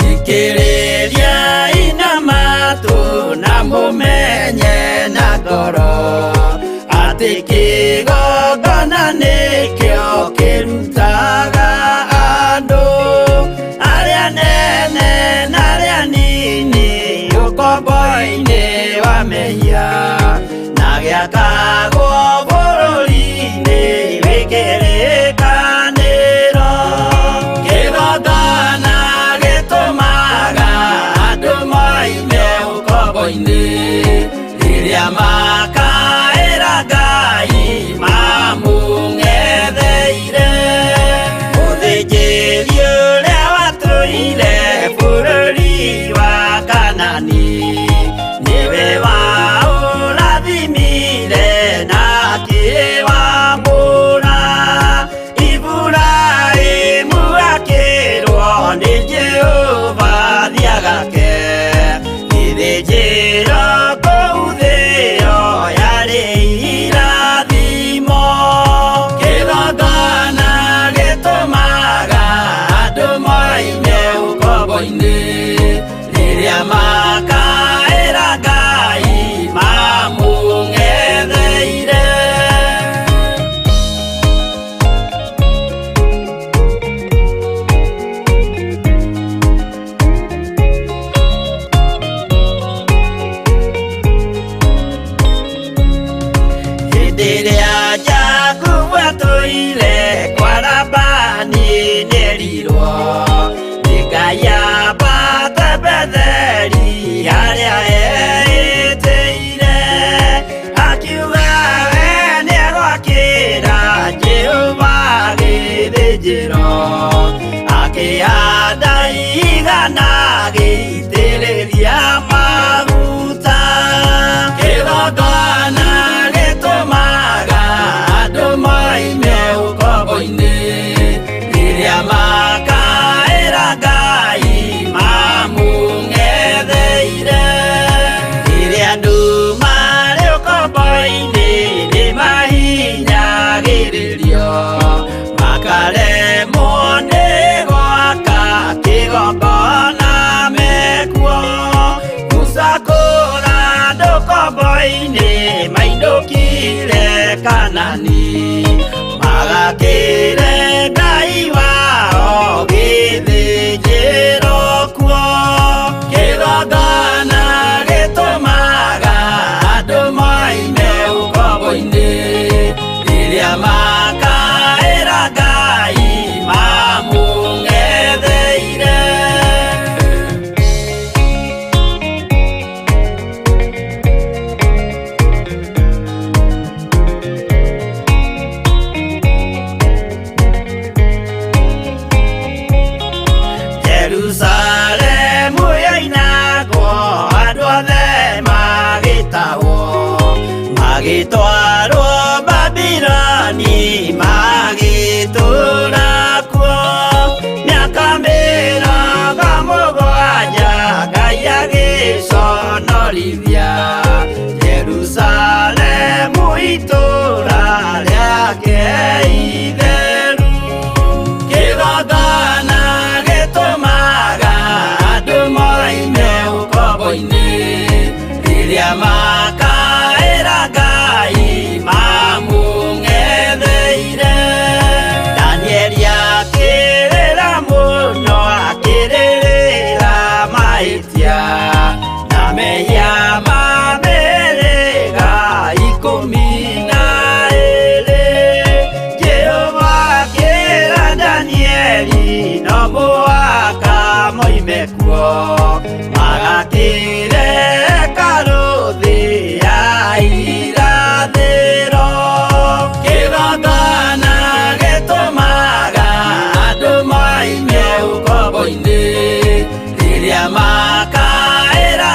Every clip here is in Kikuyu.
Thikĩrĩria ina matũ na mũmenye na ngoro atĩ kĩgongona nĩkĩo kĩrutaga andũ arĩa nene na arĩa nini ũkombo-inĩ wa mehia na gĩakagwo bũrũri-inĩ wĩ kĩrĩkanĩro. Kĩgongona gĩtũmaga andũ moime ũkombo-inĩ rĩrĩa makaĩra Ngai mamũng'etheire. Mũthĩnjĩri ũrĩa watũire bũrũri wa Kanani nĩwe waũrathimire na akĩwamũra. Iburahĩmu akĩrwo nĩ Jehova thiĩ agake gĩthĩnjĩro kũu thĩ ĩyo yarĩ irathimo. Kĩgongona gĩtũmaga andũ moime ũkombo-inĩ rĩrĩa makaĩra Ngai mamũng'etheire. Hĩndĩ ĩrĩa Jakubu atũire kwa Labani nĩerirwo nĩ Ngai ambate Betheli harĩa eĩtĩire. Akiuga we nĩegwakĩra Jehova gĩthĩnjĩro, akĩhanda ihiga na agĩitĩrĩria maguta. Kĩgongona gĩtũmaga andũ moime ũkombo-inĩ rĩrĩa makaĩra Ngai mamũng'etheire. Rĩrĩa andũ marĩ ũkombo-inĩ nĩmahinyagĩrĩrio makaremwo nĩ gwaka kĩgongona mekuo. Musa kũra andũ ũkombo-inĩ mainũkire Kanani magakĩre Ngai wao gĩthĩnjĩro kuo. Kĩgongona gĩtũmaga andũ moime ũkombo-inĩ rĩrĩa makaĩra Ngai mamũng'etheire. Jerusalemu yoinagwo andũ othe magĩtahwo magĩtwarwo Babiloni magĩtũũra kuo mĩaka 70 Ngai agĩconorithia Jerusalemu itũũra rĩake itheru. Kĩgongona gĩtũmaga andũ moime ũkombo-inĩ rĩrĩa makaĩra Ngai mamũng'etheire. Danieli akĩrĩra mũno akĩrĩrĩra mahĩtia na mehia ma mĩhĩrĩga 12. Jehova akĩra Danieli no mũhaka moime kuo magakĩre hekarũ thĩ ya irathĩro. Kĩgongona gĩtũmaga andũ moime ũkombo-inĩ rĩrĩa makaĩra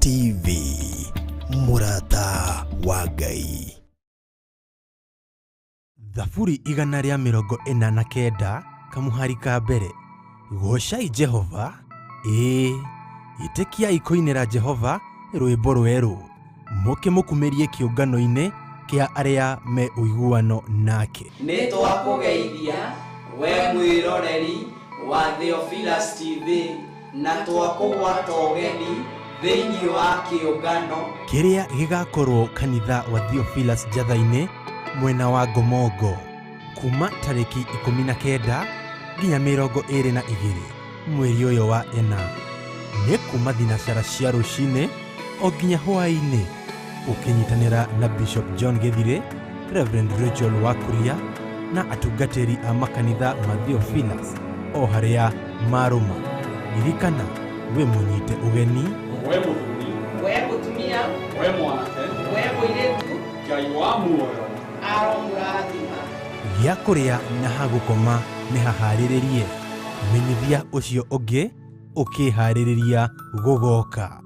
TV, mũrata wa Ngai. Thaburi 149 kamuhari ka mbere. Goocai Jehova, ĩĩ, ĩtĩkiai kũinĩra Jehova rwĩmbo rwerũ, mũkĩmũkumĩrie kĩũngano-inĩ kĩa arĩa me ũiguano nake. Nĩ twakũgeithia we mwĩroreri wa Theophilus TV na twakũgwata ũgeni thĩinĩ wa kĩũngano kĩrĩa gĩgakorwo kanitha wa Theophilus Njatha-inĩ mwena wa Ngomongo kuma tarĩki 19 nginya 22 mweri ũyũ wa ĩna, nĩ kuma thinacara cia rũcinĩ o nginya hwaĩ-inĩ, ũkĩnyitanĩra na Bishop John Gĩthirĩ, Reverend Rachel Wakuria na atungatĩri a makanitha ma Theophilus o harĩa marũma. Ririkana wĩ mũnyite ũgeni, we mũthuri, we mũtumia, we mwanake, we mũirĩtu, Ngai wa muoyo aromũrathima. Gĩa kũrĩa na ha gũkoma nĩ haharĩrĩrie. Menyithia ũcio ũngĩ ũkĩharĩrĩria gũgoka.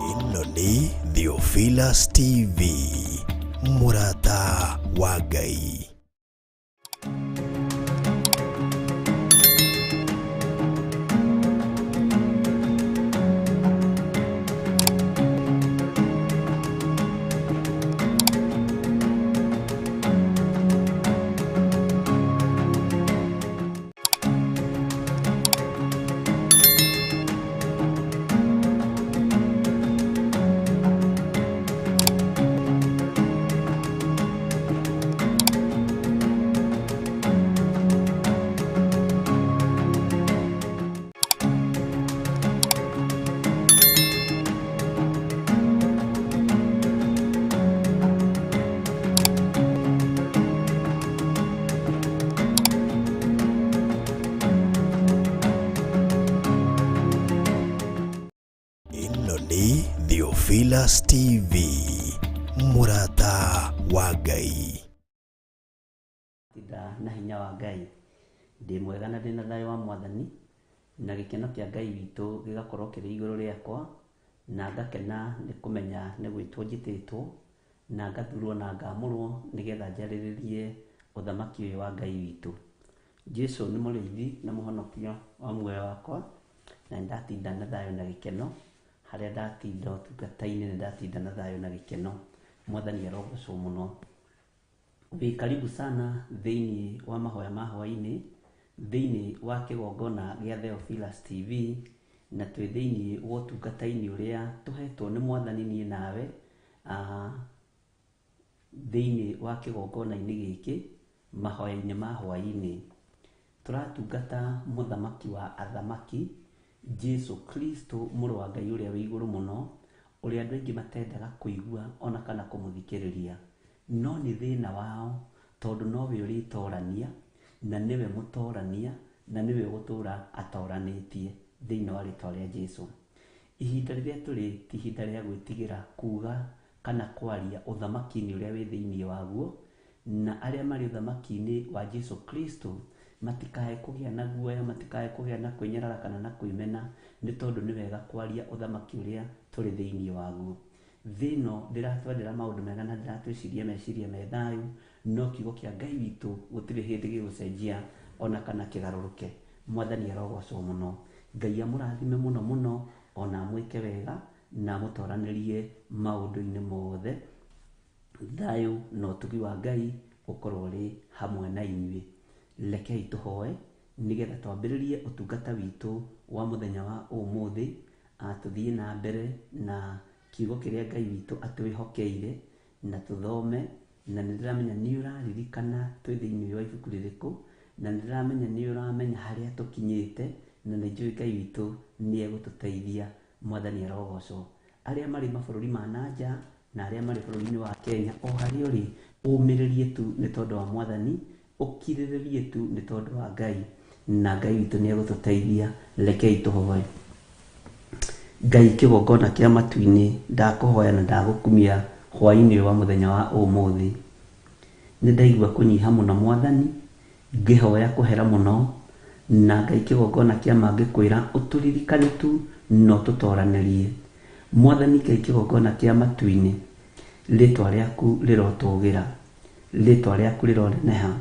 Ĩno nĩ Theophilus TV, mũrata wa Ngai. Ĩno nĩ Theophilus TV, mũrata wa Ngai. Tinda na hinya wa Ngai, ndĩ mwega na ndĩ na thayũ wa Mwathani, na gĩkeno kĩa Ngai witũ gĩgakorwo kĩrĩ igũrũ rĩakwa, na ngakena nĩ kũmenya nĩ gwĩtwo njĩtĩtwo, na ngathurwo na ngamũrwo nĩgetha njarĩrĩrie ũthamaki ũyũ wa Ngai witũ. Jesu nĩ mũrĩithi na mũhonokia wa muoyo wakwa, na nĩ ndatinda na thayũ na gĩkeno. Harĩa ndatinda ũtungata-inĩ nĩ ndatinda na thayũ na gĩkeno. Mwathani arogocwo mũno. Wĩ karibu sana thĩinĩ wa mahoya ma hwaĩ-inĩ, thĩinĩ wa kĩgongona gĩa Theophilus TV, na twĩ thĩinĩ wa ũtungata-inĩ ũrĩa tũhetwo nĩ Mwathani niĩ nawe, thĩinĩ wa kĩgongona-inĩ gĩkĩ, mahoya-inĩ ma hwaĩ-inĩ. Tũratungata mũthamaki wa athamaki, Jesu Kristo mũrũ wa Ngai ũrĩa wĩ igũrũ mũno, ũrĩa andũ aingĩ matendaga kũigua ona kana kũmũthikĩrĩria. No nĩ thĩna wao, tondũ nowe ũrĩtorania, na nĩwe mũtorania, na nĩwe ũgũtũra atoranĩtie thĩinĩ wa rĩtwa rĩa Jesu. Ihinda rĩrĩa tũrĩ ti ihinda rĩa gwĩtigĩra kuga kana kwaria ũthamaki-inĩ ũrĩa wĩ thĩinĩ waguo, na arĩa marĩ ũthamaki-inĩ wa Jesu Kristo matikae kũgĩa na guoya, matikae kũgĩa na kwĩnyarara kana na kwĩmena, nĩ tondũ nĩ wega kwaria ũthamaki ũrĩa tũrĩ thĩinĩ waguo. Thĩ ĩno ndĩratwendera maũndũ mega na ndĩratwĩciria meciria me thayũ, no kiugo kĩa Ngai witũ gũtirĩ hĩndĩ gĩgũcenjia ona kana kĩgarũrũke. Mwathani arogocwo mũno. Ngai amũrathime mũno mũno, ona amwĩke wega na amũtoranĩrie maũndũ-inĩ mothe. Thayũ na ũtugi wa Ngai ũkorwo ũrĩ hamwe na inyuĩ. Rekei tũhoe nĩgetha twambĩrĩrie ũtungata witũ wa mũthenya wa ũmũthĩ, tũthiĩ na mbere na kiugo kĩrĩa Ngai witũ atwĩhokeire, na tũthome, na nĩ ndĩramenya nĩ ũraririkana twĩ thĩinĩ wa ibuku rĩrĩkũ, na nĩ ndĩramenya nĩ ũramenya harĩa tũkinyĩte, na nĩ njũĩ Ngai witũ nĩ egũtũteithia. Mwathani arogocwo. Arĩa marĩ mabũrũri ma na nja na arĩa marĩ bũrũri-inĩ wa Kenya, o harĩa ũrĩ, ũmĩrĩrie tu nĩ tondũ wa Mwathani, ũkirĩrĩrie tu nĩ tondũ wa Ngai, na Ngai witũ nĩ egũtũteithia. Rekei tũhoe. Ngai kĩgongona kĩa matu-inĩ, ndakũhoya na ndagũkumia hwaĩ-inĩ wa mũthenya wa ũmũthĩ. Nĩ ndaigua kũnyiha mũno Mwathani, ngĩhoya kũhera mũno, Na Ngai kĩgongona kĩa mangĩkwĩra ũtũririkane tu no tũtoranĩrie. Mwathani Ngai kĩgongona kĩa matu-inĩ, rĩtwa rĩaku rĩrotũgĩra, rĩtwa rĩaku rĩroneneha.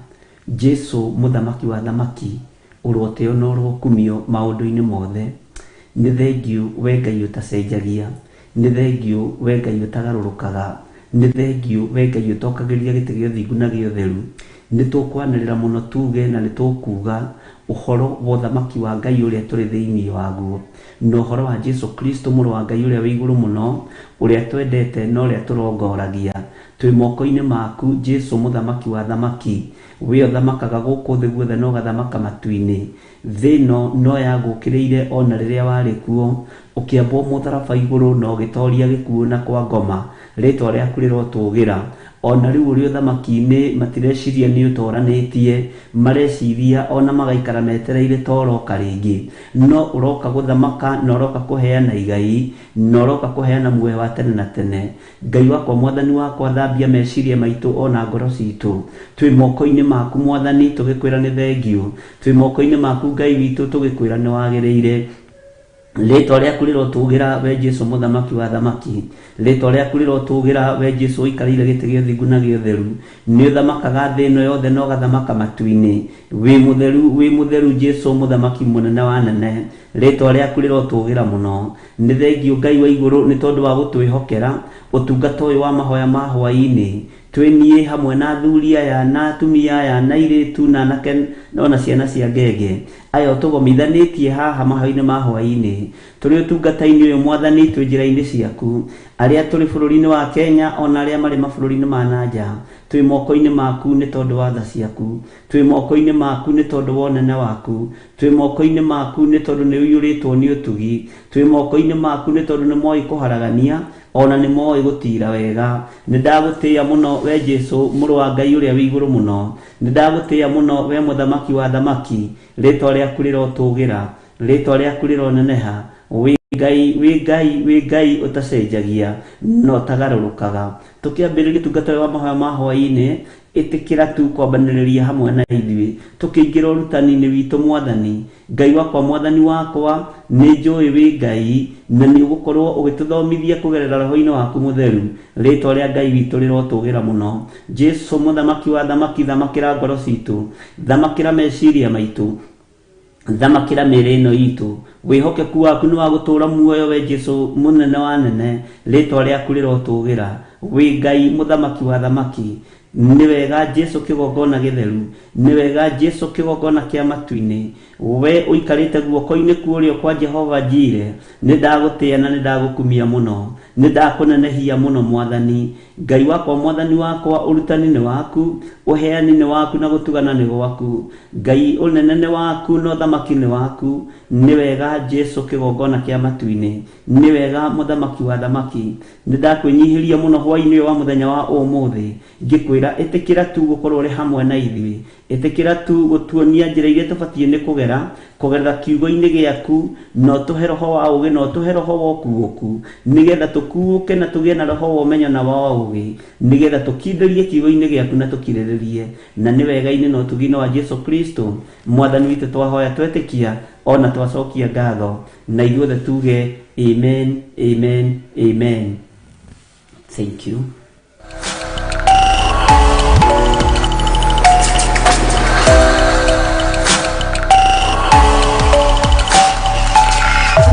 Jesu mũthamaki wa thamaki, ũrotĩo na ũrokumio maũndũ-inĩ mothe. Nĩ thengiũ we Ngai ũtacenjagia, nĩ thengiũ we Ngai ũtagarũrũkaga, nĩ thengiũ we Ngai ũtokagĩria gĩtĩ gĩa ũthingu na gĩa ũtheru. Nĩ tũkwanĩrĩra mũno tuge na nĩ tũkuga ũhoro wa ũthamaki wa Ngai ũrĩa tũrĩ thĩinĩ waguo, na ũhoro wa Jesu Kristo mũrũ wa Ngai ũrĩa wĩ igũrũ mũno, ũrĩa twendete na ũrĩa tũrongoragia. Twĩ moko-inĩ maku Jesu mũthamaki wa thamaki, we ũthamakaga gũkũ thĩ guothe na ũgathamaka matu-inĩ. Thĩ ĩno no yagũkĩrĩire ona rĩrĩa warĩ kuo, ũkĩambwo mũtharaba igũrũ na ũgĩtoria gĩkuũ na kwa ngoma. Rĩtwa rĩaku rĩrotũgĩra. Ona rĩu ũrĩ ũthamaki-inĩ matireciria nĩ ũtoranĩtie, mareciria ona magaikara metereire ta ũroka rĩngĩ. No ũroka gũthamaka na ũroka kũheana igai na ũroka kũheana muoyo wa tene na tene. Ngai wakwa, mwathani wakwa, thambia meciria maitũ ona ngoro citũ. Twĩ moko-inĩ maku mwathani, tũgĩkwĩra nĩ thengiũ. Twĩ moko-inĩ maku Ngai witũ, tũgĩkwĩra nĩ wagĩrĩire. Rĩtwa rĩaku rĩrotũgĩra we Jesu mũthamaki wa thamaki. Rĩtwa rĩaku rĩrotũgĩra we Jesu ũikarĩire gĩtĩ gĩa ũthingu na gĩa ũtheru. Nĩ ũthamakaga thĩ ĩno yothe na ũgathamaka matu-inĩ. Wĩ mũtheru, wĩ mũtheru Jesu mũthamaki mũnene wa nene. Rĩtwa rĩaku rĩrotũgĩra mũno. Nĩ thengiũ Ngai wa igũrũ nĩ tondũ wa gũtwĩhokera ũtungata ũyũ wa mahoya ma hwaĩ-inĩ. Twĩ niĩ hamwe na athuri aya na atumia aya na airĩtu na anake ona ciana cia ngenge aya ũtũgomithanĩtie haha mahoya-inĩ ma hwaĩ-inĩ. Tũrĩ ũtungata-inĩ ũyũ mwathani, twĩ njĩra-inĩ ciaku. Arĩa tũrĩ bũrũri-inĩ wa Kenya ona arĩa marĩ mabũrũri-inĩ ma na nja, twĩ moko-inĩ maku nĩ tondũ wa tha ciaku. Twĩ moko-inĩ maku nĩ tondũ wa ũnene waku. Twĩ moko-inĩ maku nĩ tondũ nĩ ũiyũrĩtwo nĩ ũtugi. Twĩ moko-inĩ maku nĩ tondũ nĩ moĩ kũharagania ona nĩ moĩ gũtira wega. Nĩ ndagũtĩĩa mũno we Jesu mũrũ wa Ngai ũrĩa wĩ igũrũ mũno. Nĩ ndagũtĩĩa mũno we mũthamaki wa thamaki. Rĩtwa rĩaku rĩrotũgĩra, rĩtwa rĩaku rĩroneneha. Wĩ Ngai, wĩ Ngai, wĩ Ngai ũtacenjagia na ũtagarũrũkaga. Tũkĩambĩrĩria ũtungata ũyũ wa mahoya ma hwaĩ-inĩ, ĩtĩkĩra tu kwambanĩrĩria hamwe na ithuĩ. Tũkĩingĩra ũrutani-inĩ witũ mwathani. Ngai wakwa, mwathani wakwa, nĩ njũĩ wĩ Ngai na nĩ ũgũkorwo ũgĩtũthomithia kũgerera roho-inĩ waku mũtheru. Rĩtwa rĩa Ngai witũ rĩrotũgĩra mũno. Jesu mũthamaki wa thamaki, thamakĩra ngoro citũ, thamakĩra meciria maitũ, thamakĩra mĩĩrĩ ĩno itũ. Wĩhokeku waku nĩ wa gũtũũra muoyo we Jesu mũnene wa nene. Rĩtwa rĩaku rĩrotũgĩra. Wĩ Ngai mũthamaki wa thamaki. Nĩ wega Jesu kĩgongona gĩtheru, nĩ wega Jesu kĩgongona kĩa matu-inĩ. We ũikarĩte guoko-inĩ kwa ũrĩo kwa Jehova Jire, nĩ ndagũtĩĩa na nĩ ndagũkumia mũno, nĩ ndakũnenehia mũno mwathani. Ngai wakwa, mwathani wakwa, ũrutani nĩ waku, ũheani nĩ waku na gũtugana nĩ gwaku. Ngai ũnene nĩ waku na ũthamaki nĩ waku. Nĩ wega Jesu kĩgongona kĩa matu-inĩ, nĩ wega mũthamaki wa thamaki. Nĩ ndakwĩnyihĩria mũno hwaĩ-inĩ ũyũ wa mũthenya wa ũmũthĩ, ngĩkwĩra ĩtĩkĩra tu gũkorwo ũrĩ hamwe na ithuĩ. Ĩtĩkĩra tu gũtuonia njĩra iria tũbatiĩ nĩ kũgera kũgerera kiugo-inĩ gĩaku, na ũtũhe roho wa ũũgĩ na ũtũhe roho wa ũkuũku, nĩgetha tũkuũke na tũgĩe na roho wa ũmenyo na wa ũũgĩ, nĩgetha tũkindĩrie kiugo-inĩ gĩaku na tũkirĩrĩrie. Na nĩ wega-inĩ na ũtugi-inĩ wa Jesu Kristo mwathani witũ twahoya twetĩkia ona twacokia ngatho, na ithuothe tuge amen, amen, amen. Thank you.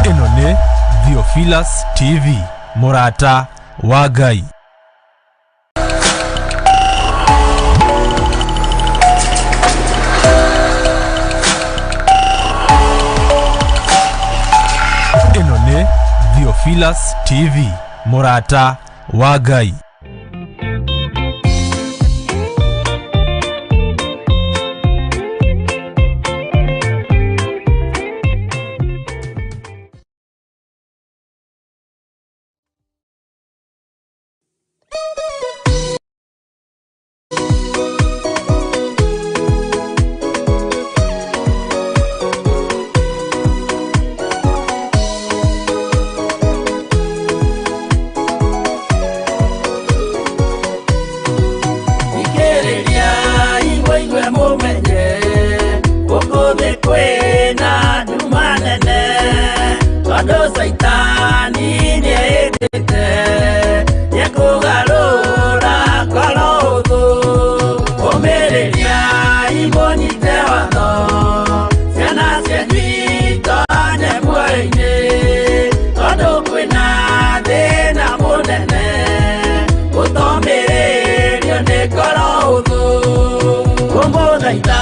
Ĩno nĩ Theophilus TV, mũrata wa Ngai. Ĩno nĩ Theophilus TV, mũrata wa Ngai. Tondũ Caitani nĩehĩtĩte nĩekũgarũra ngoro hũthũ. Ũmĩrĩriai mũnyite watho, ciana cianyu itonye muoyo-inĩ. Tondũ kwĩna thĩna mũnene, gũtomĩrĩrio nĩ ngoro hũthũ. Kũmũthaitha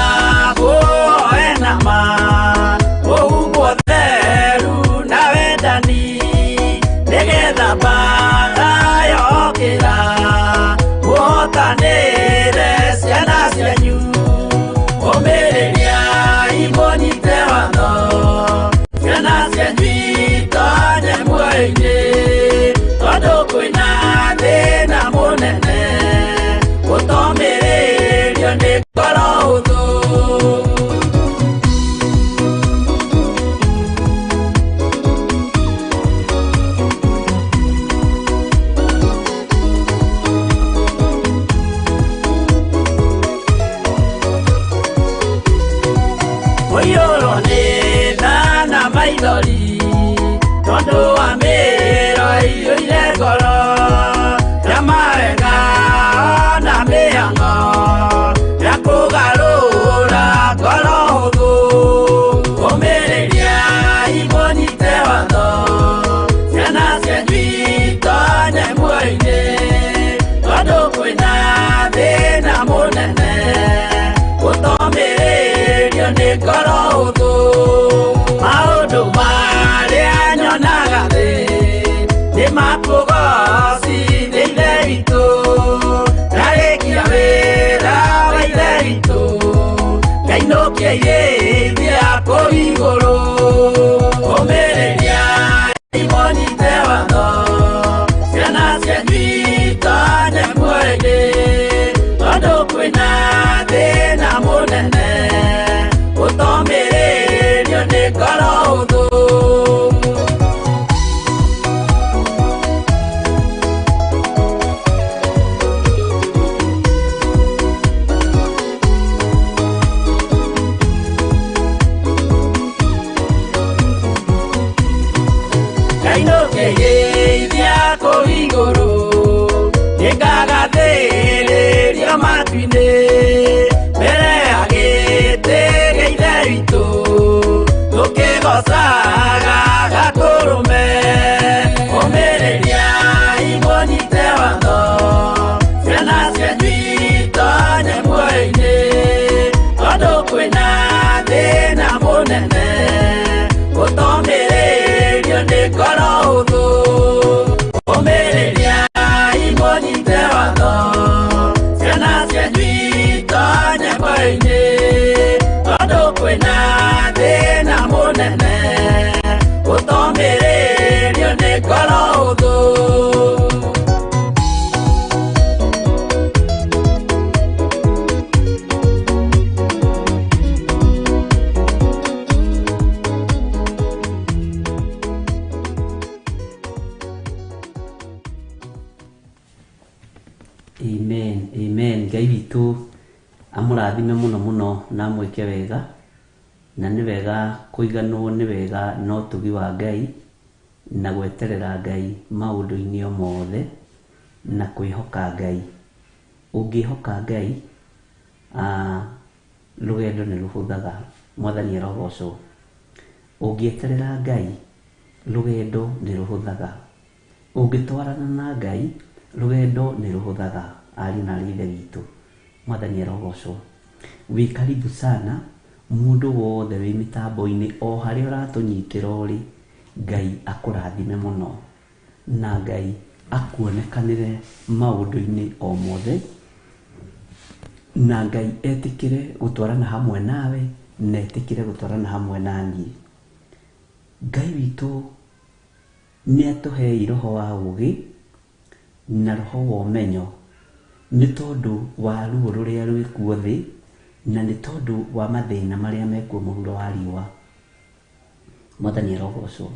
mũhoe na ma, mũhumbwo theru na wendani, nĩgetha mbaara yokĩra, mũhotanĩre ciana cianyu. Ũmĩrĩriai mũnyite watho, ciana cianyu itonye muoyo-inĩ. Tondũ kwĩna thĩna mũnene, gũtomĩrĩrio nĩ ngoro hũthũ. Mũiyũrwo nĩ tha na maithori, tondũ wa mĩĩro ĩiyũire ngoro, ya mawega na mĩhang'o ya kũgarũra ngoro hũthũ. Ũmĩrĩriai mũnyite watho, ciana cianyu itonye muoyo-inĩ. Tondũ kwĩna thĩna mũnene, gũtomĩrĩrio nĩ ngoro hũthũ. Maũndũ marĩa nyonaga thĩ nĩ makũgocithia Ithe witũ. Ndarĩkia wĩra wa Ithe witũ, ngainũkia irĩithia kũu igũrũ. Ũmĩrĩriai mũnyite watho, ciana cianyu itonye muoyo-inĩ. Tondũ kwĩna thĩna mũnene, gũtomĩrĩrio nĩ ngoro hũthũ. Ngainũkĩrĩithia kũu igũrũ, nĩngagathĩrĩrio matu-inĩ. Mbere ya gĩtĩ gĩa Ithe witũ, tũkĩgoocaga Gatũrũme. Ũmĩrĩriai mũnyite watho, ciana cianyu itonye muoyo-inĩ. Tondũ kwĩna thĩna mũnene, gũtomĩrĩrio nĩ ngoro hũthũ. Ũmĩrĩriai mũnyite watho, ciana cianyu itonye muoyo-inĩ. Tondũ kwĩna thĩna mũnene, gũtomĩrĩrio nĩ ngoro hũthũ. Amen, amen. Ngai witũ amũrathime mũno mũno na amwĩke wega, na nĩ wega kũiganwo nĩ wega na ũtugi wa Ngai na gweterera Ngai maũndũ-inĩ o mothe na kwĩhoka Ngai. Ũngĩhoka Ngai, rũgendo nĩ rũhũthaga. Mwathani arogocwo. Ũngĩeterera Ngai, rũgendo nĩ rũhũthaga. Ũngĩtwarana na Ngai, rũgendo nĩ rũhũthaga. Ariũ na aarĩ a Ithe witũ, Mwathani arogocwo. Wĩ karibu sana mũndũ wothe wĩ mĩtambo-inĩ o harĩa ũratũnyitĩra ũrĩ, Ngai akũrathime mũno na Ngai akuonekanĩre maũndũ-inĩ o mothe, na Ngai etĩkĩre gũtwarana hamwe nawe na etĩkĩre gũtwarana hamwe na niĩ. Ngai witũ nĩ atũhei roho wa ũũgĩ na roho wa ũmenyo, nĩ tondũ wa ruo rũrĩa rwĩkuo thĩ na nĩ tondũ wa mathĩna marĩa mekuo mũhuro wa riũa. Mwathani arogocwo.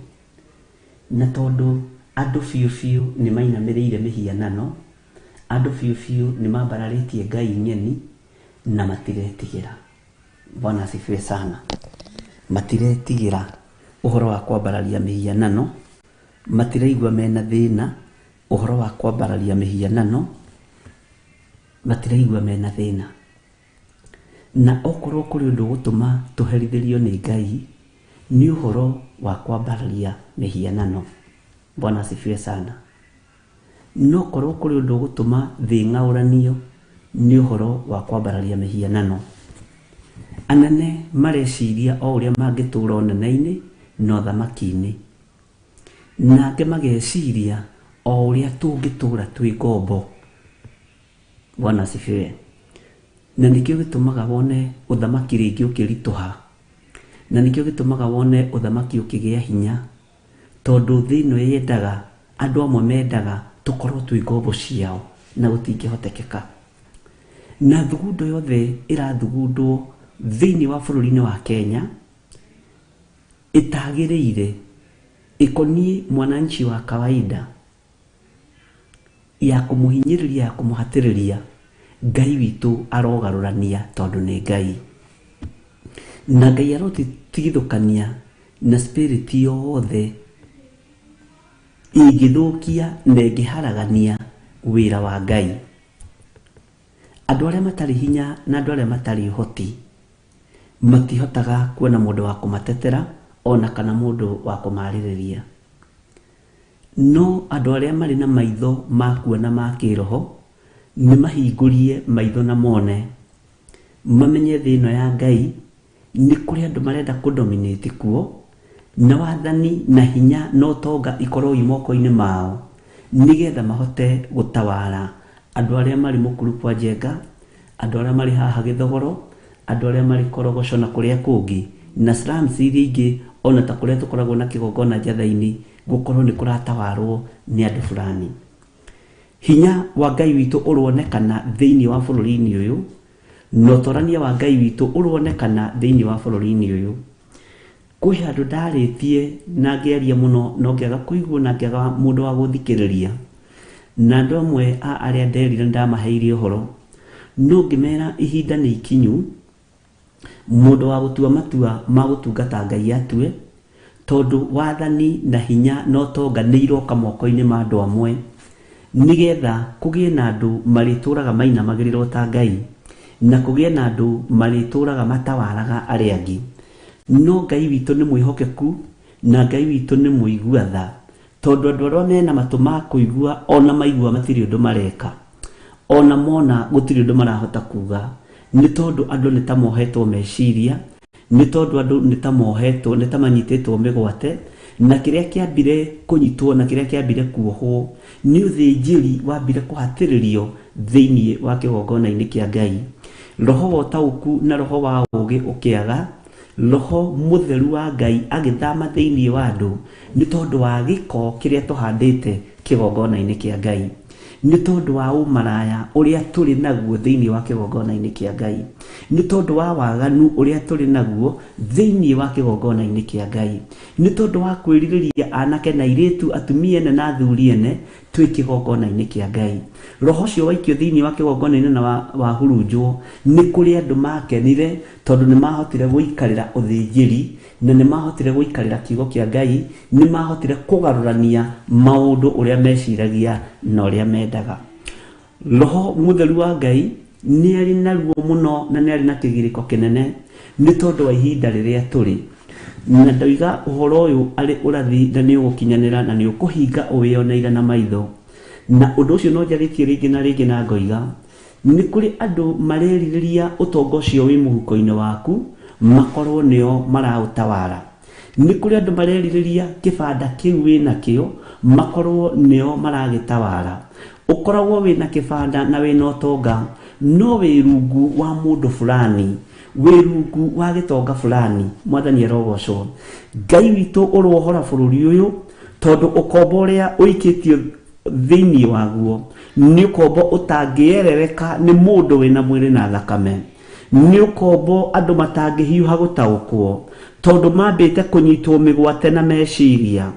Na tondũ andũ biũ biũ nĩ mainamĩrĩire mĩhianano, andũ biũ biũ nĩ mambararĩtie ngai ng'eni na matiretigĩra. Bwana asifiwe sana. Matiretigĩra. ũhoro wa kwambararia mĩhianano, matiraigua mena thĩna ũhoro wa kwambararia mĩhianano, matiraigua mena thĩna. Na okorwo kũrĩ ũndũ ũgũtũma tũherithĩrio nĩ Ngai, nĩ ũhoro wa kwambararia mĩhianano. Bwana asifiwe sana. No korwo kũrĩ ũndũ ũgũtũma thĩ ng'aũranio, nĩ ũhoro wa kwambararia mĩhianano. Anene mareciria o ũrĩa mangĩtũra ũnene-inĩ na ũthamaki-inĩ, na angĩ mageciria o ũrĩa tũngĩtũra twĩ ngombo. Bwana asifiwe. Na nĩkĩo gĩtũmaga wone ũthamaki rĩngĩ ũkĩritũha, na nĩkĩo gĩtũmaga wone ũthamaki ũkĩgĩa hinya, tondũ thĩ ĩno yendaga, andũ amwe mendaga tũkorwo twĩ ngombo ciao, na gũtingĩhotekeka. Na thugundo yothe ĩrathugundwo thĩinĩ wa bũrũri-inĩ wa Kenya ĩtagĩrĩire ĩkoniĩ mwananchi wa kawaida, ya kũmũhinyĩrĩria, ya kũmũhatĩrĩria, Ngai witũ arogarũrania tondũ nĩ Ngai. Na Ngai arotigithũkania na spirit yothe ĩngĩthũkia na ĩngĩharagania wĩra wa Ngai. Andũ arĩa matarĩ hinya na andũ arĩa matarĩ ũhoti matihotaga kuona mũndũ wa kũmatetera ona kana mũndũ wa kũmarĩrĩria. No andũ arĩa marĩ na maitho ma kuona ma kĩroho nĩ mahingũrie maitho na mone, mamenye thĩ ĩno ya Ngai nĩ kũrĩ andũ marenda kũdominate kuo, na wathani na hinya na ũtonga ikorwo i moko-inĩ mao, nĩgetha mahote gũtawara andũ arĩa marĩ mũkuru kwa Njenga, andũ arĩa marĩ haha Gĩthogoro, andũ arĩa marĩ Korogoco na kũrĩa kũngĩ, na slums iria ingĩ, ona ta kũrĩa tũkoragwo na kĩgongona Njatha-inĩ, gũkorwo nĩ kũratawarwo nĩ andũ fulani. Hinya wa Ngai witũ ũronekana thĩinĩ wa bũrũri-inĩ ũyũ, na ũtorania wa Ngai witũ ũronekana thĩinĩ wa bũrũri-inĩ ũyũ. Kwĩ handũ ndarĩtie na ngĩaria mũno, no ngĩaga kũiguo na ngĩaga mũndũ wa gũthikĩrĩria. Na andũ amwe a arĩa nderire ndamaheire ũhoro, no ngĩmera ihinda nĩ ikinyu mũndũ wa gũtua matua ma gũtungata Ngai atue, tondũ wathani na hinya na ũtonga nĩ iroka moko-inĩ ma andũ amwe, nĩgetha kũgĩe na andũ marĩtũraga mainamagĩrĩrwo ta Ngai, na kũgĩe na andũ marĩtũraga matawaraga arĩa angĩ. No Ngai witũ nĩ mwĩhokeku, na Ngai witũ nĩ mũigua tha, tondũ andũ arĩa mena matũ ma kũigua ona maigua matirĩ ũndũ mareka, ona mona gũtirĩ ũndũ marahota kuga, nĩ tondũ andũ nĩ ta mohetwo meciria, nĩ tondũ andũ nĩ ta mohetwo, nĩ ta manyitĩtwo mĩgwate, na kĩrĩa kĩambire kũnyitwo na kĩrĩa kĩambire kuohwo nĩ ũthĩnjĩri wambire kũhatĩrĩrio thĩinĩ wa kĩgongona-inĩ kĩa Ngai. Roho wa ũtaũku na roho wa ũũgĩ ũkĩaga, roho mũtheru wa Ngai agĩthama thĩinĩ wa andũ, nĩ tondũ wa gĩko kĩrĩa tũhandĩte kĩgongona-inĩ kĩa Ngai, nĩ tondũ wa ũmaraya ũrĩa tũrĩ naguo thĩinĩ wa kĩgongona-inĩ kĩa Ngai, nĩ tondũ wa waganu ũrĩa tũrĩ naguo thĩinĩ wa kĩgongona-inĩ kĩa Ngai, nĩ tondũ wa kwĩrirĩria anake na airĩtu, atumia ene na athuri ene twĩ kĩgongona-inĩ kĩa Ngai. Roho ũcio waikio thĩinĩ wa kĩgongona-inĩ na wahurunjwo, nĩ kũrĩ andũ makenire tondũ nĩ mahotire gũikarĩra ũthĩnjĩri, na nĩ mahotire gũikarĩra kiugo kĩa Ngai, nĩ mahotire kũgarũrania maũndũ ũrĩa meciragia na ũrĩa mendaga. Roho mũtheru wa Ngai nĩ arĩ na ruo mũno na nĩ arĩ na kĩgirĩko kĩnene nĩ tondũ wa ihinda rĩrĩa tũrĩ. Na ndoiga ũhoro ũyũ arĩ ũrathi na nĩ ũgũkinyanĩra na nĩ ũkũhinga ũwĩoneire na maitho. Na ũndũ ũcio no njarĩtie rĩngĩ na rĩngĩ na ngoiga nĩ kũrĩ andũ marerirĩria ũtonga ũcio wĩ mũhuko-inĩ waku makorwo nĩo maraũtawara. Nĩ kũrĩ andũ marerirĩria kĩbanda kĩu wĩnakĩo makorwo nĩo maragĩtawara. Ũkoragwo wĩna kĩbanda na wĩna ũtonga, no wĩ rungu wa mũndũ fulani, wĩ rungu wa gĩtonga fulani. Mwathani arogocwo. Ngai witũ ũrohora bũrũri ũyũ, tondũ ũkombo ũrĩa ũikĩtio thĩinĩ waguo nĩ ũkombo ũtangĩerereka nĩ mũndũ wĩna mwĩrĩ na thakame, nĩ ũkombo andũ matangĩhiũha gũtaũkwo, tondũ mambĩte kũnyitwo mĩgwate na meciria.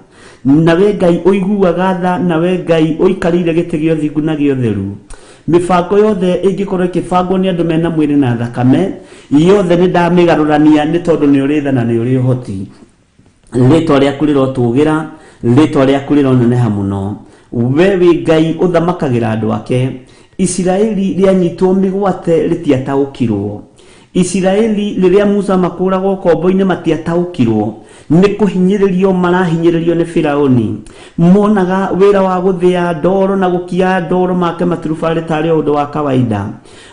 Nawe Ngai ũiguaga tha, nawe Ngai ũikarĩire gĩtĩ gĩa ũthingu na gĩa ũtheru. Mĩbango yothe ĩngĩkorwo ĩkĩbangwo nĩ andũ mena mwĩrĩ na thakame, yothe nĩ ndamĩgarũrania nĩ tondũ nĩ ũrĩ tha na nĩ ũrĩ ũhoti. Rĩtwa rĩaku rĩrotũgĩra, rĩtwa rĩaku rĩroneneha mũno. We wĩ Ngai ũthamakagĩra andũ ake. Isiraeli rĩanyitwo mĩgwate rĩtiataũkirwo. Isiraeli rĩrĩa Musa makũragwo kombo-inĩ matiataũkirwo nĩ kũhinyĩrĩrio marahinyĩrĩrio nĩ Firaũni. Monaga wĩra wa gũthĩa ndoro na gũkia ndoro make maturubarĩ tarĩ o ũndũ wa kawaida.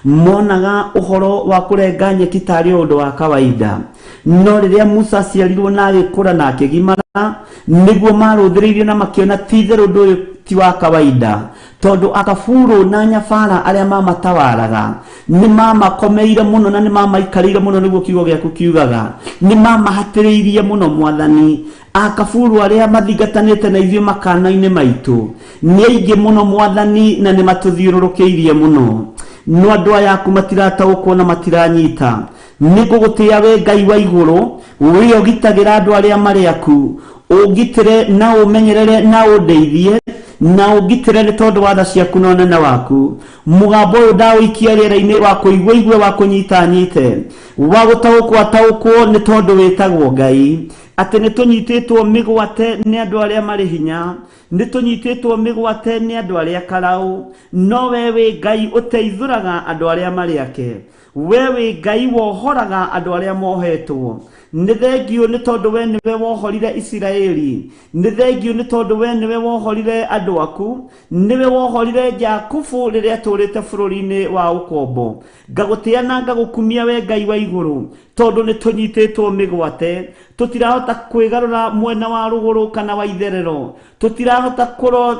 Monaga ũhoro wa kũrenga nyeki tarĩ o ũndũ wa kawaida. No rĩrĩa Musa aciarirwo na agĩkũra na akĩgimara, nĩguo marũthĩrĩirio na makĩona ti itherũ ũndũ ũyũ ti wa kawaida, tondũ akaburu na nyabara arĩa mamatawaraga nĩ mamakomeire mũno na nĩ mamaikarĩire mũno, nĩguo kiugo gĩaku kiugaga nĩ mamahatĩrĩirie mũno Mwathani. Akaburu arĩa mathingatanĩte na ithuĩ makana-inĩ maitũ nĩ aingĩ mũno Mwathani, na nĩ matũthiũrũrũkĩirie mũno. No andũ aya aku matirataũkwo na matiranyita. Nĩ ngũgũtĩĩa we Ngai wa igũrũ, wĩ ũgitagĩra andũ arĩa marĩ aku. Ũngitĩre na ũmenyerere na ũndeithie na ũngitĩre nĩ tondũ wa tha ciaku na ũnene waku. Mũgambo ũyũ ndaũikia rĩera-inĩ, wa kũigua igue, wa kũnyita nyite, wa gũtaũkwo ataũkwo, nĩ tondũ wĩtagwo Ngai. Atĩ nĩ tũnyitĩtwo mĩgwate nĩ andũ arĩa marĩ hinya, nĩ tũnyitĩtwo mĩgwate nĩ andũ arĩa karaũ, no we wĩ Ngai ũteithũraga andũ arĩa marĩ ake. We wĩ Ngai wohoraga andũ arĩa mohetwo. Nĩ thengiũ nĩ tondũ we nĩwe wohorire Isiraeli, nĩ thengiũ nĩ tondũ we nĩwe wohorire andũ aku, nĩwe wohorire Jakubu rĩrĩa atũrĩte bũrũri-inĩ wa ũkombo. Ngagũtĩĩa na ngagũkumia we Ngai wa igũrũ, tondũ nĩ tũnyitĩtwo mĩgwate, tũtirahota kwĩgarũra mwena wa rũgũrũ kana wa itherero, tũtirahota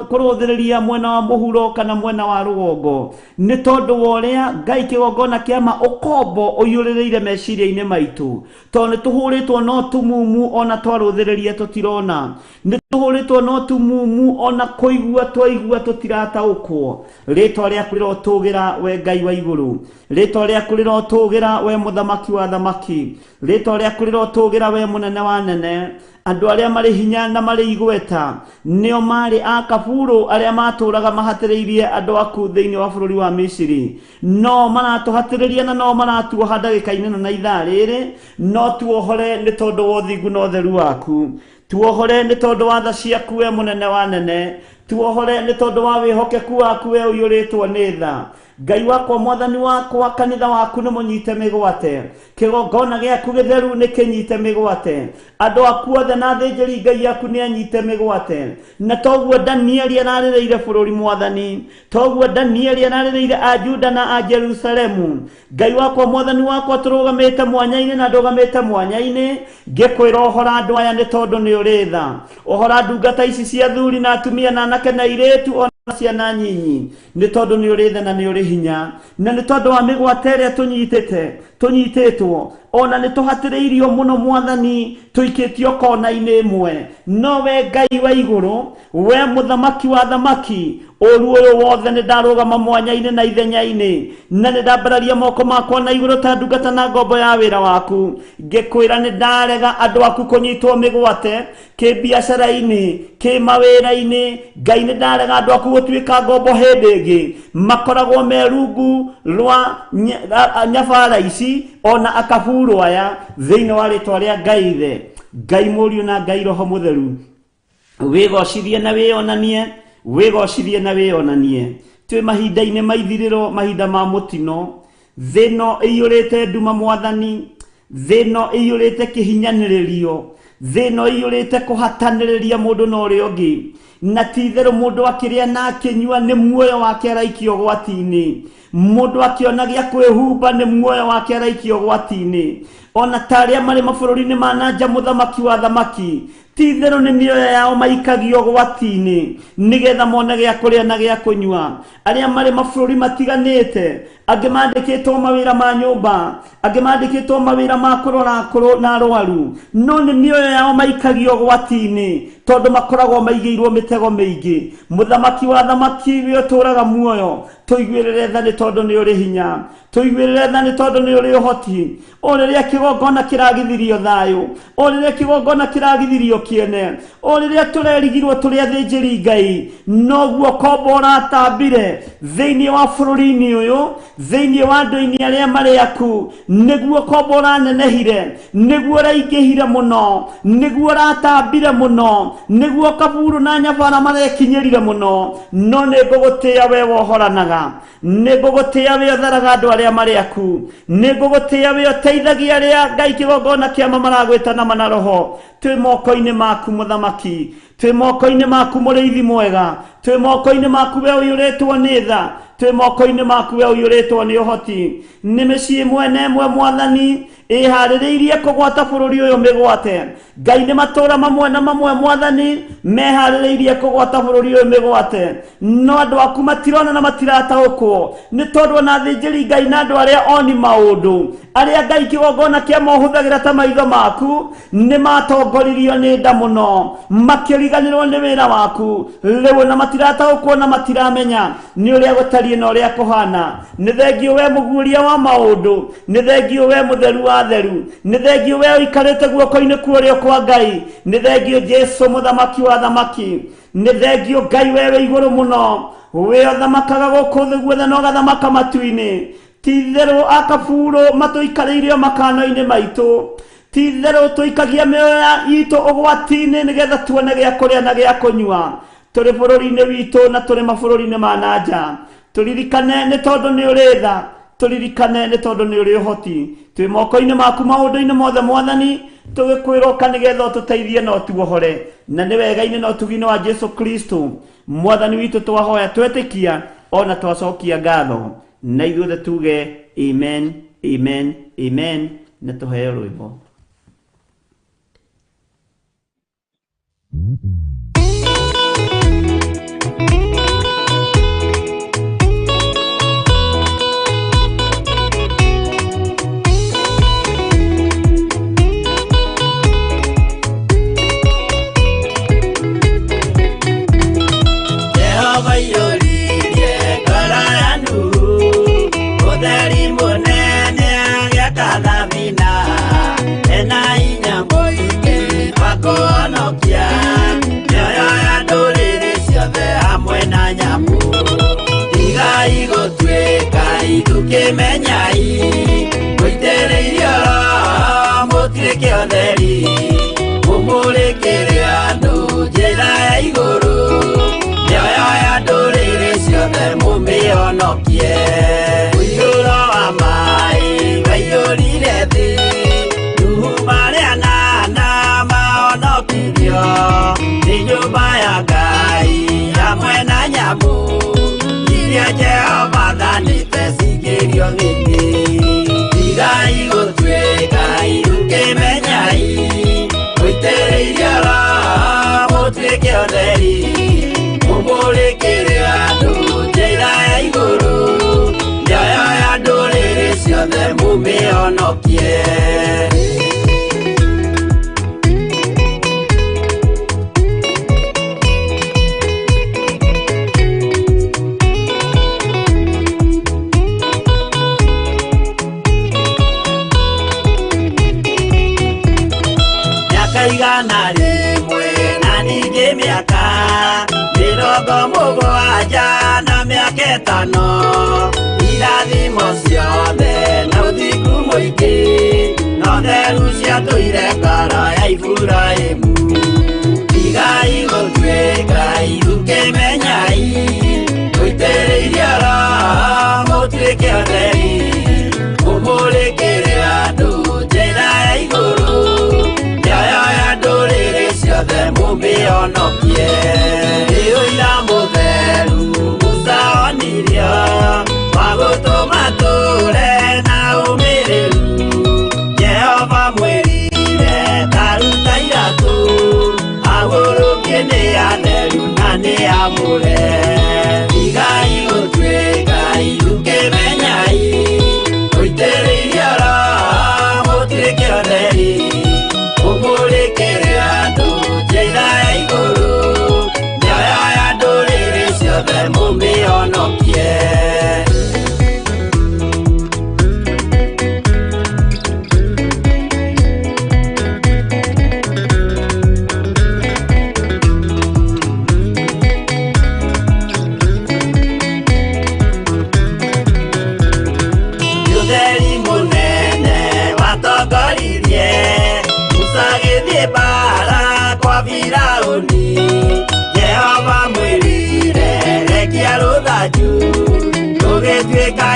kũrũthĩrĩria mwena wa mũhuro kana mwena wa rũgongo, nĩ tondũ wa ũrĩa Ngai kĩgongona kĩa ma ũkombo ũiyũrĩrĩire meciria-inĩ maitũ. Tondũ nĩ tũhũrĩtwo no tumumu, ona twarũthĩrĩria tũtirona, nĩ tũhũrĩtwo no tumumu, ona kũigua twaigua tũtirataũkwo. Rĩtwa rĩaku rĩrotũgĩra we Ngai wa igũrũ, rĩtwa rĩaku rĩrotũgĩra we mũthamaki wa thamaki, rĩtwa rĩaku rĩrotũgĩra we mũnene wa nene. Andũ arĩa marĩ hinya na marĩ igweta nĩo marĩ a kaburu arĩa matũraga mahatĩrĩirie andũ aku thĩinĩ wa bũrũri wa Misiri, no maratũhatĩrĩria na no maratuoha ndagĩka-inĩ ĩno na ithaa rĩrĩ. No tuohore nĩ tondũ wa ũthingu na ũtheru waku, tuohore nĩ tondũ wa tha ciaku we mũnene wa nene, tuohore nĩ tondũ wa wĩhokeku waku we ũiyũrĩtwo nĩ tha. Ngai wakwa, Mwathani wakwa, kanitha waku nĩ mũnyite mĩgwate, kĩgongona gĩaku gĩtheru nĩ kĩnyite mĩgwate, andũ aku othe na athĩnjĩri Ngai aku nĩ anyite mĩgwate. Na toguo Danieli ararĩrĩire bũrũri Mwathani, toguo Danieli ararĩrĩire a Juda na a Jerusalemu. Ngai wakwa, Mwathani wakwa, tũrũgamĩte mwanya-inĩ na ndũgamĩte mwanya-inĩ, ngĩkwĩra ũhora andũ aya nĩ tondũ nĩ ũrĩ tha. Ũhora ndungata ici cia athuri na atumia na anake na airĩtu ona ciana nyinyi, nĩ tondũ nĩ ũrĩ tha na nĩ ũrĩ hinya, na nĩ tondũ wa mĩgwate ĩrĩa tũnyitĩtwo, ona nĩ tũhatĩrĩirio mũno Mwathani, tũikĩtio kona-inĩ ĩmwe. No we Ngai wa igũrũ, we mũthamaki wa thamaki, ũru ũyũ wothe nĩ ndarũgama mwanya-inĩ na ithenya-inĩ, na nĩ ndambararia moko makwa na igũrũ ta ndungata na ngombo ya wĩra waku, ngĩkwĩra nĩ ndarega andũ aku kũnyitwo mĩgwate kĩbiacara-inĩ, kĩmawĩra-inĩ. Ngai nĩ ndarega andũ aku gũtuĩka ngombo hĩndĩ ĩngĩ, makoragwo me rungu rwa nyabara ici ona akaburu aya, thĩinĩ wa rĩtwa rĩa Ngai Ithe, Ngai Mũriũ na Ngai Roho Mũtheru. Wĩgocithie na wĩonanie, wĩgocithie na wĩonanie. Twĩ mahinda-inĩ ma ithirĩro, mahinda ma mũtino. Thĩ ĩno ĩiyũrĩte nduma Mwathani, thĩ ĩno ĩiyũrĩte kĩhinyanĩrĩrio, thĩ ĩno ĩiyũrĩte kũhatanĩrĩria mũndũ na ũrĩa ũngĩ, na ti itherũ mũndũ akĩrĩa na akĩnyua nĩ muoyo wake araikio ũgwati-inĩ, mũndũ akĩona gĩa kwĩhumba nĩ muoyo wake araikio ũgwati-inĩ. Ona ta arĩa marĩ mabũrũri-inĩ ma na nja, mũthamaki wa thamaki, ti itherũ nĩ mĩoyo yao maikagio ũgwati-inĩ nĩgetha mone gĩa kũrĩa na gĩa kũnyua. Arĩa marĩ mabũrũri matiganĩte, angĩ mandĩkĩtwo mawĩra ma nyũmba, angĩ mandĩkĩtwo mawĩra ma kũrora akũrũ na arwaru, no nĩ mĩoyo yao maikagio ũgwati-inĩ tondũ makoragwo maigĩirwo mĩtego mĩingĩ. Mũthamaki wa thamaki, we ũtũraga muoyo, Tũiguĩrĩre tha nĩ tondũ nĩ ũrĩ hinya, tũiguĩrĩre tha nĩ tondũ nĩ ũrĩ ũhoti. O rĩrĩa kĩgongona kĩragithirio thayũ, o rĩrĩa kĩgongona kĩragithirio kĩene, o rĩrĩa tũrerigirwo tũrĩ athĩnjĩri Ngai, noguo kombo ũratambire thĩinĩ wa bũrũri-inĩ ũyũ, thĩinĩ wa andũ-inĩ arĩa marĩ aku, nĩguo kombo ũranenehire, nĩguo ũraingĩhire mũno, nĩguo ũratambire mũno, nĩguo kaburu na nyabara marekinyĩrire mũno. No nĩ ngũgũtĩĩa we wohoranaga, nĩ ngũgũtĩĩa we ũtharaga andũ arĩa marĩ aku, nĩ ngũgũtĩĩa we ũteithagia arĩa Ngai kĩgongona kĩama maragwĩta na mana roho. Twĩ moko-inĩ maku mũthamaki, twĩ moko-inĩ maku mũrĩithi mwega, twĩ moko-inĩ maku we ũiyũrĩtwo nĩ tha, twĩ moko-inĩ maku we ũiyũrĩtwo nĩ ũhoti. Nĩ mĩciĩ mwene ĩmwe mwathani ĩharĩrĩirie kũgwata bũrũri ũyũ mĩgwate. Ngai nĩ matũũra mamwe na mamwe mwathani meharĩrĩirie kũgwata bũrũri ũyũ mĩgwate, no andũ aku matirona na matirataũkwo nĩ tondũ ona athĩnjĩri Ngai na andũ arĩa oni maũndũ arĩa Ngai kĩgongona kĩa mohũthagĩra ta maitho maku nĩ matongoririo nĩ nda mũno, makĩriganĩrwo nĩ wĩra waku rĩu na matirataũkwo na matiramenya nĩ ũrĩa gũtariĩ na ũrĩa kũhana. Nĩ thengio we mũguũria wa maũndũ, nĩ thengio we mũtheru wa theru, nĩ thengio we ũikarĩte guoko-inĩ kwa ũrĩo kwa Ngai, nĩ thengio Jesu mũthamaki wa thamaki, nĩ thengio Ngai we wĩ igũrũ mũno, we ũthamakaga gũkũ thĩ guothe na ũgathamaka matu-inĩ. Ti-itherũ akaburu matũikarĩire makano-inĩ maitũ, ti-itherũ tũikagia mĩoyo itũ ũgwati-inĩ nĩgetha tuone gĩa kũrĩa na gĩa kũnyua tũrĩ bũrũri-inĩ witũ na tũrĩ mabũrũri-inĩ ma na nja. Tũririkane nĩ tondũ nĩ ũrĩ tha, tũririkane nĩ tondũ nĩ ũrĩ ũhoti. Twĩ moko-inĩ maku maũndũ-inĩ mothe mwathani, tũgĩkwĩra ũka nĩgetha ũtũteithie na ũtuohore, na nĩ wega-inĩ na ũtugi-inĩ wa Jesu Kristo mwathani witũ twahoya twetĩkia ona twacokia ngatho, na ithuothe tuge amen, amen, amen, na tũheo rwĩmbo. Jehova iyũririe ngoro ya Nuhu, ũtheri mũnene agĩaka thabina, ena hinya mũingĩ wa kũhonokia mĩoyo ya ndũrĩrĩ ciothe hamwe na nyamũ. Tigai gũtuĩka ithukĩmenyai, mũitĩrĩirio Roho mũtuĩke ũtheri, mũmũrĩkĩre andũ njĩra ya igũrũ, mĩoyo ya ndũrĩrĩ ciothe mũmĩhonokie. Mũiyũro wa maĩ waiyũrire thĩ, Nuhu marĩ anana mahonokirio nĩ nyũmba ya Ngai hamwe na nyamũ iria Jehova athanĩte cingĩrio thĩ. Tigai gũtuĩka ithukĩmenyai, mũitĩrĩirio Roho mũtuĩke ũtheri, mũmũrĩkĩre andũ njĩra ya igũrũ, mĩoyo ya ndũrĩrĩ ciothe mũmĩhonokie. Mĩaka 100 na ningĩ mĩaka 70 na mĩaka 5, irathimo ciothe na ũthingu mũingĩ no theru ciatũire ngoro ya Iburahĩmu. Tigai gũtuĩka ithukĩmenyai, mũitĩrĩirio Roho mũtuĩke ũtheri, mũmũrĩkĩre andũ njĩra ya igũrũ, mĩoyo ya ndũrĩrĩ ciothe mũmĩhonokie. Nĩ ũira mũtheru Musa onirio wa gũtũma tũre na ũmĩrĩru, Jehova mwĩrire ta ruta iratũ, agũrũkie nĩ atheru na nĩ amũre. Tigai gũtuĩka ithukĩmenyai, mũitĩrĩirio Roho mũtuĩke ũtheri, mũmũrĩkĩre andũ njĩra ya igũrũ, mĩoyo ya ndũrĩrĩ ciothe mũmĩhonokie.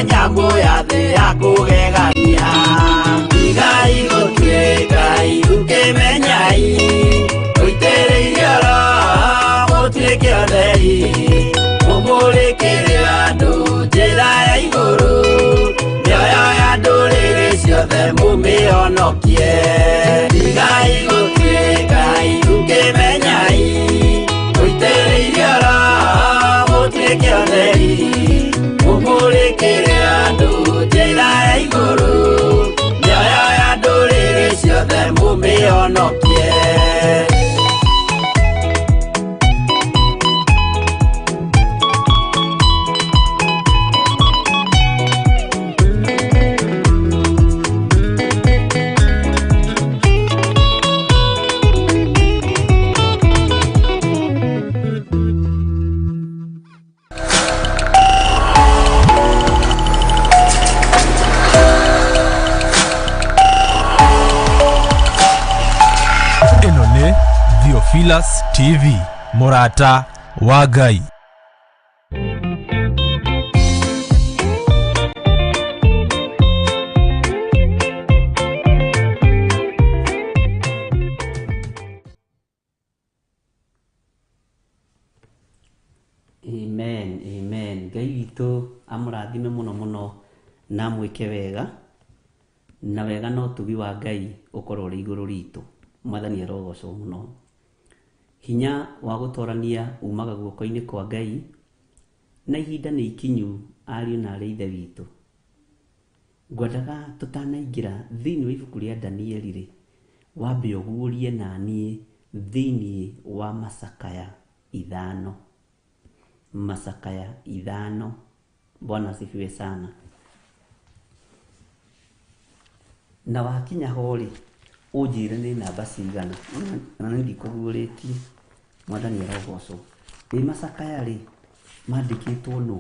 Nyamũ ya thĩ ya kũgegania. Tigai gũtuĩka ũkĩmenyai, ũitĩrĩirio Roho mũtuĩke atheri, mũmũrĩkĩre andũ njĩra ya igũrũ, mĩoyo ya ndũrĩrĩ ciothe mũmĩhonokie. Tigai gũtuĩka ũkĩmenyai, ũitĩrĩirio Roho mũtuĩke atheri, mũmũrĩkĩre andũ njĩra ya igũrũ, mĩoyo ya ndũrĩrĩ ciothe mũmĩhonokie. Ĩno nĩ Theophilus TV, mũrata wa Ngai. Amen, amen. Ngai witũ amũrathime mũno mũno na amwĩke wega, na wega na ũtugi wa Ngai ũkorwo ũrĩ igũrũ ritũ. Mwathani arogocwo mũno. Hinya wa gũtorania umaga guoko-inĩ kwa Ngai, na ihinda nĩ ikinyu ariũ na arĩ ithe witũ. Ngwendaga tũtanaingĩra thĩinĩ wa ibuku rĩa Danieli rĩ, wambe ũguũrie naniĩ thĩinĩ wa macakaya 5. Macakaya 5. Bwana asifiwe sana. Na wakinya ho rĩ, ũnjĩre nĩ namba cigana, na nĩ ndikũguũrĩtie. Mwathani arogocwo. Ĩ macakaya rĩ, mandĩkĩtwo nũ?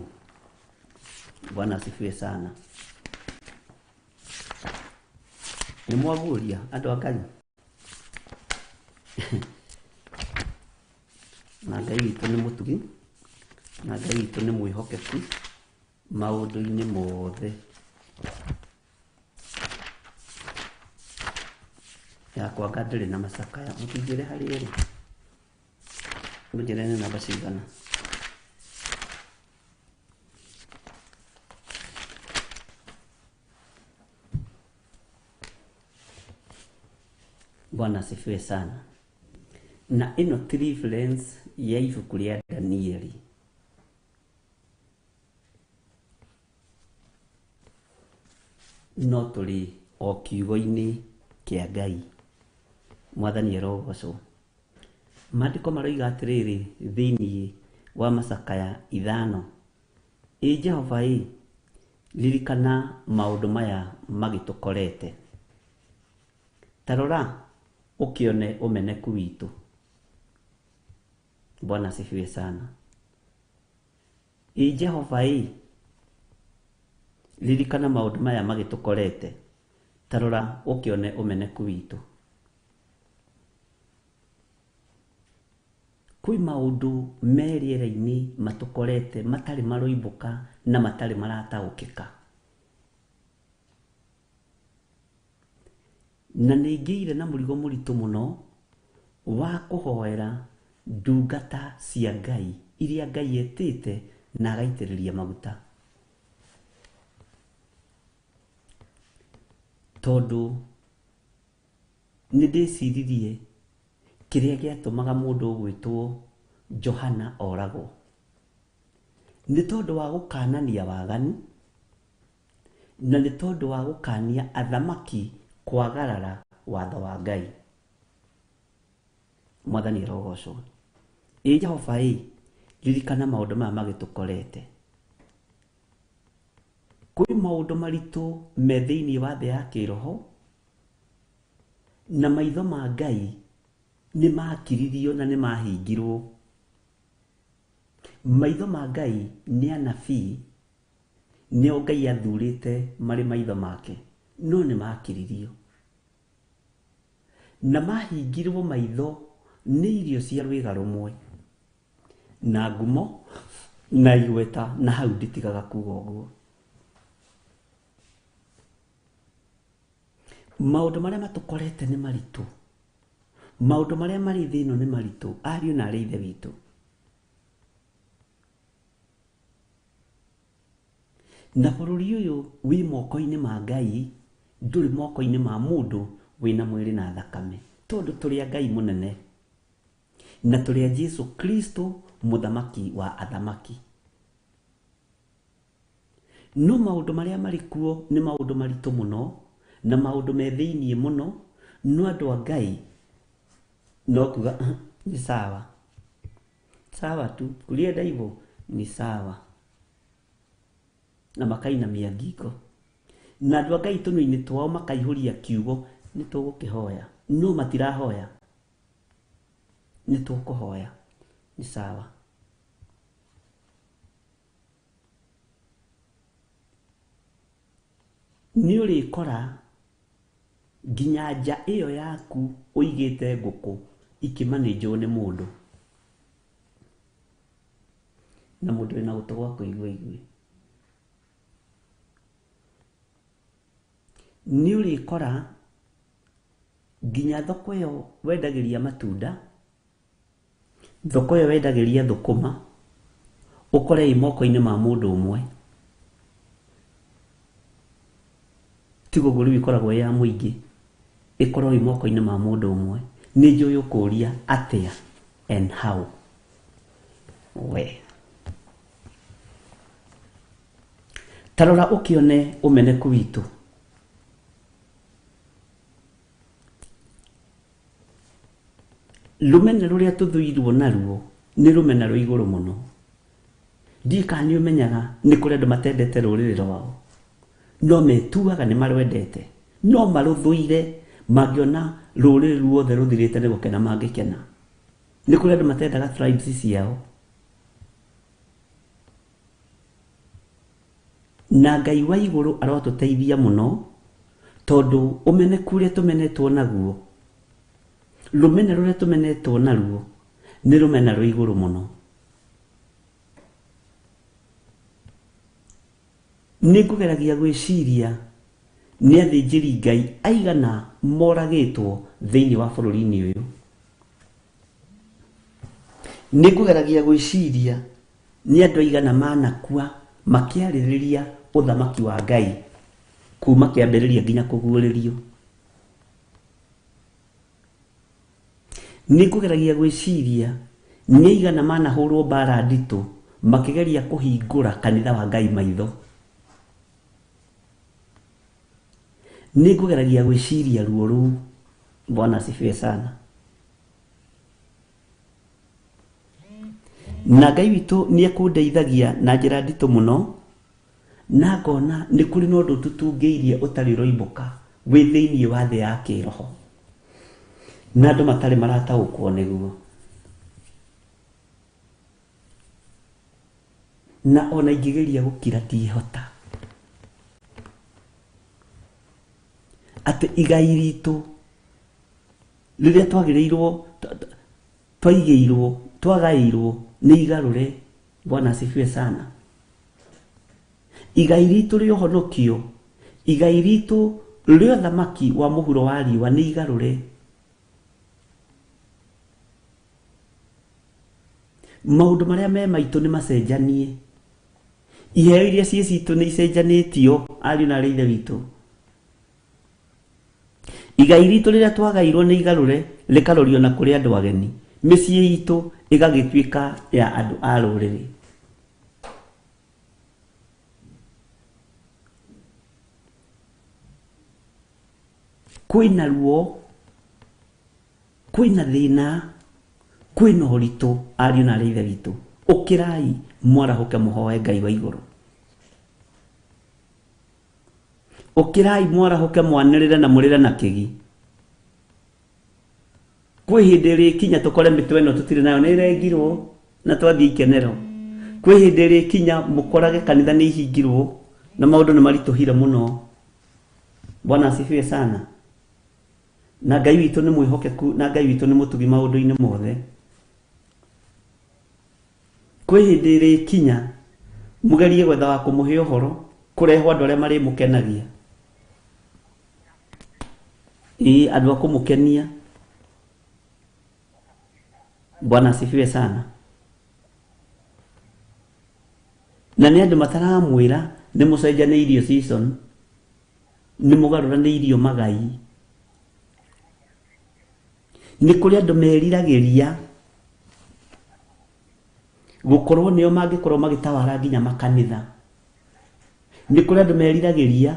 Bwana asifiwe sana. Nĩ mwaguũria andũ a Ngai? Na Ngai witũ nĩ mũtugi, na Ngai witũ nĩ mwĩhokeku maũndũ-inĩ mothe. Yakwa nga ndĩrĩ na macakaya, mũtinjĩre harĩa ĩrĩ, mũnjĩre nĩ namba cigana. Bwana asifiwe sana. Na ĩno ti reference ya ibuku rĩa Danieli. No tũrĩ o kiugo-inĩ kĩa Ngai. Mwathani arogocwo. Maandĩko maroiga atĩrĩrĩ thĩinĩ wa macakaya 5. Ĩ Jehova ĩ, ririkana maũndũ maya magĩtũkorete. Ta rora ũkĩone ũmeneku witũ. Bwana asifiwe sana. Ĩ Jehova ĩ, ririkana maũndũ maya magĩtũkorete. Ta rora ũkĩone ũmeneku witũ. Kwĩ maũndũ me rĩera-inĩ matũkorete matarĩ maroimbũka na matarĩ marataũkĩka. Na nĩ ngĩire na mũrigo mũritũ mũno wa kũhoera ndungata cia Ngai iria Ngai etĩte na agaitĩrĩria maguta. Tondũ nĩ ndĩciririe kĩrĩa gĩatũmaga mũndũ ũgwĩtwo Johana oragwo nĩ tondũ wa gũkanania waganu, na nĩ tondũ wa gũkania athamaki kwagarara watho wa Ngai. Mwathani arogocwo. Ĩ Jehova ĩ, ririkana maũndũ maya magĩtũkorete. Kwĩ maũndũ maritũ me thĩinĩ wa thĩ ya kĩroho, na maitho ma Ngai nĩ makiririo na nĩ mahingirwo. Maitho ma Ngai nĩ anabii, nĩo Ngai athurĩte marĩ maitho make, no nĩ makiririo. Na mahingirwo maitho nĩ irio cia rwĩga rũmwe, na ngumo, na igweta, na hau nditigaga kuga ũguo. Maũndũ marĩa matũkorete nĩ maritũ, maũndũ marĩa marĩ thĩ ĩno nĩ maritũ, ariũ na arĩ ithe witũ. Na bũrũri ũyũ wĩ moko-inĩ ma Ngai, ndũrĩ moko-inĩ ma mũndũ wĩna mwĩrĩ na thakame, tondũ tũrĩ a Ngai mũnene na tũrĩ a Jesu Kristo mũthamaki wa athamaki. No maũndũ marĩa marĩ kuo nĩ maũndũ maritũ mũno na maũndũ me thĩiniĩ mũno, no andũ a Ngai no kuga ni sawa sawa tu, kulienda hivyo ni sawa, na makainamia ngingo. Na andũ a Ngai tũnua-inĩ twao makaihũria kiugo nĩ tũgũkĩhoya, no matirahoya, nĩ tũkũhoya, ni sawa. Nĩ ũrĩkora nginya nja ĩyo yaku ũigĩte ngũkũ ikĩmanĩnjwo nĩ mũndũ, na mũndũ wĩna gũtũ gwa kũigua igue. Nĩ ũrĩkora nginya thoko ĩyo wendagĩria matunda, thoko ĩyo wendagĩria thũkũma, ũkore ĩ moko-inĩ ma mũndũ ũmwe. Tiga ũguo rĩu ĩkoragwo ĩ ya mũingĩ, ĩkorwo ĩ moko-inĩ ma mũndũ ũmwe. Nĩ njũĩ ũkũria atĩa and how. We ta rora ũkĩone ũmeneku witũ. Rũmena rũrĩa tũthũirwo naruo nĩ rũmena rwa igũrũ mũno. Ndiũĩ kana nĩ ũmenyaga nĩ kũrĩ andũ matendete rũrĩrĩ rwao, no metuaga nĩ marwendete, no marũthũire. Mangĩona rũrĩrĩ ruothe rũthirĩte nĩ gũkena mangĩkena. Nĩ kũrĩ andũ matendaga tribes ciao. Na Ngai wa igũrũ arotũteithia mũno, tondũ ũmeneku ũrĩa tũmenetwo naguo, rũmena rũrĩa tũmenetwo naruo nĩ rũmena rwa igũrũ mũno. Nĩ ngũgeragia gwĩciria nĩ athĩnjĩri Ngai aigana moragĩtwo thĩinĩ wa bũrũri-inĩ ũyũ. Nĩ ngũgeragia gwĩciria nĩ andũ aigana manakua makĩarĩrĩria ũthamaki wa Ngai kuma kĩambĩrĩria nginya kũguũrĩrio. Nĩ ngũgeragia gwĩciria nĩ aigana manahũrwo mbara nditũ makĩgeria kũhingũra kanitha wa Ngai maitho. Nĩ ngũgeragia gwĩciria ruo rũu. Bwana asifiwe sana. Na Ngai witũ nĩ ekũndeithagia na njĩra nditũ mũno, na ngona nĩ kũrĩ na ũndũ tũtungĩirie ũtarĩ ũroimbũka wĩ thĩiniĩ wa thĩ ya kĩroho, na andũ matarĩ marataũkwo nĩguo. Na ona ingĩgeria gũkira ndihota. Atĩ igai ritũ rĩrĩa twagĩrĩirwo, twaigĩirwo, twagaĩirwo nĩ igarũre. Bwana asifiwe sana. Igai ritũ rĩa ũhonokio, igai ritũ rĩa ũthamaki wa mũhuro wa riũa nĩ igarũre. Maũndũ marĩa me maitũ nĩ macenjanie. Iheo iria ciĩ citũ nĩ icenjanĩtio, ariũ na arĩ ithe witũ. Igai ritũ rĩrĩa twagairwo nĩ igarũre, rĩkarorio na kũrĩ andũ ageni. Mĩciĩ itũ ĩgagĩtuĩka ya andũ a rũrĩrĩ. Kwĩna ruo, kwĩna thĩna, kwĩna ũritũ, ariũ na arĩ ithe witũ. Ũkĩrai mwarahũke mũhoe Ngai wa igũrũ. Ũkĩrai mwarahũke mwanĩrĩre na mũrĩre na kĩgi. Kwĩ hĩndĩ ĩrĩkinya tũkore mĩtwe ĩno tũtirĩ nayo nĩ ĩrengirwo na twathiĩ ikenero. Kwĩ hĩndĩ ĩrĩkinya mũkorage kanitha nĩ ihingirwo na maũndũ nĩ maritũhire mũno. Bwana asifiwe sana. Na Ngai witũ nĩ mwĩhokeku, na Ngai witũ nĩ mũtugi maũndũ-inĩ mothe. Kwĩ hĩndĩ ĩrĩkinya mũgerie gwetha wa kũmũhe ũhoro, kũrehwo andũ arĩa marĩmũkenagia. Ĩĩ, andũ a kũmũkenia. Bwana asifiwe sana. Na nĩ andũ mataramwĩra nĩ mũcenjanĩirio season, nĩ mũgarũranĩirio magai. Nĩ kũrĩ andũ meriragĩria gũkorwo nĩo mangĩkorwo magĩtawara nginya makanitha. Nĩ kũrĩ andũ meriragĩria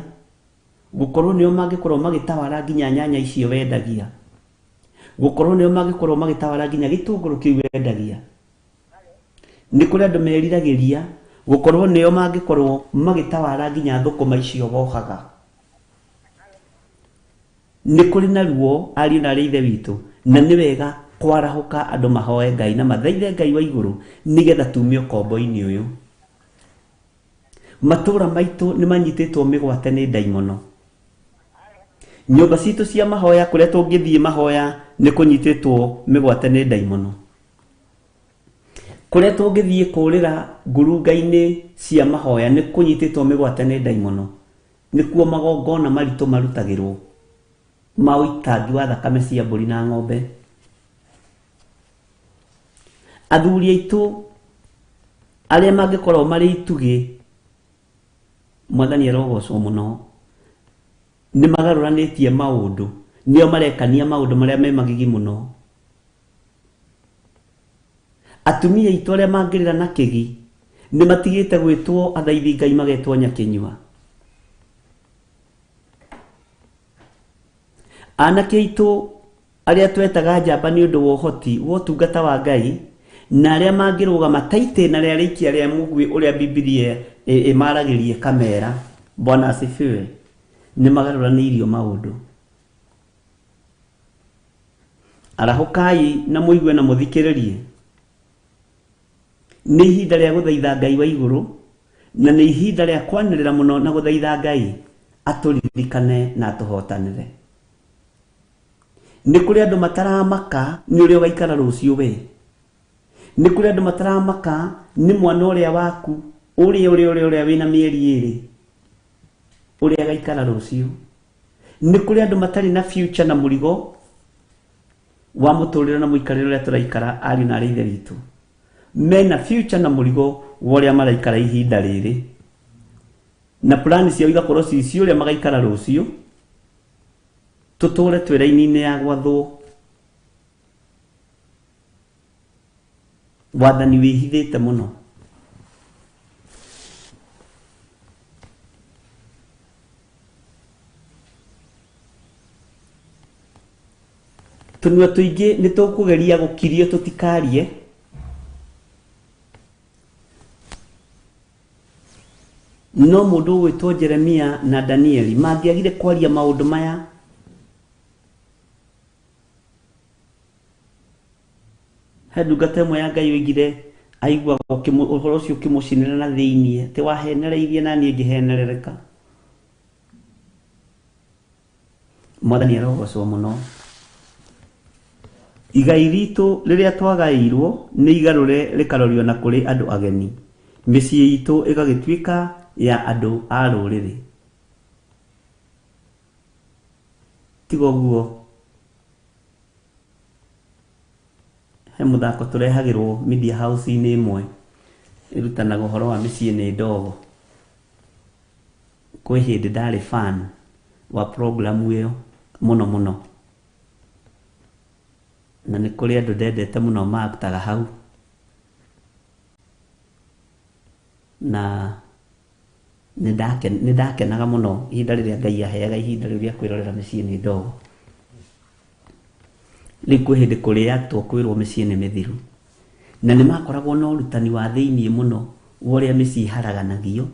gũkorwo nĩo mangĩkorwo magĩtawara nginya nyanya icio wendagia, gũkorwo nĩo mangĩkorwo magĩtawara nginya gĩtũngũrũ kĩu wendagia. Nĩ kũrĩ andũ meriragĩria gũkorwo nĩo mangĩkorwo magĩtawara nginya thũkũma icio wohaga. Nĩ kũrĩ na ruo, ariũ na arĩ ithe witũ, na nĩ wega kwarahũka andũ mahoe Ngai na mathaithe Ngai wa igũrũ nĩgetha tume ũkombo-inĩ ũyũ. Matũra maitũ nĩ manyitĩtwo mĩgwate nĩ ndaimono. Nyũmba citũ cia mahoya kũrĩa tũngĩthiĩ mahoya nĩ kũnyitĩtwo mĩgwate nĩ ndaimono. Kũrĩa tũngĩthiĩ kũrĩra ngurunga-inĩ cia mahoya nĩ kũnyitĩtwo mĩgwate nĩ ndaimono. Nĩkuo magongona maritũ marutagĩrwo ma ũitangi wa thakame cia mbũri na ng'ombe. Athuri aitũ arĩa mangĩkorwo marĩ itugĩ, Mwathani arogocwo mũno, nĩ magarũranĩtie maũndũ, nĩo marekania maũndũ marĩa me magigi mũno. Atumia aitũ arĩa mangĩrĩra na kĩgi nĩ matigĩte gwĩtwo athaithi Ngai, magetwo nyakĩnyua. Anake aitũ arĩa twetaga njamba nĩ ũndũ wa ũhoti wa ũtungata wa Ngai, na arĩa mangĩrũgama ta itĩna rĩa rĩikia rĩa mũguĩ ũrĩa Bibilia ĩmaragĩrie kamera, Bwana asifiwe, nĩ magarũranĩirio maũndũ. Arahũkai na mũigue na mũthikĩrĩrie. Nĩ ihinda rĩa gũthaitha Ngai wa igũrũ, na nĩ ihinda rĩa kwanĩrĩra mũno na gũthaitha Ngai atũririkane na atũhotanĩre. Nĩ kũrĩ andũ mataramaka nĩ ũrĩa ũgaikara rũciũ we. Nĩ kũrĩ andũ mataramaka nĩ mwana ũrĩa waku, ũrĩa ũrĩa ũrĩa ũrĩa wĩna mĩeri ĩrĩ, ũrĩa agaikara rũciũ. Nĩ kũrĩ andũ matarĩ na future na mũrigo wa mũtũrĩre na mũikarĩre ũrĩa tũraikara, ariũ na arĩ ithe witũ. Mena future na mũrigo wa ũrĩa maraikara ihinda rĩrĩ, na plani ciao igakorwo ci cia ũrĩa magaikara rũciũ. Tũtũre twĩ raini-inĩ ya gwathwo. Wathani wĩhithĩte mũno. Tũnua tũingĩ nĩ tũkũgeria gũkirio tũtikarie. No mũndũ ũgwĩtwo Jeremia na Danieli mangĩagire kwaria maũndũ maya, he ndungata ĩmwe ya Ngai oigire aiguaga ũhoro ũcio ũkĩmũcinĩra na thĩiniĩ, atĩ wahenereirie na niĩ ngĩhenerereka. Mwathani arogocwo mũno. Igai ritũ rĩrĩa twagaĩirwo nĩ igarũre rĩkarorio na kũrĩ andũ ageni, mĩciĩ itũ ĩgagĩtuĩka ya andũ a rũrĩrĩ. Tiga ũguo, he mũthako tũrehagĩrwo media house-inĩ ĩmwe ĩrutanaga ũhoro wa mĩciĩ nĩ ndogo. Kwĩ hĩndĩ ndarĩ fan wa programu ĩyo mũno mũno, na nĩ kũrĩ andũ ndendete mũno maaktaga hau, na nĩ ndakenaga mũno ihinda rĩrĩa Ngai aheaga ihinda rĩu rĩa kwĩrorera mĩciĩ nĩ ndogo. Rĩu kwĩ hĩndĩ kũrĩatwo kwĩrwo mĩciĩ nĩ mĩthiru, na nĩ makoragwo na ũrutani wa thĩiniĩ mũno wa ũrĩa mĩciĩ ĩharaganagio,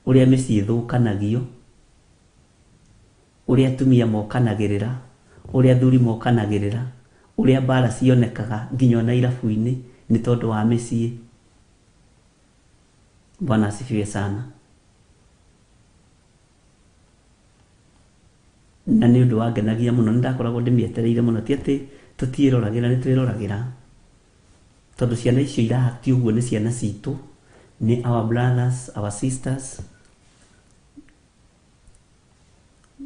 ũrĩa mĩciĩ ĩthũkanagio, ũrĩa atumia mokanagĩrĩra, ũrĩa athuri mokanagĩrĩra, ũrĩa mbara cionekaga nginya ona irabu-inĩ nĩ tondũ wa mĩciĩ. Bwana asifiwe sana. Na nĩ ũndũ wangenagia mũno, nĩ ndakoragwo ndĩmĩetereire mũno, ti atĩ tũtiĩroragĩra, nĩ twĩroragĩra, tondũ ciana icio iraakti ũguo nĩ ciana citũ, nĩ our brothers, our sisters.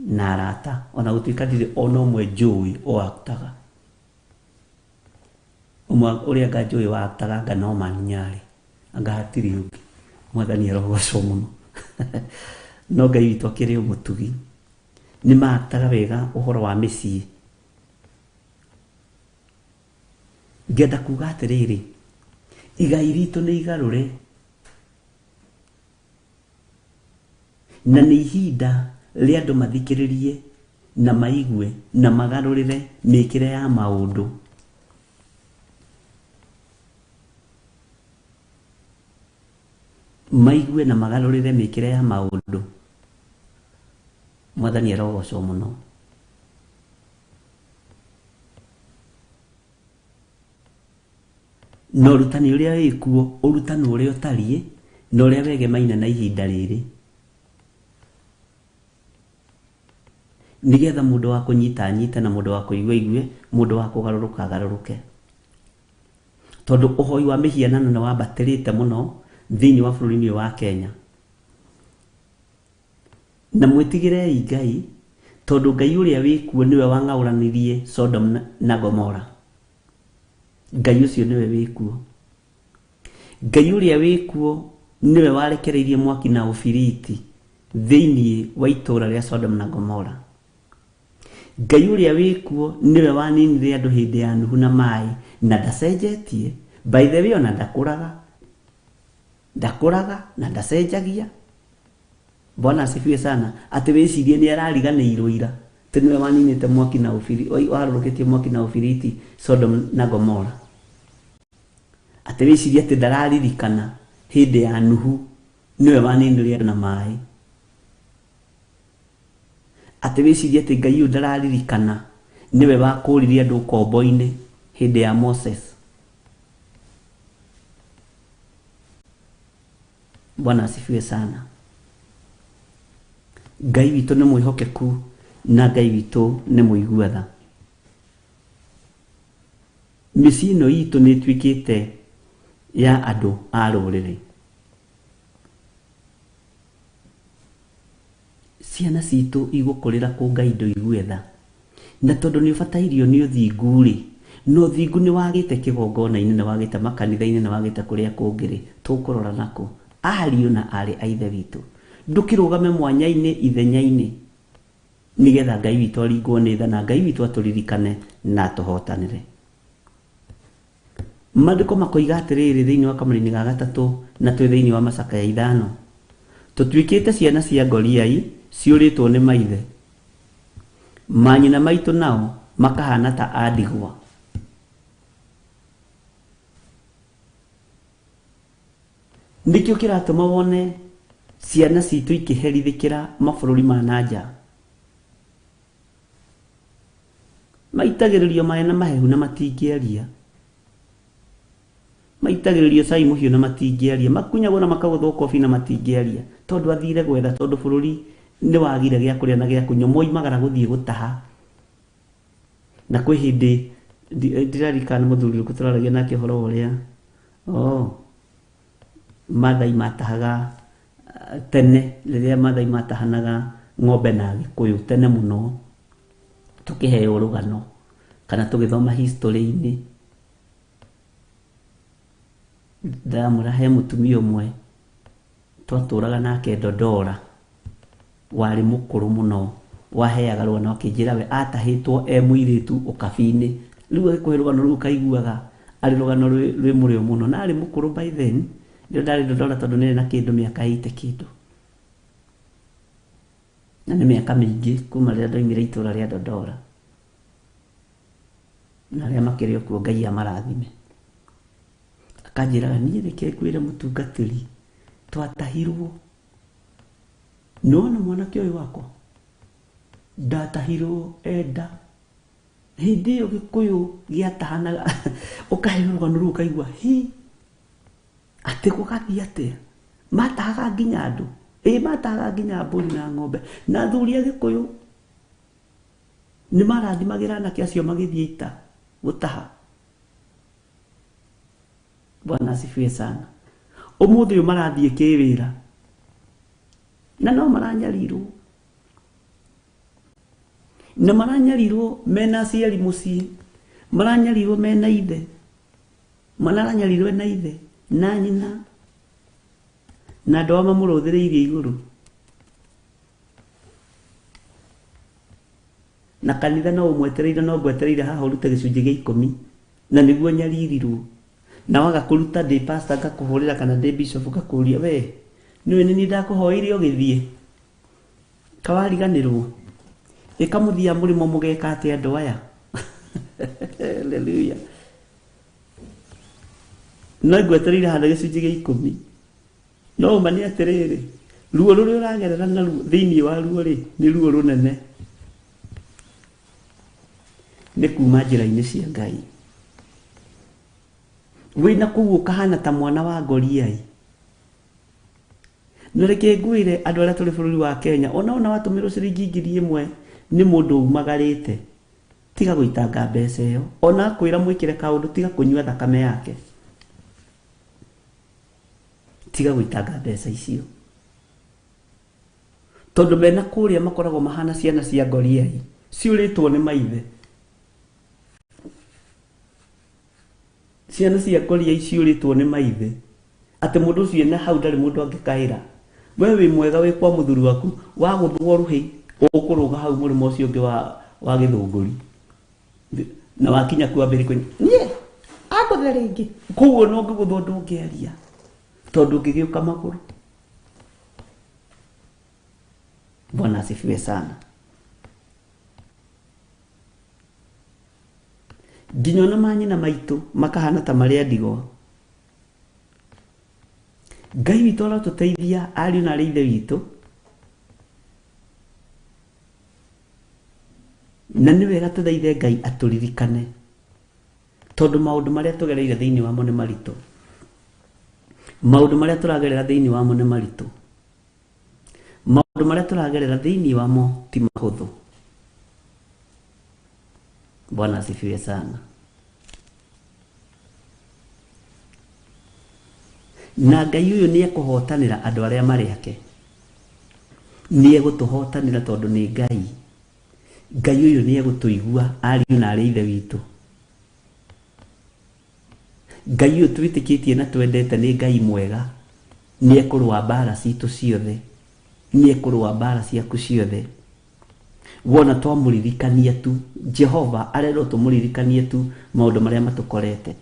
Na arata ona gũtuĩka ndirĩ ona ũmwe njũĩ oaktaga ũmwe ũrĩa anga njũĩ waaktaga anga no Maninyarĩ, anga hatirĩ ũngĩ. Mwathani arogocwo mũno. No Ngai witũ akĩrĩ o mũtugi, nĩ maaktaga wega ũhoro wa mĩciĩ. Ngenda kuga atĩrĩrĩ, igai ritũ nĩ igarũre na nĩ ihinda rĩa andũ mathikĩrĩrie na maigue na magarũrĩre mĩkĩre ya maũndũ. Maigue na magarũrĩre mĩkĩre ya maũndũ. Mwathani arogocwo mũno. Na ũrutani ũrĩa wĩkuo, ũrutani ũrĩa ũtariĩ na ũrĩa wegemaine na ihinda rĩrĩ, nĩgetha mũndũ wa kũnyita anyite na mũndũ wa kũigua aigue, mũndũ wa kũgarũrũka agarũrũke. Tondũ ũhoi wa mĩhianano nĩ wambatĩrĩte mũno thĩinĩ wa bũrũri-inĩ ũyũ wa Kenya. Na mwĩtigĩrei Ngai, tondũ Ngai ũrĩa wĩkuo nĩwe wang'aũranirie Sodom na Gomora. Ngai ũcio nĩwe wĩkuo. Ngai ũrĩa wĩkuo nĩwe warekereirie mwaki na ũbiriti thĩinĩ wa itũũra rĩa Sodom na Gomora. Ngai ũrĩa wĩkuo nĩwe waninire andũ hĩndĩ ya Nuhu na maĩ, na ndacenjetie. By the way, ona ndakũraga, ndakũraga na ndacenjagia. Bwana asifiwe sana. Atĩ wĩcirie nĩ arariganĩirwo ira atĩ nĩwe waninĩte mwaki na ũbiri, warũrũkĩtie mwaki na ũbiriti Sodom na Gomora. Atĩ wĩcirie atĩ ndararirikana hĩndĩ ya Nuhu nĩwe waninire andũ na maĩ. Atĩ wĩcirie atĩ Ngai ũyũ ndararirikana nĩwe wakũririe andũ ũkombo-inĩ hĩndĩ ya Moses. Bwana asifiwe sana. Ngai witũ nĩ mwĩhokeku na Ngai witũ nĩ mũigua tha. Mĩciĩ ĩno itũ nĩ ĩtuĩkĩte ya andũ a rũrĩrĩ. Ciana citũ igũkũrĩra kũ Ngai ndũigue tha. Na tondũ nĩ ũbatairio nĩ ũthingu rĩ, na ũthingu nĩ wagĩte kĩgongona-inĩ, nĩ wagĩte makanitha-inĩ, nĩ wagĩte kũrĩa kũngĩ rĩ, tũkũrora nakũ? Ariũ na aarĩ a Ithe witũ, ndũkĩrũgame mwanya-inĩ ithenya-inĩ, nĩgetha Ngai witũ aringwo nĩ tha na Ngai witũ atũririkane na atũhotanĩre. Maandĩko makoiga atĩrĩrĩ thĩinĩ wa kamũri-inĩ ga gatatũ na twĩ thĩinĩ wa macakaya ithano, tũtuĩkĩte ciana cia ngoriai ciũrĩtwo nĩ maithe, manyina maitũ nao makahana ta a ndigwa. Nĩkĩo kĩratũma wone ciana citũ ikĩherithĩkĩra mabũrũri ma na nja. Maitagĩrĩrio maĩ na mahehu na matingĩaria, maitagĩrĩrio cai mũhiũ na matingĩaria, makunyagwo na makagũthwo kobi na matingĩaria, tondũ athire gwetha, tondũ bũrũri nĩ wagire gĩa kũrĩa na gĩa kũnyua, moimagara gũthiĩ gũtaha. Na kwĩ hĩndĩ ndiririkana mũthuri ũrĩkũ tũraragia nake ũhoro wa ũrĩa Maathai matahaga tene, rĩrĩa Maathai matahanaga ng'ombe na Gĩkũyũ tene mũno, tũkĩheo rũgano kana tũgĩthoma history-inĩ, ndĩramwĩra he mũtumia ũmwe twatũraga nake Dodora, warĩ mũkũrũ mũno, waheaga rũgano akĩnjĩra we atahĩtwo e mũirĩtu ũkabi-inĩ. Rĩu agĩkũhe rũgano rũu ũkaiguaga arĩ rũgano rwĩ mũrĩo mũno, na arĩ mũkũrũ by then, rĩrĩa ndarĩ Dodora tondũ nĩarĩ na kĩndũ mĩaka 80 kĩndũ, na nĩ mĩaka mĩingĩ kuma rĩrĩa ndoimire itũra rĩa Dodora, na arĩa makĩrĩ o kuo Ngai amarathime. Akanjĩraga niĩ reke ngwĩre mũtungatĩri, twatahirwo, nĩwona mwanake ũyũ wakwa ndatahirwo enda hĩndĩ ĩyo Gĩkũyũ gĩatahanaga, ũkaheo rũgano rũu ũkaigua hi atĩ gũgathiĩ atĩa, matahaga nginya andũ, ĩ matahaga nginya mbũri na ng'ombe, na athuri a Gĩkũyũ nĩ marathimagĩra anake acio magĩthiĩ ita gũtaha. Bwana asifiwe sana. Ũmũthĩ ũyũ marathiĩ kĩwĩra na no maranyarirwo. Na maranyarirwo mena aciari mũciĩ, maranyarirwo mena ithe, maranyarirwo na ithe na nyina, na andũ ao mamũrũthĩrĩirie igũrũ. Na kanitha no ũmwetereire, no ngwetereire haha ũrute gĩcunjĩ gĩa 10 na nĩguo nyaririrwo. Na waga kũruta ndĩ pastor ngakũhũrĩra kana ndĩ bishop ngakũria, we nĩwe nĩ niĩ ndakũhoeire ũgĩthiĩ, kawariganĩrwo. Ĩkamũthia mũrĩmo mũgeka atĩa andũ aya? Hallelujah. No ngwetereire handũ gĩcunjĩ gĩa 10. No ũma nĩ atĩrĩrĩ, ruo rũrĩa ũragerera naruo thĩinĩ wa ruo rĩ, nĩ ruo rũnene. Nĩ kuma njĩra-inĩ cia Ngai. Wĩna kũu ũkahana ta mwana wa Goliai. Na reke ngwĩre andũ arĩa tũrĩ bũrũri wa Kenya, ona watũmĩrwo ciringi 1000 nĩ mũndũ umagarĩte, tiga gũitanga mbeca ĩyo. Ona akwĩra mwĩkĩre kaũndũ, tiga kũnyua thakame yake, tiga gũitanga mbeca icio, tondũ mena kũrĩa makoragwo mahana ciana cia Goliai ciũrĩtwo nĩ maithe. Ciana cia Goliai ciũrĩtwo nĩ maithe, atĩ mũndũ ũcio ena hau ndarĩ mũndũ angĩkaĩra. We wĩ mwega wĩ kwa mũthuri waku, wagũthwo rũhĩ ũkũrũga hau mũrĩmo ũcio ũngĩ wa gĩthũngũri, na wakinya kuo ambĩrĩrie kũnyua, niĩ angũthe rĩngĩ. Koguo no ũngĩgũthwo ndũngĩaria, tondũ ũngĩgĩũka magũrũ. Bwana asifiwe sana. Nginya ona manyina maitũ makahana ta marĩ a ndigwa. Ngai witũ arotũteithia ariũ na arĩ ithe witũ, na nĩ wega tũthaithe Ngai atũririkane, tondũ maũndũ marĩa tũgereire thĩinĩ wamo nĩ maritũ. Maũndũ marĩa tũragerera thĩinĩ wamo nĩ maritũ. Maũndũ marĩa tũragerera thĩinĩ wamo ti mahũthũ. Bwana asifiwe sana. Na Ngai ũyũ nĩ ekũhotanĩra andũ arĩa marĩ ake. Nĩ egũtũhotanĩra tondũ nĩ Ngai. Ngai ũyũ nĩ egũtũigua ariũ na arĩ ithe witũ. Ngai ũyũ twĩtĩkĩtie na twendete nĩ Ngai mwega. Nĩ ekũrũa mbara citũ ciothe, nĩ ekũrũa mbara ciaku ciothe. Wona twamũririkania tu, Jehova arerwo tũmũririkanie tu maũndũ marĩa matũkorete,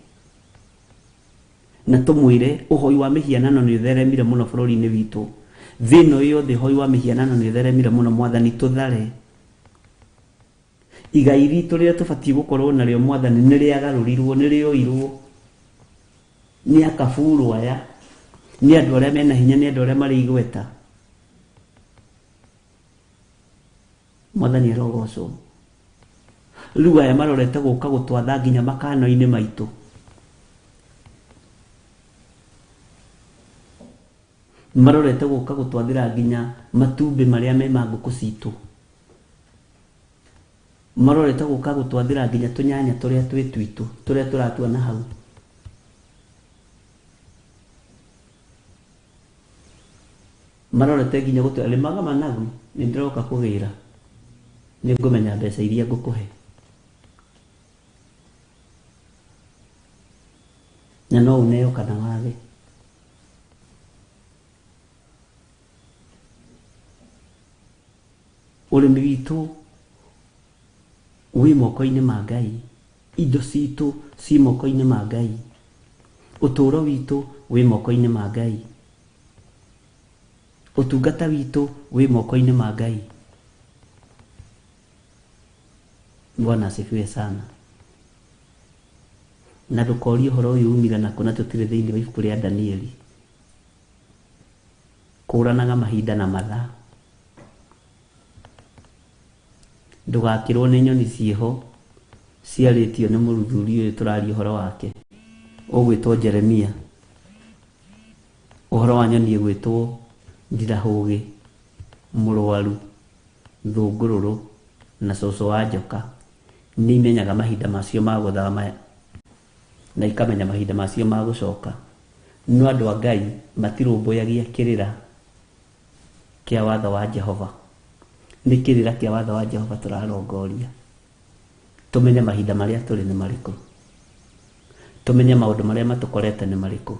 na tũmwĩre ũhoi wa mĩhianano nĩ ũtheremire mũno bũrũri-inĩ witũ. Thĩ ĩno yothe ũhoi wa mĩhianano nĩ ũtheremire mũno. Mwathani tũthare. Igai ritũ rĩrĩa tũbatiĩ gũkorwo narĩo Mwathani nĩ rĩagarũrirwo, nĩ rĩoirwo nĩ akaburu aya, nĩ andũ arĩa mena hinya, nĩ andũ arĩa marĩ igweta. Mwathani arogocwo. Rĩu aya marorete gũka gũtwatha nginya makano-inĩ maitũ. Marorete gũka gũtwathĩra nginya matumbĩ marĩa me ma ngũkũ citũ. Marorete gũka gũtwathĩra nginya tũnyanya tũrĩa twĩ twitũ, tũrĩa tũratua na hau. Marorete nginya gũtwĩra rĩmaga managu, nĩ ndĩroka kũgĩra, nĩ ngũmenya mbeca iria ngũkũhe. Na no ũneo kana wage. Ũrĩmi witũ wĩ moko-inĩ ma Ngai, indo citũ ci moko-inĩ ma Ngai, ũtũũro witũ wĩ moko-inĩ ma Ngai, ũtungata witũ wĩ moko-inĩ ma Ngai. Bwana asifiwe sana. Na ndũkorie ũhoro ũyũ umire nakũ, na tũtirĩ thĩinĩ wa ibuku rĩa Danieli. Kũranaga mahinda na mathaa. Ndũgakĩrwo nĩ nyoni ciĩho ciarĩtio nĩ mũthuri ũyũ tũraria ũhoro wake, ũgwĩtwo Jeremia. Ũhoro wa nyoni ĩgwĩtwo ndirahũgĩ, mũrwaru, thũngũrũrũ na cũcũ wa njoka. Nĩ imenyaga mahinda macio ma gũthama na ikamenya mahinda macio ma gũcoka. No andũ a Ngai matirũmbũyagia kĩrĩra kĩa watho wa Jehova. Nĩ kĩrĩra kĩa watho wa Jehova tũrarongoria. Tũmenye mahinda marĩa tũrĩ nĩ marĩkũ. Tũmenye maũndũ marĩa matũkorete nĩ marĩkũ.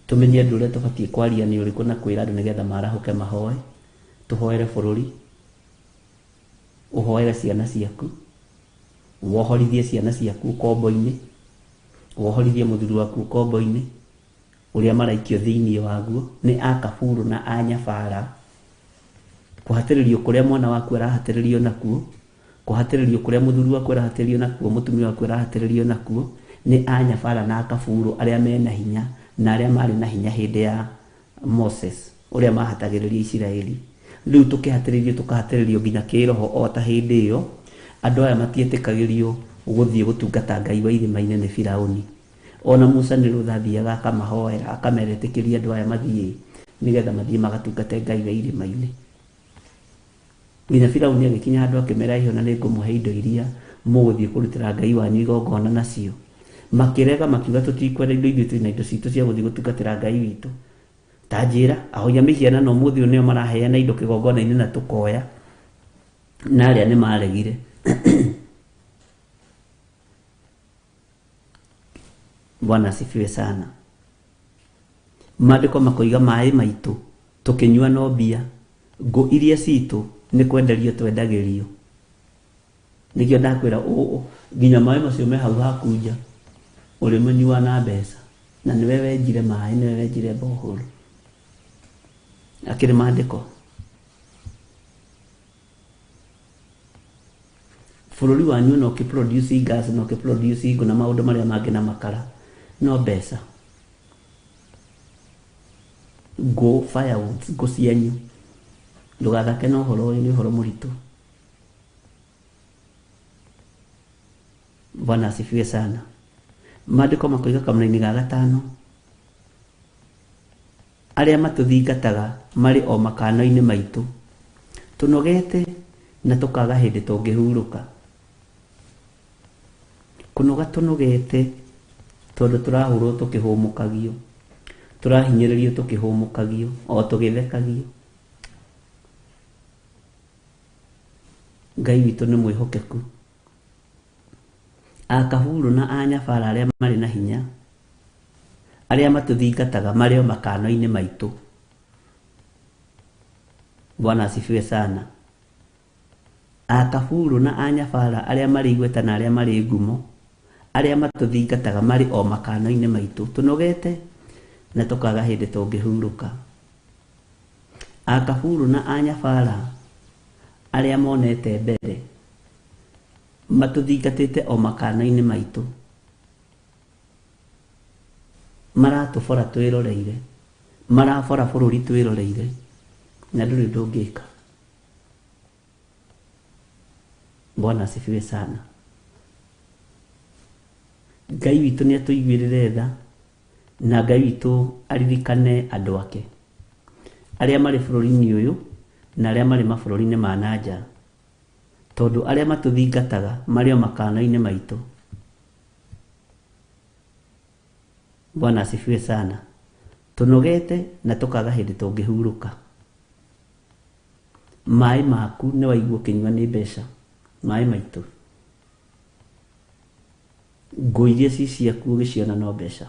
Tũmenye ũndũ ũrĩa tũbatiĩ kwaria nĩ ũrĩkũ na kwĩra andũ nĩgetha marahũke mahoe. Tũhoere bũrũri. Ũhoere ciana ciaku. Wohorithie ciana ciaku ũkombo-inĩ. Wohorithie mũthuri waku ũkombo-inĩ ũrĩa maraikio thĩinĩ waguo nĩ akaburu na anyabara. Kũhatĩrĩrio kũrĩa mwana waku arahatĩrĩrio nakuo, kũhatĩrĩrio kũrĩa mũthuri waku arahatĩrĩrio nakuo, mũtumia waku arahatĩrĩrio nakuo nĩ anyabara na akaburu arĩa mena hinya na arĩa marĩ na hinya hĩndĩ ya Moses ũrĩa mahatagĩrĩria Isiraeli. Rĩu tũkĩhatĩrĩrio tũkahatĩrĩrio nginya kĩroho o ta hĩndĩ ĩyo. Andũ aya matietĩkagĩrio gũthiĩ gũtungata Ngai wa irĩma-inĩ nĩ Firaũni. Ona Musa nĩ rũtha athiaga akamahoera akamera ĩtĩkĩria andũ aya mathiĩ nĩgetha mathiĩ magatungate Ngai wa irĩma-inĩ. Nginya Firaũni agĩkinya handũ akĩmera ĩho na nĩngũmũhe indo iria mũgũthiĩ kũrutĩra Ngai wanyu igongona nacio. Makĩrega makiuga tũtikwenda indo ithuĩ twĩna indo citũ cia gũthiĩ gũtungatĩra Ngai witũ. Ta njĩra ahoya mĩhianano ũmũthĩ ũyũ nĩo maraheana indo kĩgongona-inĩ na tũkoya, na arĩa nĩ maregire. Bwana asifiwe sana. Maandĩko makoiga maĩ maitũ tũkĩnyua no mbia, ngũ iria citũ nĩ kwenderio twendagĩrio. Nĩkĩo ndakwĩra nginya maĩ macio me hau haku nja ũrĩmanyua na mbeca, na nĩwe wenjire maĩ, nĩwe wenjire bohoro. Akĩrĩ maandĩko. Bũrũri wanyu no ũkĩ-produce gas, no ũkĩ-produce ngũ na maũndũ marĩa mangĩ na makara, no mbeca. Ngũ, firewoods, ngũ cianyu. Ndũgathake na ũhoro ũyũ, nĩ ũhoro mũritũ. Bwana asifiwe sana. Maandĩko makoiga kamũra-inĩ ga gatano, arĩa matũthingataga marĩ o makano-inĩ maitũ, tũnogete na tũkaga hĩndĩ tũngĩhurũka. Kũnoga tũnogete tondũ tũrahũrwo tũkĩhũmũkagio, tũrahinyĩrĩrio tũkĩhũmũkagio, o tũgĩthekagio. Ngai witũ nĩ mwĩhokeku. Akaburu na anyabara arĩa marĩ na hinya, arĩa matũthingataga marĩ o makano-inĩ maitũ. Bwana asifiwe sana. Akaburu na anyabara arĩa marĩ igweta na arĩa marĩ ngumo, arĩa matũthingataga marĩ o makano-inĩ maitũ, tũnogete na tũkaga hĩndĩ tũngĩhurũka. Akaburu na anyabara arĩa monete mbere matũthingatĩte o makano-inĩ maitũ, maratũbora twĩroreire, marabora bũrũri twĩroreire, na ndũrĩ ũndũ ũngĩka. Bwana asifiwe sana. Ngai witũ nĩ atũiguĩrĩre tha, na Ngai witũ aririkane andũ ake arĩa marĩ bũrũri-inĩ ũyũ na arĩa marĩ mabũrũri-inĩ ma na nja, tondũ arĩa matũthingataga marĩ o makano-inĩ maitũ. Bwana asifiwe sana. Tũnogete na tũkaga hĩndĩ tũngĩhurũka. Maĩ maku nĩ waigua ũkĩnyua nĩ mbeca, maĩ maitũ. Ngũ iria ci ciaku ũgĩciona no mbeca.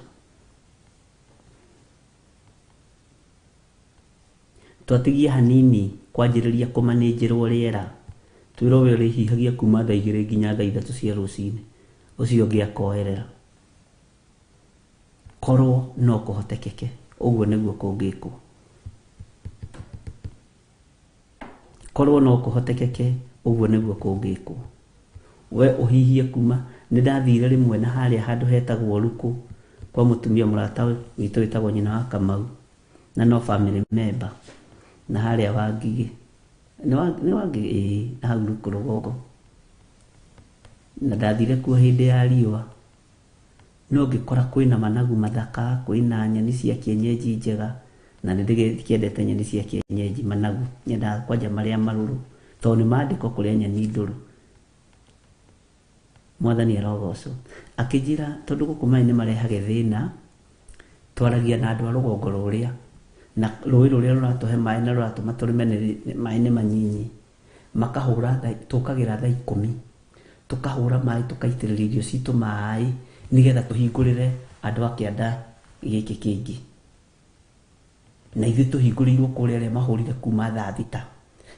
Twatigia hanini kwanjĩrĩria kũmanĩnjĩrwo rĩera, twĩrwo we ũrĩhihagia kuma thaa 2 nginya thaa 3 cia rũcinĩ, ũcio ũngĩ akoerera. Korwo no kũhotekeke, ũguo nĩguo kũngĩkwo. Korwo no kũhotekeke, ũguo nĩguo kũngĩkwo. We ũhihie kuma, nĩ ndathire rĩmwe na harĩa handũ hetagwo Rukũ kwa mũtumia mũrata witũ wĩtagwo nyina wa Kamau, na no family member, na harĩa Wangigĩ. Nĩ Wangigĩ? Ĩĩ, na hau Rukũ rũgongo. Na ndathire kuo hĩndĩ ya riũa, no ngĩkora kwĩna managu mathaka, kwĩna nyeni cia kienyeji njega, na nĩ ndĩkĩendete nyeni cia kienyeji, managu nyendaga kwanja marĩa marũrũ, tondũ nĩ maandĩko kũrĩa nyeni ndũrũ. Mwathani arogocwo. Akĩnjĩra tondũ gũkũ maĩ nĩ marehage thĩna, twaragia na andũ a rũgongo rũrĩa, Na rũĩ rũrĩa rũratũhe maĩ na rũratũma tũrĩme maĩ nĩ manyinyi. Makahũra tũkagĩra thaa 10, tũkahũra maĩ, tũkaitĩrĩria irio citũ maĩ nĩgetha tũhingũrĩre andũ a kĩanda gĩkĩ kĩngĩ. Na ithuĩ tũhingũrĩirwo kũrĩa arĩa mahũrire kuma thaa 6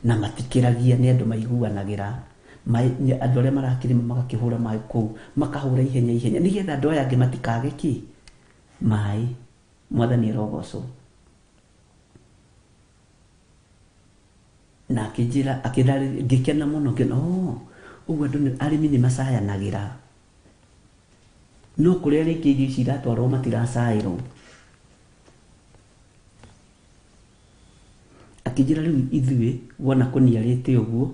na matikĩragia, nĩ andũ maiguanagĩra. Andũ arĩa marakĩrĩma magakĩhũra maĩ kũu, makahũra ihenya ihenya nĩgetha andũ aya angĩ matikage kĩ maĩ. Mwathani arogocwo. Na akĩnjĩra, akĩndarĩria, ngĩkena mũno, ngĩona, oh, ũguo andũ nĩ, arĩmi nĩ macayanagĩra. No kũrĩa rĩngĩ irio ici iratwarwo matiracaĩrwo. Akĩnjĩra rĩu ithuĩ wona kũniarĩte ũguo,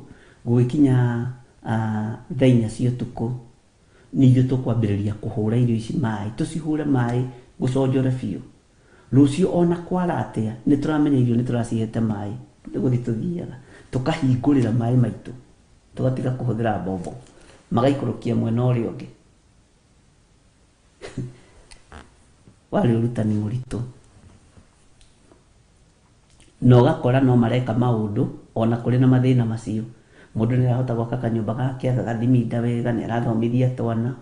gũgĩkinya thaa 4 cia ũtukũ, nĩ ithuĩ tũkwambĩrĩria kũhũra irio ici maĩ, tũcihũre maĩ gũconjore biũ. Rũciũ ona kwara atĩa, nĩ tũramenya irio nĩ tũracihete maĩ, nĩ gũthiĩ tũthiaga. Tũkahingũrĩra maĩ maitũ, tũgatiga kũhũthĩra mbombo, magaikũrũkia mwena ũrĩa ũngĩ. Warĩ ũrutani mũritũ. Na ũgakora no mareka maũndũ ona kũrĩ na mathĩna macio. Mũndũ nĩ arahota gwaka kanyũmba gake, agathiminda wega, nĩ arathomithia twana,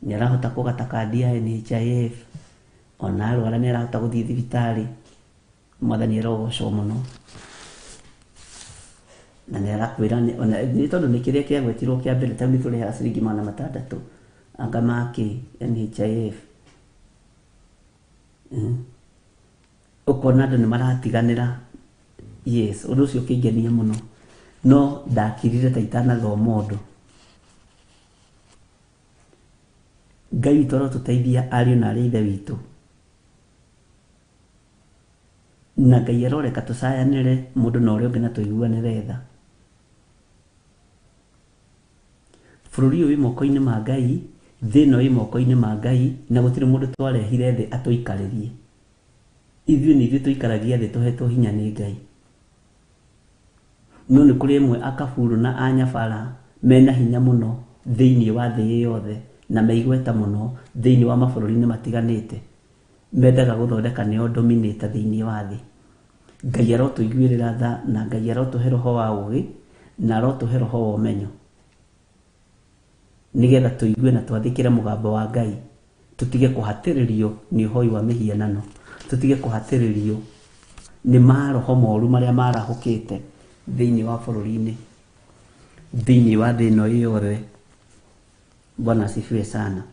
nĩ arahota kũgata kandi ya NHIF, ona arwara nĩ arahota gũthiĩ thibitarĩ. Mwathani arogocwo mũno. Na nĩ arakwĩra ona nĩ tondũ nĩ kĩrĩa kĩagwetirwo kĩa mbere, ta rĩu nĩ tũrĩhaga ciringi 600 anga make NHIF. Ũkona andũ nĩ maratiganĩra. Yes, ũndũ ũcio ũkĩngenia mũno. No ndakirire ta itanathoma ũndũ. Ngai witũ arotũteithia ariũ na arĩ ithe witũ. Na Ngai aroreka tũcayanĩre mũndũ na ũrĩa ũngĩ na tũiguanĩre tha. Bũrũri ũyũ wĩ moko-inĩ ma Ngai, thĩ ĩno ĩ moko-inĩ ma Ngai, na gũtirĩ mũndũ twarehire thĩ atũikarĩrie. Ithuĩ nĩ ithuĩ tũikaragia thĩ tũhetwo hinya nĩ Ngai. No nĩ kũrĩ amwe akaburu na anyabara mena hinya mũno thĩinĩ wa thĩ yothe na meigweta mũno thĩinĩ wa mabũrũri-inĩ matiganĩte. Mendaga gũthondeka nĩo dominator thĩinĩ wa thĩ. Ngai arotũiguĩrĩra tha na Ngai arotũhe roho wa ũũgĩ na arotũhe roho wa ũmenyo, nĩgetha tũigue na twathĩkĩre mũgambo wa Ngai, tũtige kũhatĩrĩrio nĩ ũhoi wa mĩhianano, tũtige kũhatĩrĩrio nĩ maroho moru marĩa marahũkĩte thĩinĩ wa bũrũri-inĩ, thĩinĩ wa thĩ ĩno yothe. Bwana asifiwe sana.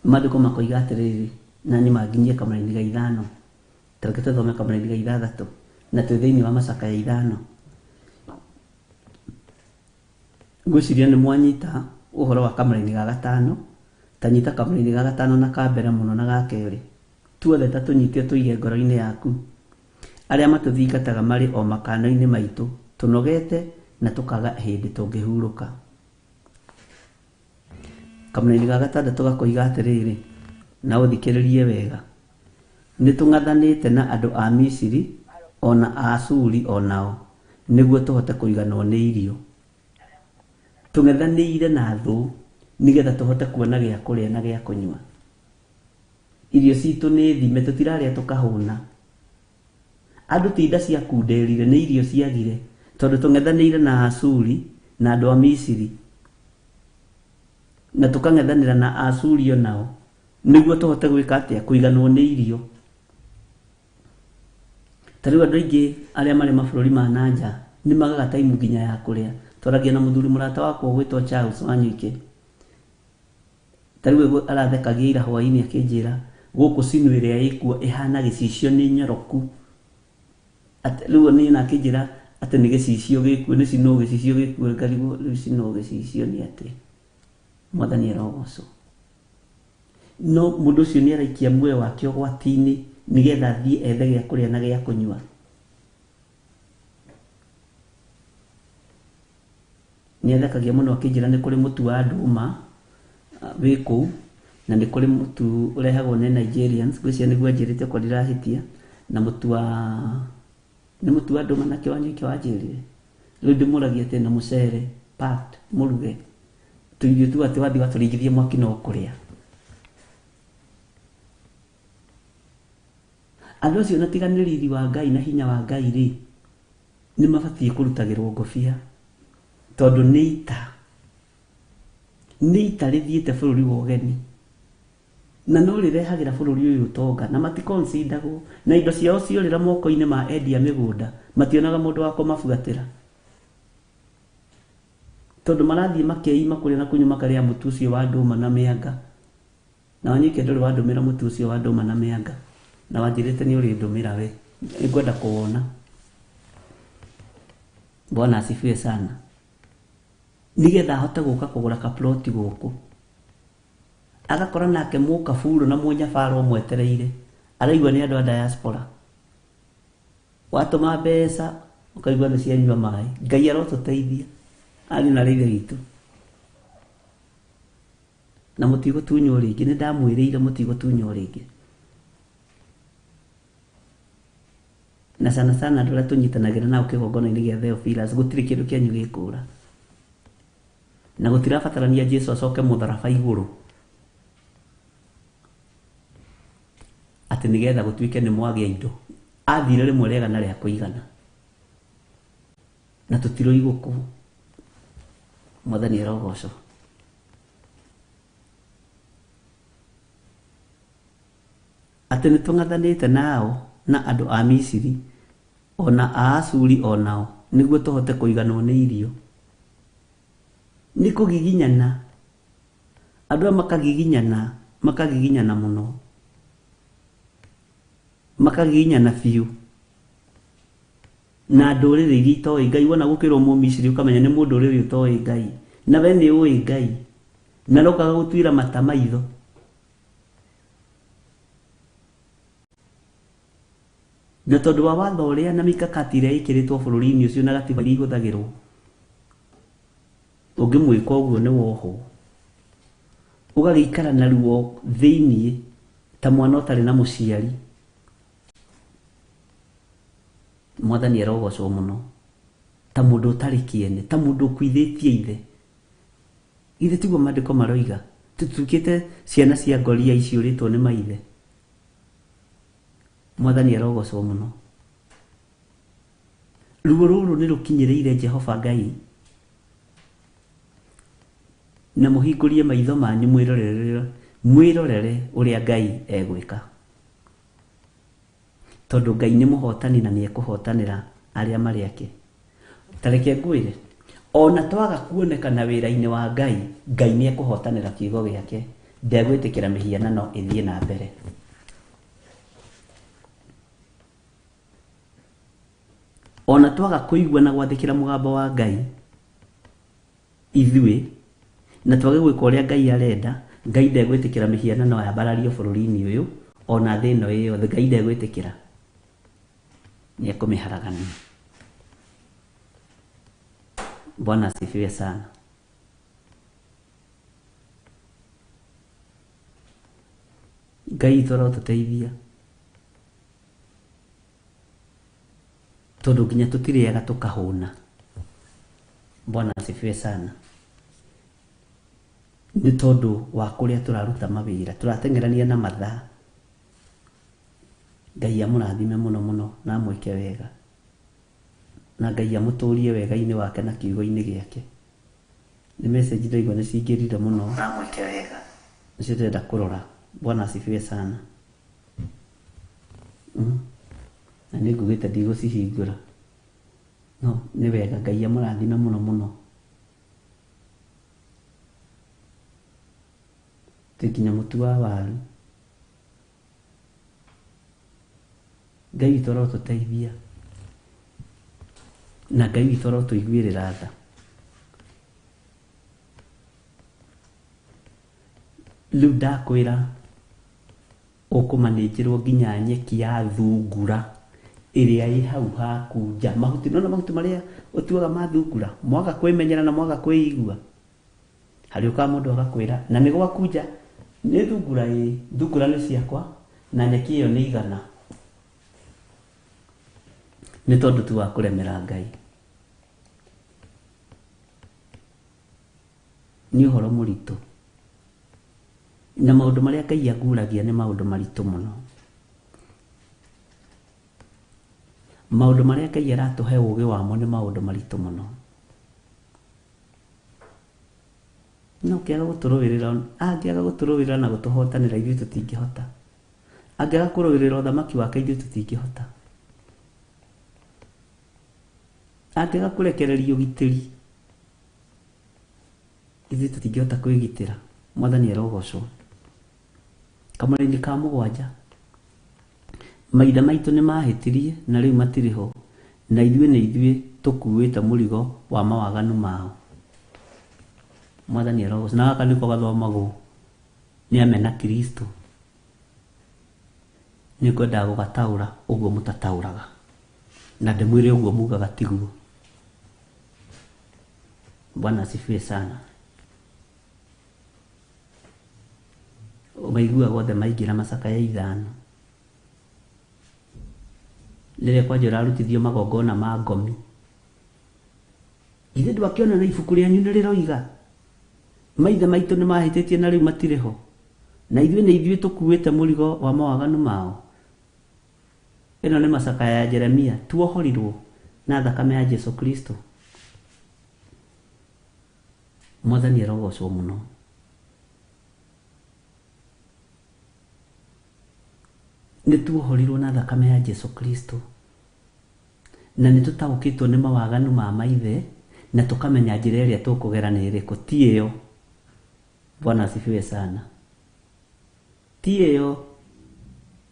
Maandĩko makoiga atĩrĩrĩ, na niĩ manginyie kamũraini ga 5, ta reke tũthome kamũraini ga 6, na twĩ thĩinĩ wa macakaya 5. Ngwĩciria nĩ mwanyita ũhoro wa kamũraini ga 5, ta nyita kamũraini ga 5 na ka mbere mũno na ga kerĩ. Tuothe ta tũnyite tũige ngoro-inĩ yaku. Arĩa matũthingataga marĩ o makano-inĩ maitũ, tũnogete na tũkaga hĩndĩ tũngĩhurũka. Kamũraini ga 6 gakoiga atĩrĩrĩ, na ũthikĩrĩrie wega. Nĩ tũng'athanĩte na andũ a Misiri ona a Ashuri onao, nĩguo tũhote kũiganwo nĩ irio. Tũng'ethanĩire na thũ nĩgetha tũhote kuona gĩa kũrĩa na gĩa kũnyua. Irio citũ nĩ thime, tũtirarĩa tũkahũna. Andũ ti nda ciakunderire, nĩ irio ciagire, tondũ tũng'ethanĩire na Ashuri na andũ a Misiri, na tũkang'ethanĩra na Ashuri onao, nĩguo tũhote gwĩka atĩa? Kũiganwo nĩ irio. Ta rĩu andũ aingĩ arĩa marĩ mabũrũri ma na nja nĩ magaga taimu nginya ya kũrĩa. Twaragia na mũthuri mũrata wakwa ũgwĩtwo Charles Wanyuike. Ta rĩu arathekagia ira hwaĩ-inĩ akĩnjĩra gũkũ cinu ĩrĩa ĩkuo ĩhana gĩcicio nĩ nyoroku. Atĩ rĩu niĩ na akĩnjĩra atĩ nĩ gĩcicio gĩkuo, nĩ cinu gĩcicio gĩkuo, ngarigwo rĩu cinu gĩcicio nĩ atĩa. Mwathani arogocwo. No mũndũ ũcio nĩ araikia muoyo wake ũgwati-inĩ nĩgetha athiĩ ethe gĩa kũrĩa na gĩa kũnyua. Nĩ athekagia mũno akĩnjĩra nĩ kũrĩ mũtu wa ndũma wĩ kũu, na nĩ kũrĩ mũtu ũrehagwo nĩ Nigerians, ngwĩciria nĩguo anjĩrĩte okorwo ndirahĩtia, na mũtu wa, nĩ mũtu wa ndũma nakĩo Wanyoike wanjĩrire. Rĩu ndĩmũragia atĩ na mũcere packed mũruge, tũirio tu atĩ wathiĩ watũringithia mwaki no kũrĩa. Andũ acio na tiga nĩ riri wa Ngai na hinya wa Ngai rĩ, nĩ mabatiĩ kũrutagĩrwo ngobia, tondũ nĩ ita, nĩ ita rĩthiĩte bũrũri wa ũgeni, na no rĩrehagĩra bũrũri ũyũ ũtonga, na matikonsidagwo, na indo ciao ciorĩra moko-inĩ ma endia mĩgũnda, mationaga mũndũ wa kũmabuatĩra, tondũ marathiĩ makeima kũrĩa na kũnyua makarĩa mũtu ũcio wa ndũma na mĩanga. Na Wanyuike ndũrĩ wandũmĩra mũtu ũcio wa ndũma na mĩanga, na wanjĩrĩte nĩ ũrĩndũmĩra we, nĩngwenda kũwona. Bwana asifiwe sana. Nĩgetha ahote gũka kũgũra kaploti gũkũ, agakora nake mũkaburu na mũnyabara ũmwetereire, araigua nĩ andũ a diaspora. Watũma mbeca ũkaigua nĩ cianyua maĩ. Ngai arotũteithia ariũ na ithe witũ, na mũtigũtunywo rĩngĩ. Nĩ ndamwĩrĩire mũtigũtunywo rĩngĩ, na sana sana andũ arĩa tũnyitanagĩra nao kĩgongona-inĩ gĩa Theophilus, gũtirĩ kĩndũ kĩanyu gĩkũra, na gũtirabatarania Jesu acoke mũtharaba igũrũ atĩ nĩgetha gũtuĩke nĩ mwagĩa indo. Athire rĩmwe rĩega na rĩa kũigana, na tũtiroigũkũ. Mwathani arogocwo. Atĩ nĩ tũng'athanĩte nao na andũ a Misiri ona a Asuri onao, nĩguo tũhote kũiganwo nĩ irio. Nĩ kũgiginyana, andũ aya makagiginyana, makagiginyana mũno, makagiginyana biũ na ndũrĩrĩ iria itoĩ Ngai. Wona gũkĩrwo Mũmisiri ũkamenya nĩ mũndũ ũrĩrĩ ũtoĩ Ngai, na we nĩ ũĩ Ngai, na rokaga gũtuĩra mata maitho. Na tondũ wa watho ũrĩa na mikakati ĩrĩa ĩkĩrĩtwo bũrũri-inĩ ũcio na gatiba iria ihũthagĩrwo, ũngĩmwĩka ũguo nĩ wohwo, ũgagĩikara na ruo thĩiniĩ ta mwana ũtarĩ na mũciari. Mwathani arogocwo mũno, ta mũndũ ũtarĩ kĩene, ta mũndũ ũkuithĩtie ithe. Ithe tiguo maandĩko maroiga, tũtuĩkĩte ciana cia ngoria iciũrĩtwo nĩ maithe. Mwathani arogocwo mũno. Ruo rũrũ nĩ rũkinyĩrĩire Jehova Ngai, na mũhingũrie maitho manyu mwĩrorere, mwĩrorere ũrĩa Ngai egwĩka, tondũ Ngai nĩ mũhotani na nĩ ekũhotanĩra arĩa marĩ ake. Ta reke ngwĩre, ona twaga kuonekana wĩra-inĩ wa Ngai, Ngai nĩ ekũhotanĩra kiugo gĩake, ndegwĩtĩkĩra mĩhianano ĩthiĩ na mbere. Ona twaga kũigua na gwathĩkĩra mũgambo wa Ngai ithuĩ, na twage gwĩka ũrĩa Ngai arenda, Ngai ndegwĩtĩkĩra mĩhianano yambarario bũrũri-inĩ ũyũ ona thĩ ĩno ĩ yothe. Ngai ndegwĩtĩkĩra, nĩ ekũmĩharagania. Bwana asifiwe sana. Ngai witũ arotũteithia, tondũ nginya tũtirĩaga tũkahũna. Bwana asifiwe sana. Nĩ tondũ wa kũrĩa tũraruta mawĩra, tũrateng'erania na mathaa. Ngai amũrathime mũno mũno na amwĩke wega, na Ngai amũtũrie wega-inĩ wake na kiugo-inĩ gĩake. Nĩ message ndaigua nĩ cingĩrire mũno, na amwĩke wega, nĩcio ndĩrenda kũrora. Bwana asifiwe sana. Na nĩ ngugĩte ndigũcihingũra, no nĩ wega. Ngai amũrathime mũno mũno. Twĩ nginya mũtu wa waru. Ngai witũ arotũteithia, na Ngai witũ arotũiguĩrĩra tha. Rĩu ndakwĩra ũkũmanĩnjĩrwo nginya nyeki ya thungura ĩrĩa ĩ hau haku nja. Mahuti, nona mahuti marĩa ũtuaga ma thungura, mwaga kwĩmenyera na mwaga kwĩigua, harĩ ũkaga mũndũ agakwĩra na nĩ gwaku nja, nĩ thungura ĩ, thungura nĩ ciakwa na nyeki ĩyo nĩ igana. Nĩ tondũ tu wa kũremera Ngai. Nĩ ũhoro mũritũ, na maũndũ marĩa Ngai anguragia nĩ maũndũ maritũ mũno. Maũndũ marĩa Ngai aratũhe ũũgĩ wamo nĩ maũndũ maritũ mũno. No kĩaga gũtũrũĩrĩra, angĩaga gũtũrũĩrĩra na gũtũhotanĩra ithuĩ tũtingĩhota. Angĩaga kũrũĩrĩra ũthamaki wake ithuĩ tũtingĩhota. Angĩaga kũrekereria ũgitĩri ithuĩ tũtingĩhota kwĩgitĩra. Mwathani arogocwo. Kamũra-inĩ ka mũgwanja, maithe maitũ nĩ mahĩtirie na rĩu matirĩ ho, na ithuĩ nĩ ithuĩ tũkuĩte mũrigo wa mawaganu mao. Mwathani arogocwo. Na gaka nĩko gathomagwo nĩ amena Kristo. Nĩ ngwendaga gũgataũra ũguo mũtataũraga, na ndĩmwĩre ũguo mugaga tiguo. Bwana asifiwe sana. Maiguaga othe maingĩra macakaya ithano. Rĩrĩa kwanja ũrarutithio magongona ma ngomi, ithe ndwakĩona na ibuku rĩanyu nĩ rĩroiga maithe maitũ nĩ mahĩtĩtie na rĩu matirĩ ho, na ithuĩ nĩ ithuĩ tũkuĩte mũrigo wa mawaganu mao. Ĩno nĩ macakaya ya Jeremia, tuohorirwo na thakame ya Jesu Kristo. Mwathani arogocwo mũno. Nĩ tuohorirwo na thakame ya Jesu Kristo, na nĩ tũtaũkĩtwo nĩ mawaganu ma maithe, na tũkamenya njĩra ĩrĩa tũkũgera nĩ ĩrĩkũ. Ti ĩyo. Bwana asifiwe sana. Ti ĩyo.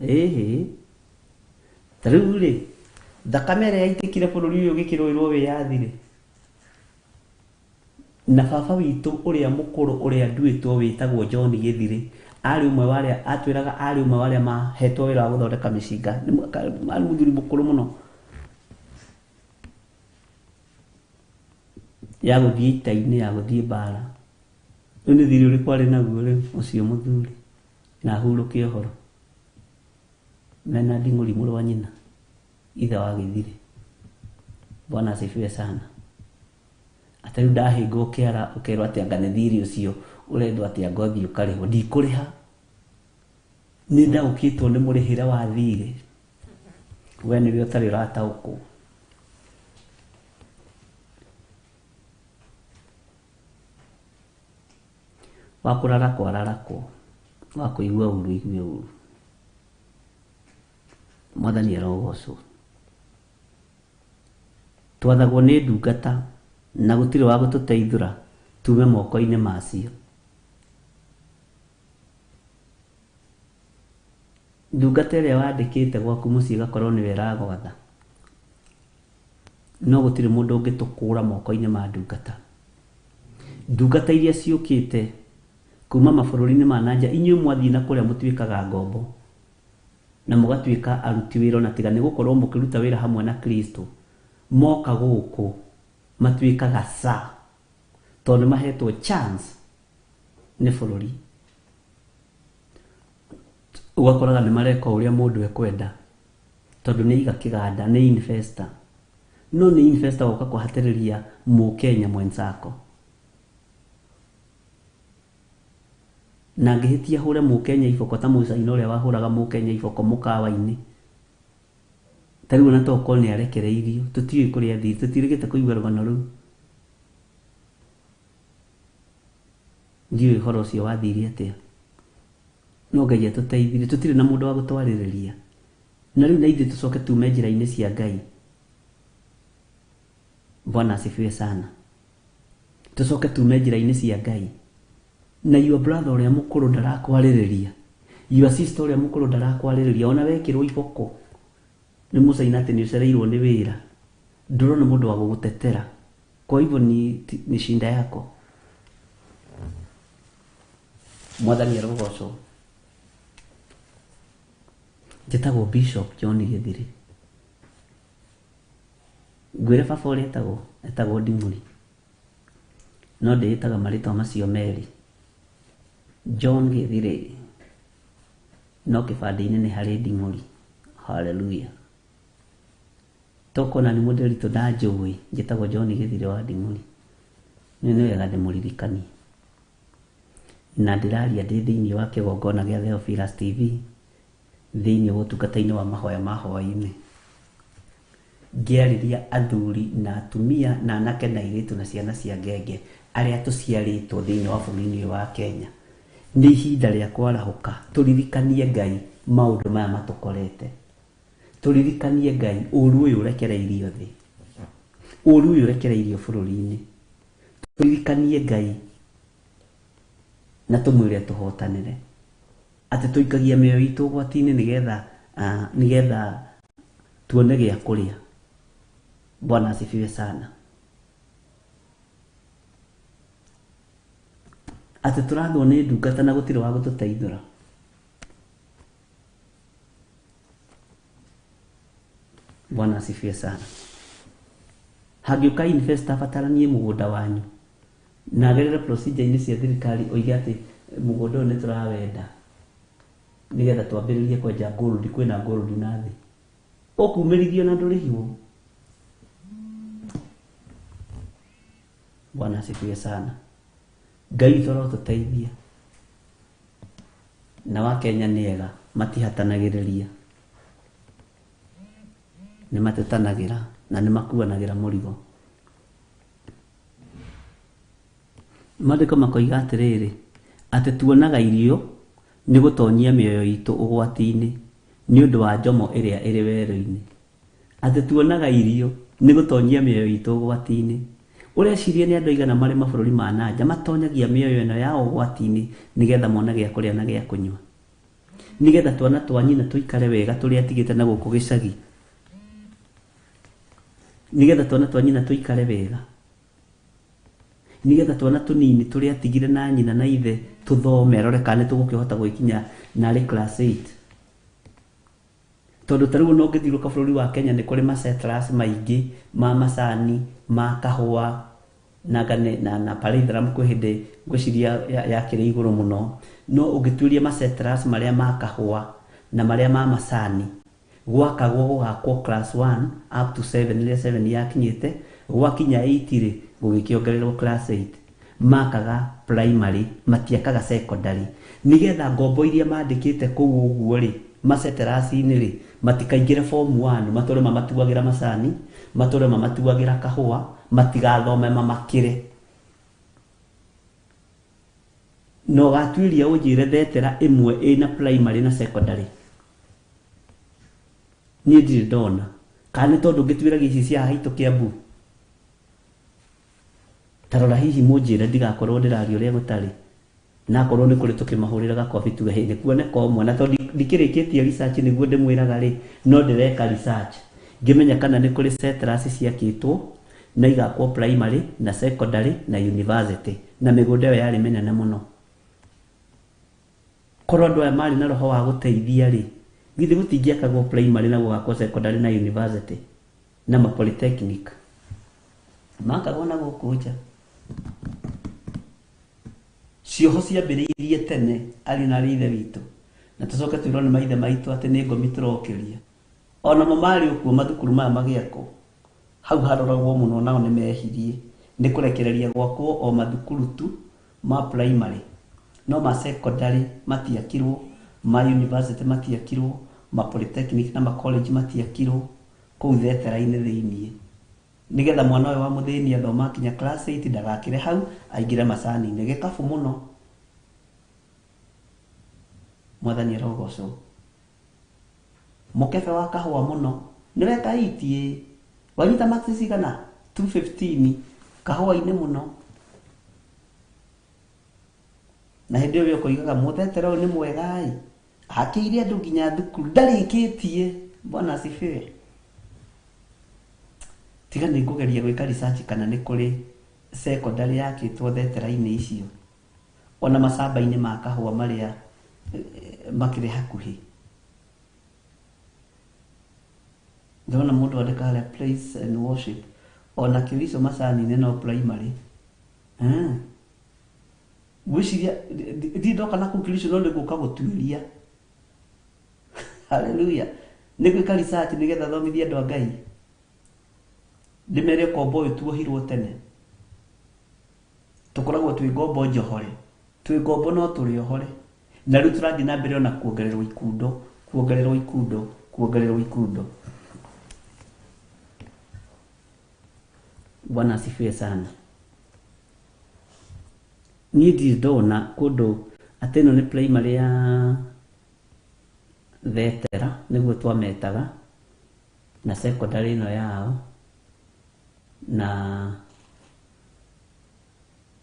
Ĩhĩ. Ta rĩu rĩ, thakame ĩrĩa yaitĩkire bũrũri ũyũ ũgĩkĩrũĩrwo wĩyathi rĩ, na baba witũ ũrĩa mũkũrũ ũrĩa nduĩtwo wĩtagwo John Gĩthirĩ, arĩ ũmwe wa arĩa atwĩraga, arĩ ũmwe wa arĩa mahetwo wĩra wa gũthondeka mĩcinga. Arĩ mũthuri mũkũrũ mũno ya gũthiĩ ita-inĩ, ya gũthiĩ mbara. Rĩu nĩ thirĩ ũrĩkũ arĩ naguo rĩu ũcio mũthuri, na ahurũke ũhoro mena Nding'ũri mũrũ wa nyina, ithe wa Gĩthirĩ. Bwana asifiwe sana. Atĩ rĩu ndahĩngwo kĩara ũkerwo atĩ anga nĩ thirĩ ũcio ũrendwo atĩ anga ũthiĩ ũkarĩhwo. Ndikũrĩha. Nĩ ndaũkĩtwo nĩ mũrĩhĩre wa thirĩ. We nĩwe ũtarĩ ũrataũkwo. Wa kũrarakwo ararakwo, wa kũigua ũru igue ũru. Mwathani arogocwo. Twathagwo nĩ ndungata na gũtirĩ wa gũtũteithũra tume moko-inĩ macio. Ndungata ĩrĩa wandĩkĩte gwaku mũciĩ ĩgakorwo nĩwe ĩragwatha, no gũtirĩ mũndũ ũngĩtũkũra moko-inĩ ma ndungata. Ndungata iria ciũkĩte kuma mabũrũri-inĩ ma nanja, inyuĩ mwathiĩ na kũrĩa mũtuĩkaga ngombo na mũgatuĩka aruti wĩra, ona tiga nĩ gũkorwo mũkĩruta wĩra hamwe na Kristo, moka gũkũ matuĩkaga sa, tondũ nĩ mahetwo chance nĩ bũrũri. Ũgakoraga nĩ mareka ũrĩa mũndũ ekwenda, tondũ nĩ iga kĩganda, nĩ investor. No nĩ investor woka kũhatĩrĩria mũkenya mwenzako. Na angĩhĩtia hũre mũkenya iboko ta mũcaina ũrĩa wahũraga mũkenya iboko mũkawa-inĩ. Ta rĩu ona tokorwo nĩ arekereirio, tũtiũĩ kũrĩa athire, tũtirĩgĩte kũigua rũgano rũu. Ndiũĩ ũhoro ũcio wathire atĩa. No Ngai atũteithirie, tũtirĩ na mũndũ wa gũtwarĩrĩria. Na rĩu na ithuĩ tũcoke tume njĩra-inĩ cia Ngai. Bwana asifiwe sana. Tũcoke tume njĩra-inĩ cia Ngai. Na your brother ũrĩa mũkũrũ ndarakwarĩrĩria, your sister ũrĩa mũkũrũ ndarakwarĩrĩria, ona wekĩrwo iboko nĩ mũcaina atĩ nĩ ũcereirwo nĩ wĩra, ndũrona mũndũ wa gũgũtetera. Kwa hivyo ni shinda yako. Mwathani arogocwo. Njĩtagwo Bishop John Gĩthirĩ. Ngwĩre baba ũrĩa etagwo, etagwo Nding'ũri. No ndĩĩtaga marĩtwa macio merĩ. John Gĩthirĩ, no kĩbandĩ-inĩ nĩ harĩ Nding'ũri. Hallelujah. Tokona nĩ mũndĩritũ ndanjũĩ, njĩtagwo John Gĩthirĩ wa Nding'ũri. Nĩ wega ndĩmũririkanie. Na ndĩraria ndĩ thĩinĩ wa kĩgongona gĩa Theophilus TV, thĩinĩ wa ũtungata-inĩ wa mahoya ma hwaĩ-inĩ. Ngĩarĩria athuri na atumia na anake na airĩtu na ciana cia ngenge arĩa tũciarĩtwo thĩinĩ wa bũrũri-inĩ ũyũ wa Kenya. Nĩ ihinda rĩa kwarahũka tũririkanie Ngai maũndũ maya matũkorete. Tũririkanie Ngai ũru ũyũ ũrekereirio thĩ, ũru ũyũ ũrekereirio bũrũri-inĩ. Tũririkanie Ngai na tũmwĩre tũhotanĩre atĩ tũikagia mĩoyo itũ ũgwati-inĩ nĩgetha tuone gĩa kũrĩa. Bwana asifiwe sana. Atĩ tũrathwo nĩ ndungata na gũtirĩ wa gũtũteithũra. Bwana asifiwe sana. Hangĩũka investor abataranie mũgũnda wanyu na agerere procedure-inĩ cia thirikari oige atĩ mũgũnda ũyũ nĩ tũrawenda nĩgetha twambĩrĩrie kwenja gold, kwĩna gold na thĩ, ũkumĩrithio na ndũrĩhirwo. Bwana asifiwe sana. Ngai witũ arotũteithia. Na wa Kenya nĩ ega, matihatanagĩrĩria, nĩ matetanagĩra na nĩ makuanagĩra mũrigo. Maandĩko makoiga atĩrĩrĩ, atĩ tuonaga irio nĩ gũtonyia mĩoyo itũ ũgwati-inĩ nĩ ũndũ wa njomo ĩrĩa ĩrĩ werũ-inĩ. Atĩ tuonaga irio nĩ gũtonyia mĩoyo itũ ũgwati-inĩ. Ũreciria nĩ andũ aigana marĩ mabũrũri ma nanja matonyagia mĩoyo ĩno yao ũgwati-inĩ nĩgetha mone gĩa kũrĩa na gĩa kũnyua, nĩgetha twana twa nyina tũikare wega tũrĩa atigĩte na gũkũ gĩcagi, nĩgetha twana twa nyina tũikare wega, nĩgetha twana tũnini tũrĩa atigire na nyina na ithe tũthome arore kana nĩ tũgũkĩhota gwĩkinya narĩ class 8. Tondũ ta rĩu ona ũngĩthiũrũrũka bũrũri wa Kenya nĩ kũrĩ masettlers maingĩ ma macani, ma kahũa na Palladium kwĩ hĩndĩ ngwĩciria yakĩrĩ igũrũ mũno. No ũngĩtuĩria masettlers marĩa ma kahũa na marĩa ma macani, gwakagwo gũgakwo class 1 up to 7, rĩrĩa 7 yakinyĩte, gwakinya 8 rĩ, gũgĩkĩongererwo class 8. Makaga primary, matiakaga secondary, nĩgetha ngombo iria mandĩkĩte kũu ũguo rĩ, masettlers-inĩ rĩ, matikaingĩre form 1, matũre mamatuagĩra macani, matũre mamatuagĩra kahũa, matigathome mamakĩre. Na ũgatuĩria ũnjĩre thetera ĩmwe ĩna primary na secondary, niĩ ndirĩ ndona. Kana nĩ tondũ ngĩtuĩragia ici cia haitũ Kiambu? Ta rora hihi mũnjĩre ndigakorwo ndĩraria ũrĩa gũtarĩ. Na akorwo nĩ kũrĩ tũkĩmahũrĩra gakobi tuge hĩ, nĩ kuoneka ũmwe. Na tondũ ndikĩrĩkĩtie research nĩguo ndĩmwĩraga rĩ, no ndĩreka research ngĩmenya kana nĩ kũrĩ settlers ciakĩtwo na igakwo primary na secondary na university, na mĩgũnda ĩyo yarĩ mĩnene mũno. Korwo andũ aya marĩ na roho wa gũteithia rĩ, githĩ gũtingĩakagwo primary na gũgakwo secondary na university na ma polytechnic makagwo na gũkũ nja. Cioho ciambĩrĩirie tene arĩ na ithe witũ, na tũcoke twĩrwo nĩ maithe maitũ atĩ nĩ ngomi tũrokĩria. Ona mo marĩ okuo mathukuru maya magĩakwo hau haroragwo mũno, nao nĩ mehirie nĩ kũrekereria gwakwo o mathukuru tu ma primary, no ma secondary matiakirwo, ma university matiakirwo, ma polytechnic na ma college matiakirwo kũu thetera-inĩ thĩiniĩ, nĩgetha mwana ũyũ wa mũthĩni athoma kinya class 8 ndagakĩre hau aingĩre macani-inĩ. Gĩkabu mũno. Mwathani arogocwo. Mũkebe wa kahũa mũno nĩ weka 8 wanyita max cigana 215 kahũa-inĩ mũno. Na hĩndĩ ĩyo ũkoigaga mũthetera ũyũ nĩ mwega ĩ, akĩire andũ nginya thukuru ndarĩkĩtie. Bwana asifiwe. Tiga nĩ ngũgeria gwĩka research kana nĩ kũrĩ secondary yakĩtwo thetera-inĩ icio, ona macamba-inĩ ma kahũa marĩa makĩrĩ hakuhĩ. Ndĩrona mũndũ andĩka harĩa praise and worship, ona Kĩrico macani-inĩ no primary. Ngwĩciria ndirĩ ndoka na kũu Kĩrico, no nĩ ngũka gũtuĩria. Hallelujah. Nĩ gwĩka research nĩgetha thomithie andũ a Ngai, ndĩmere ũkombo ũyũ tuohirwo tene. Tũkoragwo twĩ ngombo njohore, twĩ ngombo no tũrĩ ohore. Na rĩu tũrathiĩ na mbere ona kuongererwo ikundo, kuongererwo ikundo, kuongererwo ikundo. Bwana asifiwe sana. Niĩ ndirĩ ndona kũndũ atĩ ĩno nĩ primary ya Thetera nĩguo twametaga, na secondary ĩno yao na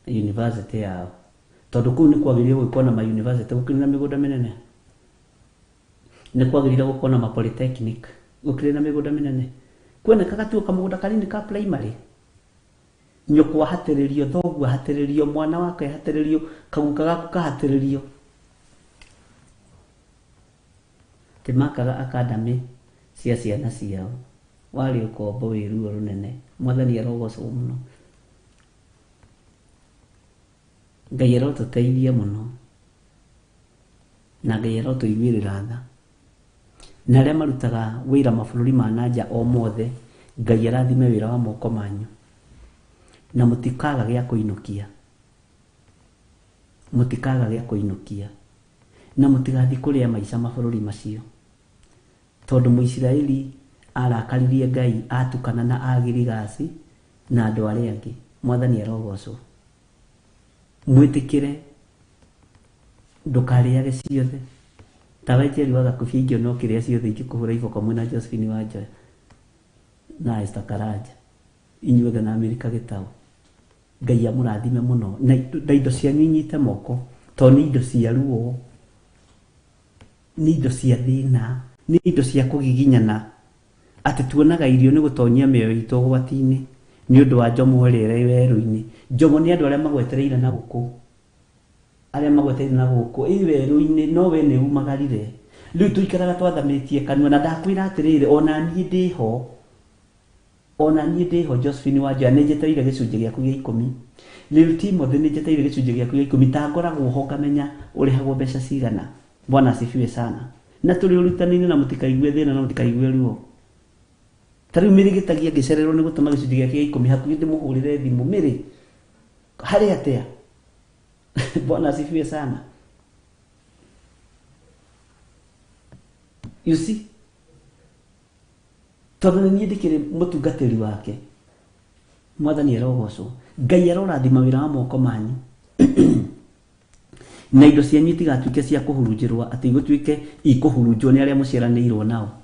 university yao, tondũ kũu nĩ kwagĩrĩire gũgĩkorwo na ma university, gũkĩrĩ na mĩgũnda mĩnene, nĩ kwagĩrĩire gũkorwo na ma polytechnic, gũkĩrĩ na mĩgũnda mĩnene. Kuonekaga tu kamũgũnda kanini ka primary, nyũkwa ahatĩrĩrio, thoguo ahatĩrĩrio, mwana wake ahatĩrĩrio, kaguka gaku kahatĩrĩrio. Timakaga academy cia ciana ciao, warĩ ũkombo wĩ ruo rũnene. Mwathani arogocwo mũno, Ngai arotũteithia mũno, na Ngai arotũiguĩrĩra tha. Na arĩa marutaga wĩra mabũrũri ma nanja o mothe, Ngai arathime wĩra wa moko manyu, na mũtikaga gĩa kũinũkia, mũtikaga gĩa kũinũkia, na mũtigathiĩ kũrĩa maica mabũrũri macio, tondũ Mũisiraeli arakaririe Ngai atukana na Agirigasi na andũ arĩa angĩ. Mwathani arogocwo. Mwĩtĩkĩre, ndũkarĩage ciothe. Tawe Njeri wa Gakubia ingĩona ũkĩrĩa ciothe ingĩkũhũra iboko mwĩna Josephine wa Njoya na Esther Karanja, inyuothe na Amerika Gĩtaũ. Ngai amũrathime mũno, na indo cianyu inyite moko, tondũ nĩ indo cia ruo, nĩ indo cia thĩna, nĩ indo cia kũgiginyana, atĩ tuonaga irio nĩ gũtonyia mĩoyo itũ ũgwati-inĩ nĩ ũndũ wa njomo ĩrĩa ĩrĩ werũ-inĩ. Njomo nĩ andũ arĩa magwetereire na gũkũ, arĩa magwetereire na gũkũ ĩ werũ-inĩ, no we nĩ umagarire. Rĩu tũikaraga twathamĩtie kanua, na ndakwĩra atĩrĩrĩ, ona niĩ ndĩho, ona niĩ ndĩho. Josephine wa Njoya, nĩ njetereire gĩcunjĩ gĩaku gĩa 10. Rĩu Timothy, nĩ njetereire gĩcunjĩ gĩaku gĩa 10. Ta ngoragwo ho ngamenya ũrĩhagwo mbeca cigana. Bwana asifiwe sana. Na tũrĩ ũrutani-inĩ, na mũtikaigue thĩna, na mũtikaigue ruo. Ta rĩu Mĩrĩ Gĩtagia ngĩcererwo nĩ gũtũma gĩcunjĩ gĩake gĩa 10, hakuhĩ ndĩmũhũrĩre thimũ, Mĩrĩ harĩ atĩa? Bwana asifiwe sana. You see, tondũ nĩ niĩ ndĩkĩrĩ mũtungatĩri wake. Mwathani arogocwo. Ngai arorathima wĩra wa moko manyu, na indo cianyu itigatuĩke cia kũhurunjĩrwo, atĩ igũtuĩke ikũhurunjwo nĩ arĩa mũciaranĩirwo nao.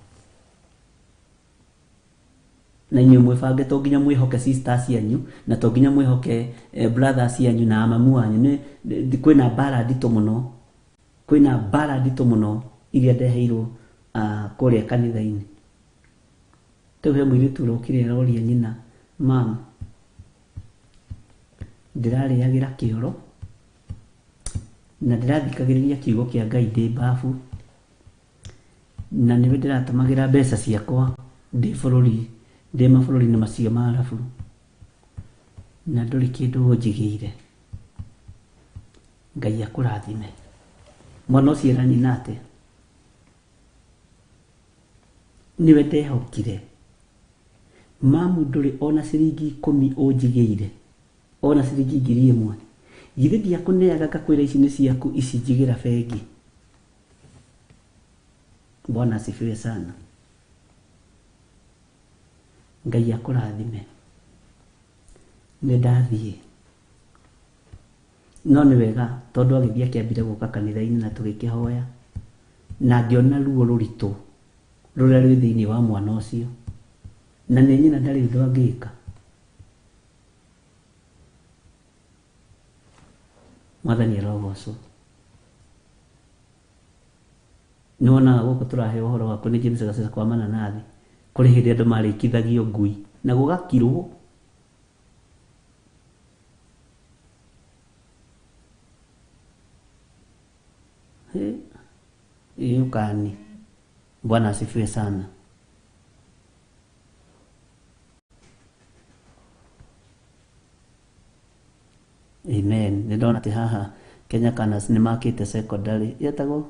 Na inyuĩ mwĩbange, to nginya mwĩhoke sisters cianyu, na to nginya mwĩhoke brothers cianyu na amamu wanyu. Nĩ kwĩna mbara nditũ mũno, kwĩna mbara nditũ mũno iria ndeheirwo kũrĩa kanitha-inĩ. Rĩu he mũirĩtu ũrokire aroria nyina, mam, ndĩrarĩagĩra kĩoro na ndĩrathikagĩrĩria kiugo kĩa Ngai ndĩ mbabu, na nĩwe ndĩratũmagĩra mbeca ciakwa ndĩ bũrũri, ndĩ mabũrũri-inĩ macio ma Arabu, na ndũrĩ kĩndũ ũnjigĩire. Ngai akũrathime. Mwana ũcio era nyina atĩa? Nĩwe ndehokire. Mamu, ndũrĩ ona ciringi 10 ũnjigĩire, ona ciringi 1000. Githĩ ndiakũneaga ngakwĩra ici nĩ ciaku, ici njigĩra bengi? Bwana asifiwe sana. Ngai akũrathime. Nĩ ndathiĩ, no nĩ wega tondũ agĩthiĩ akĩambire gũka kanitha-inĩ na tũgĩkĩhoya, na ngĩona ruo rũritũ rũrĩa rwĩ thĩinĩ wa mwana ũcio, na nĩ nyina ndarĩ ũndũ angĩka. Mwathani arogocwo. Nĩ wonaga gũkũ tũraheo ũhoro waku nĩ James Gacĩra kwa mananathi, kũrĩ hĩndĩ andũ marĩkithagio ngui na gũgakirwo. Ĩũkani. Bwana asifiwe sana. Amen. Nĩ ndona atĩ haha Kenya Canas nĩ makĩte secondary, yetagwo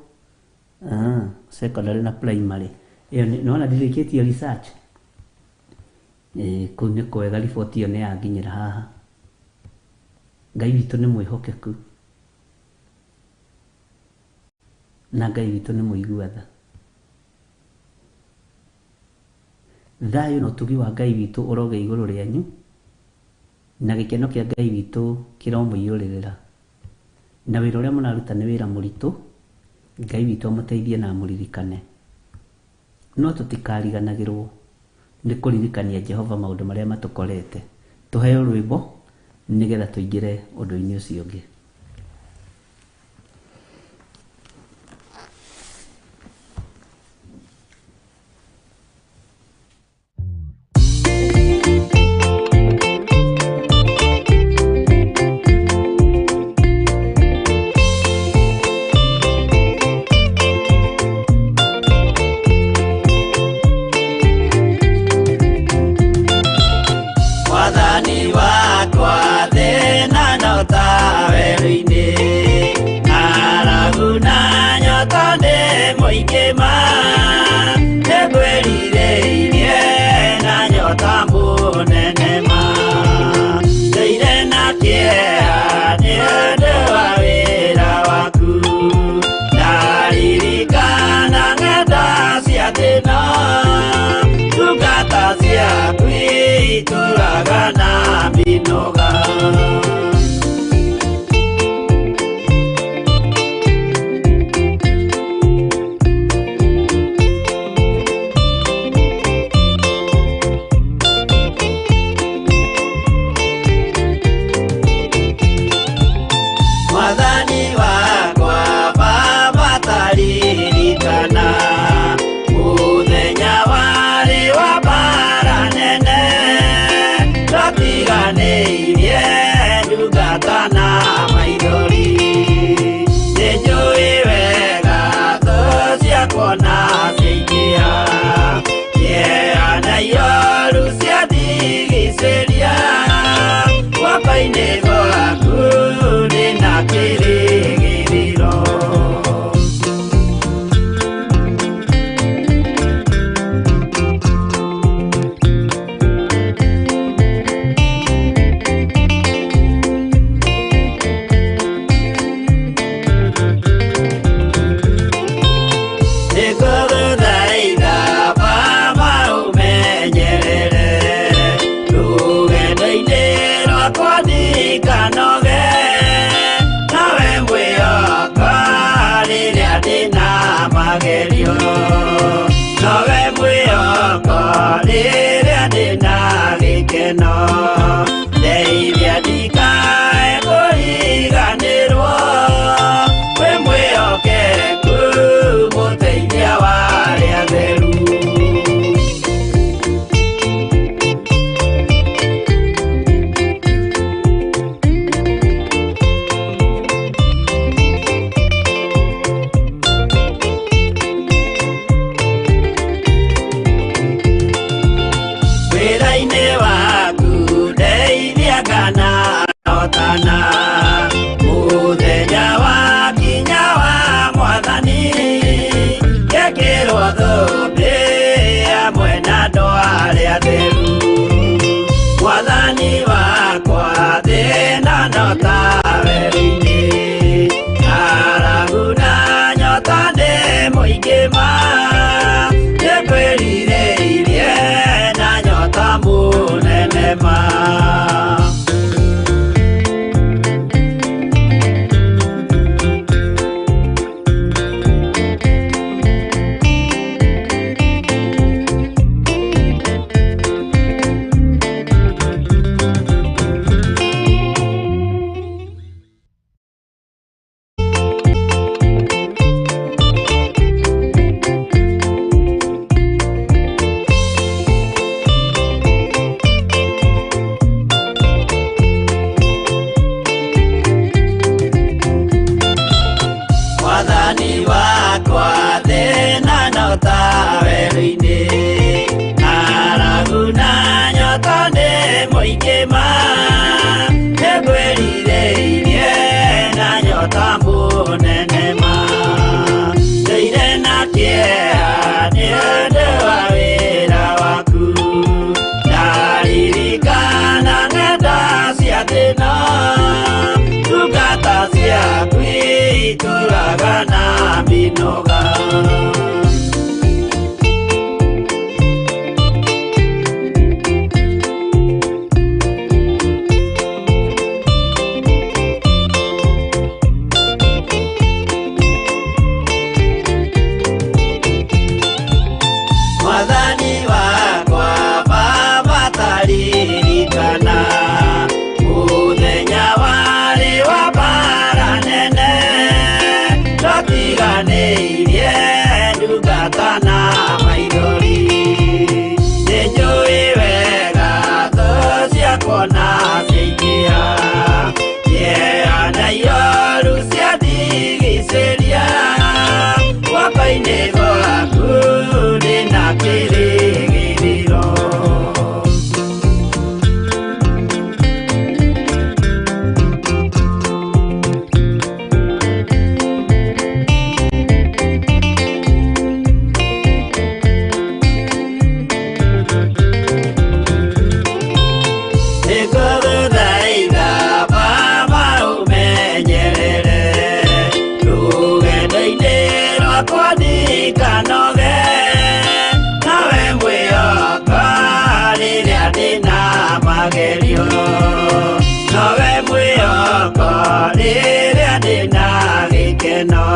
secondary na primary. Ĩyo nĩ wona ndirĩkĩtie research. Kũu nĩ kwega, riboti ĩyo nĩ yanginyĩra haha. Ngai witũ nĩ mwĩhokeku, na Ngai witũ nĩ mũigua tha. Thayũ na ũtugi wa Ngai witũ ũroge igũrũ rĩanyu. Na gĩkeno kĩa Ngai witũ kĩromũiyũrĩrĩra. Na wĩra ũrĩa mũraruta nĩ wĩra mũritũ, Ngai witũ amũteithie na amũririkane. No tũtikariganagĩrwo nĩ kũririkania Jehova maũndũ marĩa matũkorete. Tũheo rwĩmbo nĩgetha tũingĩre ũndũ-inĩ ũcio ũngĩ. Mwathani wakwa thĩna no ta werũ-inĩ, ng'aragu na nyota nĩ mũingĩ ma, nĩngwĩrirĩirie na nyota mũnene ma. Ndũire na kĩeha nĩ ũndũ wa wĩra waku, ndaririkana ng'enda cia thĩna, ndungata ciaku itũraga na mĩnoga. Mwathani wakwa Baba taririkana mũthenya warĩ wa mbara nene, twatiganĩirie ndungata na maithori. Nĩnjũĩ wega thũ ciakwa na ciaingĩha, kĩeha na ioru ciandigicĩria, guoko-inĩ gwaku ndĩna kĩrĩgĩrĩro. Nĩngũgũthaitha Baba ũmenyerere rũgendo-inĩ rwakwa ndikanoge, nawe mwĩhoka rĩrĩa ndĩna magerio, nowe mwĩhoko rĩrĩa ndĩna gĩkeno, ndeithia ndikae kũriganĩrwo, wĩ mwĩhokeku mũteithia wa arĩa atheru. Wĩra-inĩ waku ndeithia kana hotana, mũthenya wakinya wa Mwathani, ngekĩrwo thũmbĩ hamwe na andũ arĩa atheru. Mwathani wakwa thĩna no ta werũ-inĩ, ng'aragu na nyota nĩ mũingĩ ma, nĩngwĩrirĩirie na nyota mũnene ma. Mwathani wakwa thĩna no ta werũ-inĩ, ng'aragu na nyota nĩ mũingĩ ma, nĩngwĩrirĩirie na nyota mũnene ma. Ndũire na kĩeha nĩ ũndũ wa wĩra waku, ndaririkana ng'enda cia thĩna, ndungata ciaku itũraga na mĩnoga. mĩnyota na maithori. Nĩnjũĩ wega thũ ciakwa na ciaingĩha, kĩeha na ioru ciandigicĩria, guoko-inĩ gwaku ndĩna kĩrĩgĩrĩro. Nĩngũgũthaitha Baba ũmenyerere, rũgendo-inĩ rwakwa ndikanoge, nawe mwĩhoka rĩrĩa ndĩna magerio, nowe mwĩhoko rĩrĩa ndĩna gĩkeno,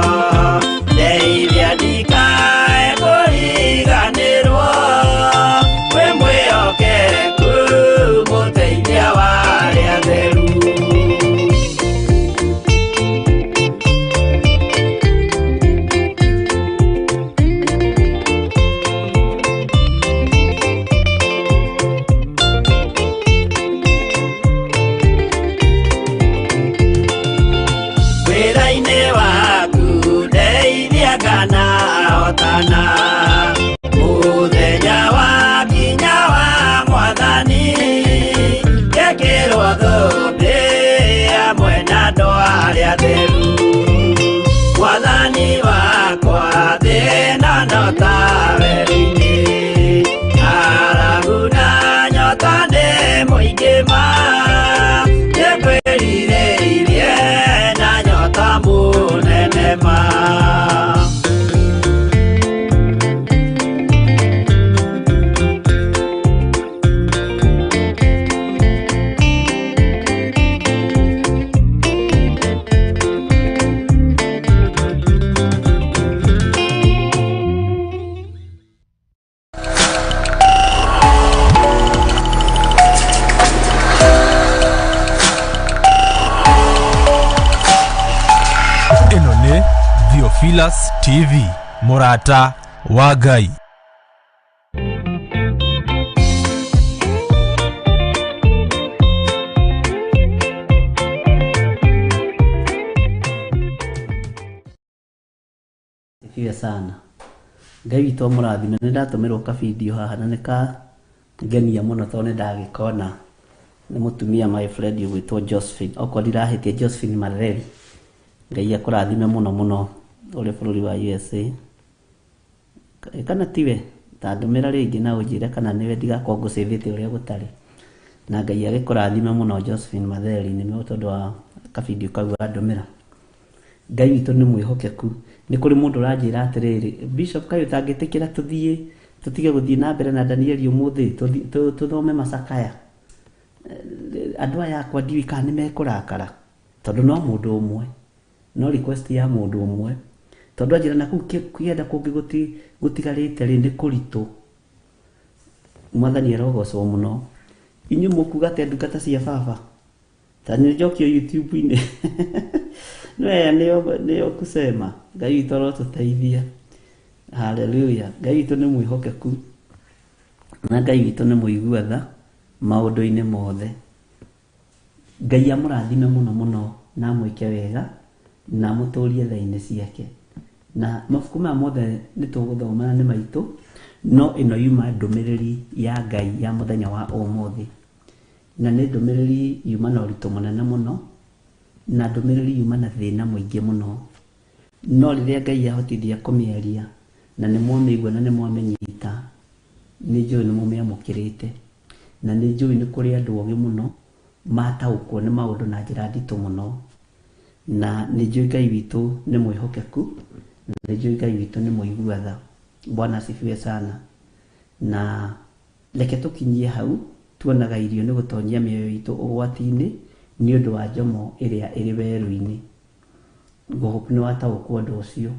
ndeithia ndikae kũriganĩrwo, wĩ mwĩhokeku mũteithia wa arĩa atheru. Wĩra-inĩ waku ndeithia kana hotana, mũthenya wakinya wa mwathani, ngekĩrwo thũmbĩ hamwe na andũ arĩa atheru. Mwathani wakwa thĩna no ta werũ-inĩ, ng'aragu na nyota nĩ mũingĩ ma, nĩngwĩrirĩirie na nyota mũnene ma. Ĩno nĩ Theophilus TV, mũrata wa Ngai. Sifiwe sana. Ngai witũ amũrathime. Nĩ ndatũmĩrwo kabidio haha na nĩ kangenia mũno tondũ nĩ ndagĩkona. Nĩ mũtumia my friend ũgwĩtwo Josephine. Okorwo ndirahĩtia Josephine Mareri. Ngai akũrathime mũno mũno ũrĩ bũrũri wa USA. Kana tiwe, ta ndũmĩra rĩngĩ na ũnjĩre kana nĩwe ndigakorwo ngũcĩvĩte ũrĩa gũtarĩ. Na Ngai agĩkũrathime mũno Josephine Matheri nĩ tondũ wa kabidio kau wandũmĩra. Ngai witũ nĩ mwĩhokeku. Nĩ kũrĩ mũndũ ũranjĩra atĩrĩrĩ, Bishop kaĩ ũtangĩtĩkĩra tũthiĩ tũtige gũthiĩ na mbere na Danieli ũmũthĩ tũthome macakaya. Andũ aya akwa ndiũĩ kana nĩ mekũrakara tondũ no mũndũ ũmwe, no request ya mũndũ ũmwe, tondũ anjĩra na kũu kĩenda kũngĩ gũtigarĩte rĩ nĩ kũritũ. Mwathani arogocwo mũno. Inyuĩ mũkuga atĩa ndungata cia baba? Ta nĩ njokio YouTube-inĩ. Nĩwe nĩyo kusema. Ngai witũ arotũteithia. Hallelujah. Ngai witũ nĩ mwĩhokeku na Ngai witũ nĩ mũigua tha maũndũ-inĩ mothe. Ngai amũrathime mũno mũno na amwĩke wega na amũtũrie tha-inĩ ciake. Na mabuku maya mothe nĩ tũgũthoma na nĩ maitũ, no ĩno yuma ndũmĩrĩri ya Ngai ya mũthenya wa ũmũthĩ. Na nĩ ndũmĩrĩri yuma na ũritũ mũnene mũno, na ndũmĩrĩri yuma na thĩna mũingĩ mũno. No rĩrĩa Ngai ahotithia kũmĩaria na nĩ mwamĩigua na nĩ mwamĩnyita, nĩ njũĩ nĩ mũmĩamũkĩrĩte, na nĩ njũĩ nĩ kũrĩ andũ ogĩ mũno mataũkwo nĩ maũndũ na njĩra nditũ mũno. Na nĩ njũĩ Ngai witũ nĩ mwĩhokeku, na nĩ njũĩ Ngai witũ nĩ mũigua tha. Bwana asifiwe sana. Na reke tũkinyie hau tuonaga irio nĩ gũtonyia mĩoyo itũ ũgwati-inĩ nĩ ũndũ wa njomo ĩrĩa ĩrĩ werũ-inĩ. Ngũhope nĩ wataũkwo ũndũ ũcio.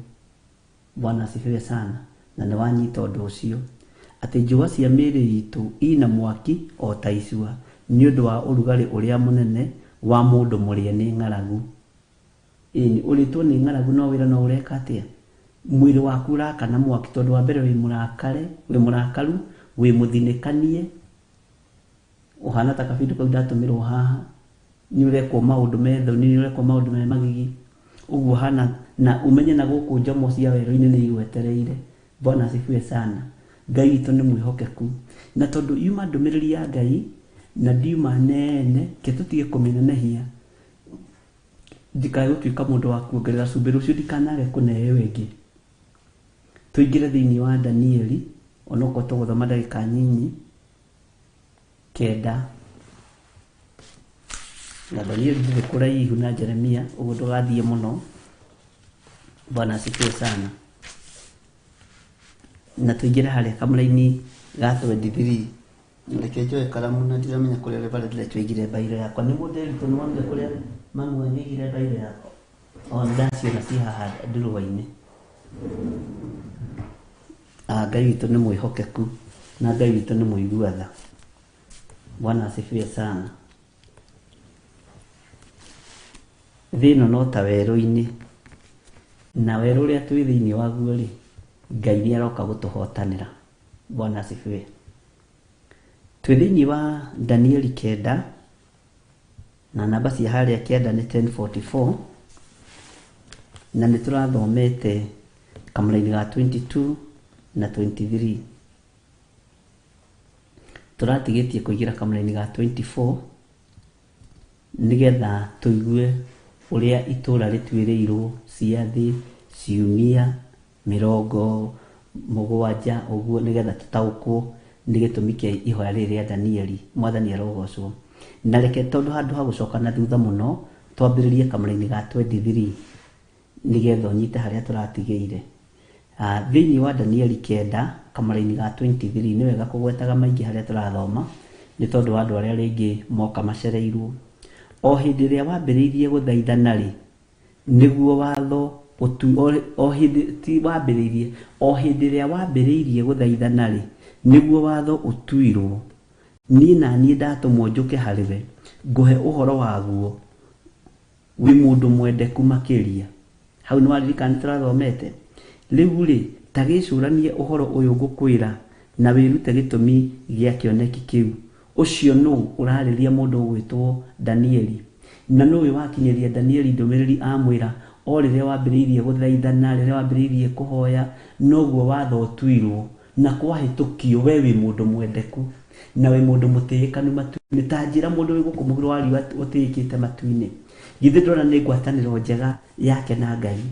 Bwana asifiwe sana. Na nĩ wanyita ũndũ ũcio atĩ njũa cia mĩĩrĩ itũ ina mwaki o ta icua nĩ ũndũ wa ũrugarĩ ũrĩa mũnene wa mũndũ mũrĩe nĩ ng'aragu. Ĩni ũrĩtwo nĩ ng'aragu no wĩra no ũreka atĩa? Mwĩrĩ waku ũrakana mwaki tondũ wa mbere wĩ mũrakare, wĩ mũrakaru, wĩ mũthinĩkanie, ũhana ta kabindu kau ndatũmĩrwo haha, nĩ ũrekwo maũndũ me thoni, nĩ ũrekwo maũndũ me magigi, ũguo hana na ũmenye na gũkũ njomo cia werũ-inĩ nĩ igwetereire. Bwana asifiwe sana. Ngai witũ nĩ mwĩhokeku, na tondũ yuma ndũmĩrĩri ya Ngai na ndiuma nene, ke tũtige kũmĩnenehia, ndikae gũtuĩka mũndũ wa kuongerera cumbĩ rũciũ ndikanage kũneo ĩngĩ. Tũingĩre thĩinĩ wa Danieli, onokorwo tũgũthoma ndagĩka nyinyi 9, na Danieli ndĩrĩ kũraihu na Jeremia, ũguo ndũgathiĩ mũno. Bwana asifiwe sana. Na tũingĩre harĩa kamũraini ga 23. Reke njoe karamu na ndiramenya kũrĩa Reverend twaigire mbairo yakwa. Nĩ mũndũ eritũ nĩ wonire kũrĩa mami wanyu aigire mbairo yakwa? O ndaciona ci haha ndurũa-inĩ. Ngai witũ nĩ mwĩhokeku na Ngai witũ nĩ mũigua tha. Bwana asifiwe sana. Thĩ ĩno no ta werũ-inĩ, na werũ ũrĩa twĩ thĩinĩ waguo rĩ, Ngai nĩ aroka gũtũhotanĩra. Bwana asifiwe. Twĩ thĩinĩ wa Danieli 9, na namba cia harĩa 9 nĩ 1044, na nĩ tũrathomete kamũraini ga 22 na 23. Tũratigĩtie kũingĩra kamũraini ga 24 nĩgetha tũigue ũrĩa itũũra rĩtuĩrĩirwo ciathĩ, ciumia, 70 ũguo, nĩgetha tũtaũkwo nĩ gĩtũmi kĩa ihoya rĩrĩ rĩa Danieli. Mwathani arogocwo. Na reke tondũ handũ ha gũcoka na thutha mũno, twambĩrĩrie kamũraini ga 23 nĩgetha ũnyite harĩa tũratigĩire. Thĩinĩ wa Danieli 9 kamũraini ga 23, nĩ wega kũgwetaga maingĩ harĩa tũrathoma nĩ tondũ wa andũ arĩa rĩngĩ moka macereirwo. O hĩndĩ ĩrĩa wambĩrĩirie gũthaithana rĩ, nĩguo watho o hĩndĩ ti wambĩrĩirie, o hĩndĩ ĩrĩa wambĩrĩirie gũthaithana rĩ, nĩguo watho ũtuirwo. Niĩ na niĩ ndatũmwo njũke harĩ we, ngũhe ũhoro waguo, wĩ mũndũ mwendeku makĩria. Hau nĩ waririkana nĩ tũrathomete. Rĩu rĩ, ta gĩcũranie ũhoro ũyũ ngũkwĩra na wĩrute gĩtũmi gĩa kĩoneki kĩu. Ũcio nũ ũrarĩria mũndũ ũgwĩtwo Danieli? Na nũĩ wakinyĩria Danieli ndũmĩrĩri amwĩra o rĩrĩa wambĩrĩirie gũthaithana, rĩrĩa wambĩrĩirie kũhoya, noguo watho ũtuirwo na kwahĩtũkio, we wĩ mũndũ mwendeku na wĩ mũndũ mũtĩĩkanu matu-inĩ. Ta njĩra mũndũ wĩ gũkũ mũhuro wa riũa ũtĩĩkĩte matu-inĩ. Githĩ ndũrona nĩ ngwatanĩro njega yake na Ngai?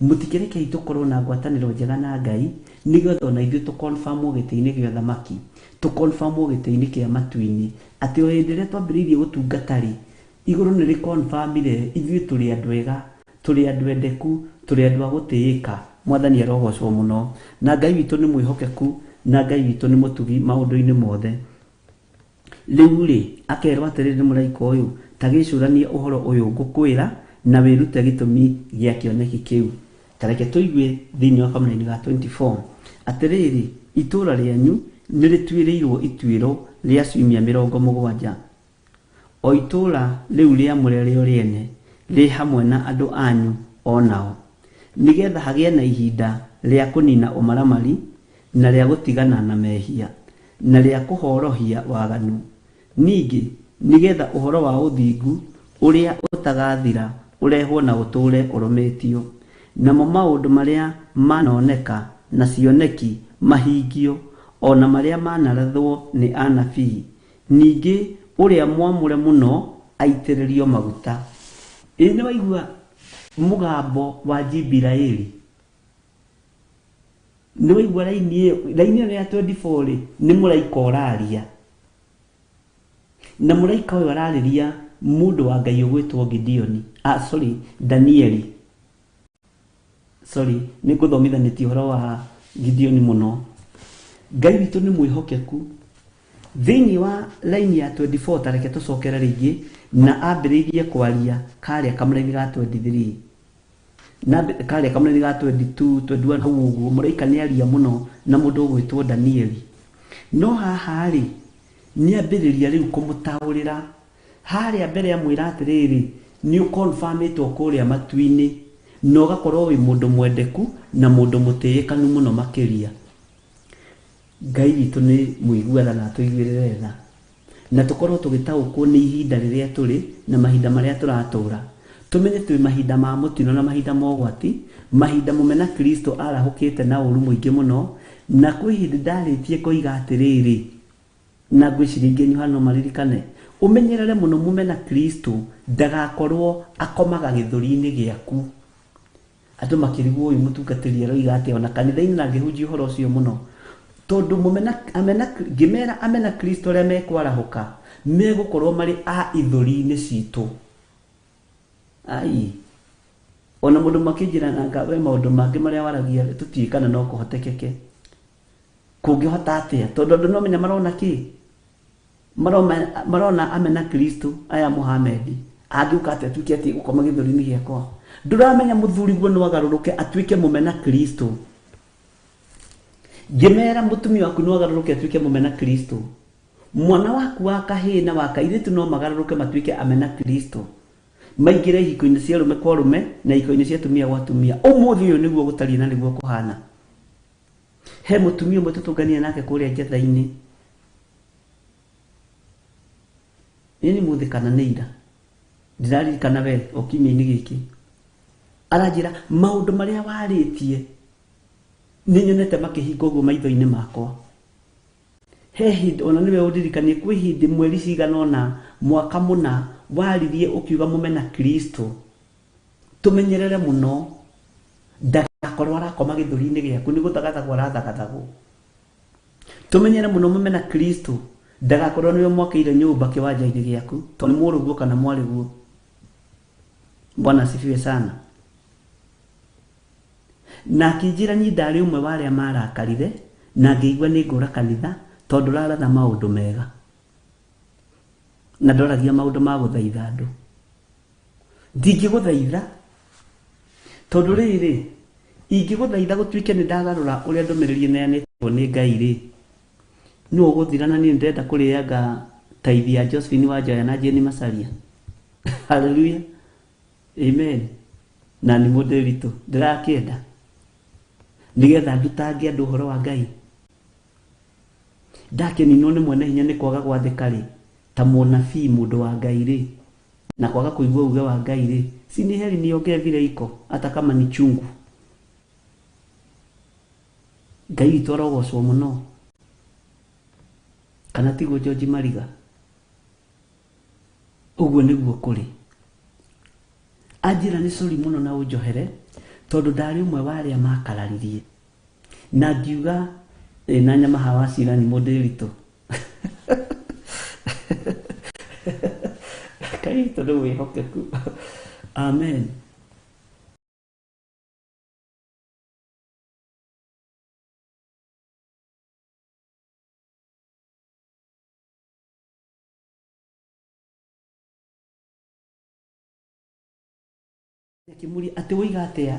Mũtikĩrekei tũkorwo na ngwatanĩro njega na Ngai, nĩgetha ona ithuĩ tũconfirmwo gĩtĩ-inĩ gĩa ũthamaki, tũconfirmwo gĩtĩ-inĩ kĩa matu-inĩ, atĩ o hĩndĩ ĩrĩa twambĩrĩirie gũtungata rĩ, igũrũ nĩ rĩconfirmire ithuĩ tũrĩ andũ ega, tũrĩ andũ endeku, tũrĩ andũ a gũtĩĩka. Mwathani arogocwo mũno. Na Ngai witũ nĩ mwĩhokeku, na Ngai witũ nĩ mũtugi maũndũ-inĩ mothe. Rĩu rĩ, akerwo atĩrĩrĩ nĩ mũraika ũyũ, ta gĩcũranie ũhoro ũyũ ngũkwĩra na wĩrute gĩtũmi gĩa kĩoneki kĩu. Ta reke tũigue thĩinĩ wa kamũraini ga 24. Atĩrĩrĩ, itũũra rĩanyu nĩ rĩtuĩrĩirwo ituĩro rĩa ciumia 70. O itũũra rĩu rĩamũre rĩo rĩene, rĩ hamwe na andũ anyu o nao, nĩgetha hagĩe na ihinda rĩa kũnina ũmaramari, na rĩa gũtigana na mehia, na rĩa kũhorohia waganu. Ningĩ nĩgetha ũhoro wa ũthingu ũrĩa ũtagathira ũrehwo na ũtũũre ũrũmĩtio, namo maũndũ marĩa manoneka na cioneki mahingio, o na marĩa manarathwo nĩ anabii. Ningĩ ũrĩa mwamũre mũno aitĩrĩrio maguta. Ĩ nĩ waigua mũgambo wa Jibiraeli? Nĩ waigua raini ĩyo? Raini ĩyo ya 24 rĩ, nĩ mũraika ũraria. Na mũraika ũyũ ararĩria mũndũ wa Ngai ũgwĩtwo Gideoni. Sorry, Danieli. Sorry, nĩ ngũthomithanĩtie ũhoro wa Gideoni mũno. Ngai witũ nĩ mwĩhokeku. Thĩinĩ wa raini ya 24, ta reke tũcokere rĩngĩ, na ambĩrĩirie kwaria karĩa kamũraini ga 23. Na karĩa kamũraini ga 22, 21, hau ũguo, mũraika nĩ aria mũno na mũndũ ũgwĩtwo Danieli. No haha rĩ, nĩ ambĩrĩria rĩu kũmũtaũrĩra. Harĩa mbere amwĩra atĩrĩrĩ, nĩ ũconfirmĩtwo kũrĩa matu-inĩ. Na ũgakorwo wĩ mũndũ mwendeku na mũndũ mũtĩĩkanu mũno makĩria. Ngai witũ nĩ mũiguana na atũiguĩrĩre tha, na tũkorwo tũgĩtaũkwo nĩ ihinda rĩrĩa tũrĩ na mahinda marĩa tũratũra. Tũmenye twĩ mahinda ma mũtino na mahinda ma ũgwati, mahinda mũmena Kristo arahũkĩte na ũru mũingĩ mũno, na kwĩ hĩndĩ ndarĩtie koiga atĩrĩrĩ, na ngwĩciria ingĩ anyu hano maririkane, ũmenyerere mũno mũmena Kristo ndagakorwo akomaga gĩthũri-inĩ gĩaku. Andũ makĩrigwo ũyũ mũtungatĩri aroiga atĩa, ona kanitha-inĩ na ngĩhunjia ũhoro ũcio mũno, tondũ ngĩmera amena Kristo arĩa mekwarahũka megũkorwo marĩ a ithũri-inĩ citũ. Ai, ona mũndũ makĩnjĩra nanga we maũndũ mangĩ marĩa waragia tũtiũĩ kana no kũhotekeke. Kũngĩhota atĩa? Tondũ andũ no menya marona kĩ? Marona amena Kristo aya Muhammad angĩũka atĩa atuĩke atĩ gũkoma gĩthũri-inĩ gĩakwa. Ndũramenya mũthuri guo no agarũrũke atuĩke mũmena Kristo. Ngĩmera mũtumia waku no agarũrũke atuĩke mũmena Kristo. Mwana waku wa kahĩĩ na wa kairĩtu no magarũrũke matuĩke amena Kristo. Maingĩre ihiko-inĩ cia arũme kwa arũme na ihiko-inĩ cia atumia gwa atumia. Ũmũthĩ ũyũ nĩguo gũtariĩ na nĩguo kũhana. He mũtumia ũmwe tũtũngania nake kũrĩa njetha-inĩ. Nĩ mũthĩ kana nĩ ira. Ndĩraririkana we o kiumia-inĩ gĩkĩ. Aranjĩra maũndũ marĩa warĩtie nĩ nyonete makĩhinga ũguo maitho-inĩ makwa. He hĩndĩ ona nĩwe ũndirikanie kwĩ hĩndĩ mweri cigana ũna mwaka mũna waririe ũkiuga mũmena Kristo. Tũmenyerere mũno ndagakorwo arakoma gĩthũri-inĩ gĩaku, nĩ gũthagathagwo arathagathagwo. Tũmenyere mũno mũmena Kristo ndagakorwo nĩwe mwakĩire nyũmba kĩwanja-inĩ gĩaku, tondũ nĩ mũrũguo kana mwarĩguo. Bwana asifiwe sana. Na akĩnjĩra niĩ ndarĩ ũmwe wa arĩa marakarire na ngĩigua nĩ ngũra kanitha tondũ ũraratha maũndũ mega na ndoragia maũndũ ma gũthaitha andũ. Ndingĩgũthaitha tondũ rĩrĩ, ingĩgũthaitha gũtuĩke nĩ ndagarũra ũrĩa ndũmĩrĩri ĩneanĩtwo nĩ Ngai rĩ, nũ ũgũthira na niĩ ndĩrenda kũrĩanga taithi ya Josephine Wanjoya na Jane Macharia. Hallelujah. Amen. Na nĩ mũndũ witũ ndĩrakĩenda nĩgetha ndutange andũ ũhoro wa Ngai. Ndakĩninwo nĩ mwene hinya nĩ kwaga gwathĩka rĩ, ta mũnabii mũndũ wa Ngai rĩ, na kwaga kũigua uge wa Ngai rĩ, si ni heri niongee vile iko hata kama ni chungu. Ngai witũ arogocwo mũno. Kana tiguo George Mariga? Ũguo nĩguo kũrĩ. Anjĩra nĩ sorry mũno na ũnjohere tondũ ndarĩ ũmwe wa arĩa makararirie na ngiuga na nyama hawa cira nĩ mũndũ ritũ. Ngai witũ nĩ mwĩhokeku. Amen. Akĩmũria atĩ woiga atĩa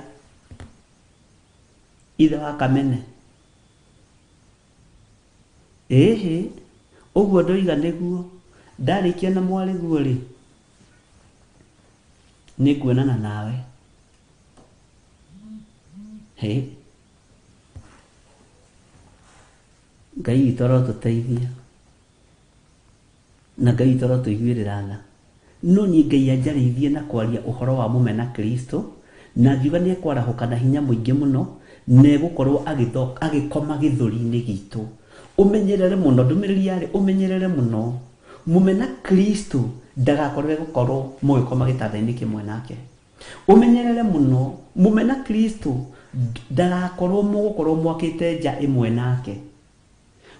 ithe wa Kamene? Ĩhĩ, ũguo ndoiga nĩguo. Ndarĩkia na mwarĩguo rĩ, nĩnguonana nawe. Hĩ, Ngai witũ arotũteithia na Ngai witũ arotũiguĩrĩra tha. No niĩ Ngai anjarĩirie na kwaria ũhoro wa mũmena Kristo, na ngiuga nĩ ekwarahũka na hinya mũingĩ mũno, na egũkorwo agĩkoma gĩthũri-inĩ gitũ. Ũmenyerere mũno, ndũmĩrĩri yarĩ ũmenyerere mũno mũmena Kristo ndagakorwo egũkorwo mũgĩkoma gĩtanda-inĩ kĩmwe nake. Ũmenyerere mũno mũmena Kristo ndagakorwo mũgũkorwo mwakĩte nja ĩmwe nake.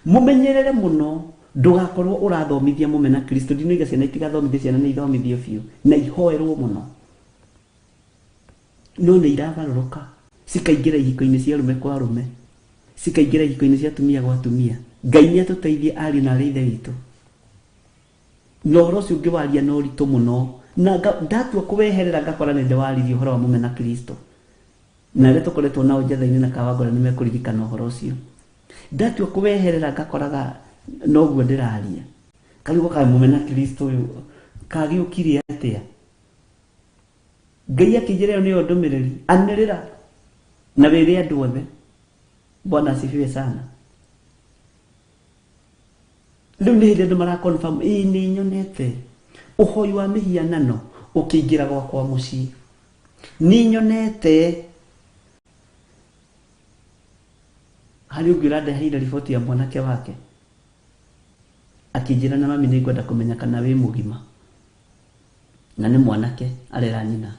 Mũmenyerere mũno ndũgakorwo ũrathomithia mũmena Kristo. Ndinoiga ciana itigathomithio, ciana nĩ ithomithio biũ na ihoerwo mũno, no nĩ iragarũrũka cikaingĩra ihiko-inĩ cia arũme kwa arũme, cikaingĩra ihiko-inĩ cia atumia gwa atumia. Ngai nĩ atũteithie ariũ na arĩ ithe witũ. Na ũhoro ũcio ũngĩwaria na ũritũ mũno, na ndatua kũweherera ngakora nĩ ndĩwaririe ũhoro wa mũmena Kristo. Na arĩa tũkoretwo nao njetha-inĩ na Kawangware nĩ mekũririkana ũhoro ũcio. Ndatua kũweherera ngakoraga noguo ndĩraria. Karigwo kaĩ mũmena Kristo ũyũ kagĩũkire atĩa? Ngai akĩnjĩra ĩyo nĩyo ndũmĩrĩri, anĩrĩra na wĩre andũ othe. Bwana asifiwe sana. Rĩu nĩ hĩndĩ andũ mara confirm, ĩĩ nĩ nyonete ũhoi wa mĩhianano ũkĩingĩra gwakwa mũciĩ, nĩ nyonete. Harĩ ũngĩ ũrandeheire riboti ya mwanake wake akĩnjĩra na mami nĩngwenda kũmenya kana wĩ mũgima, na nĩ mwanake arera nyina.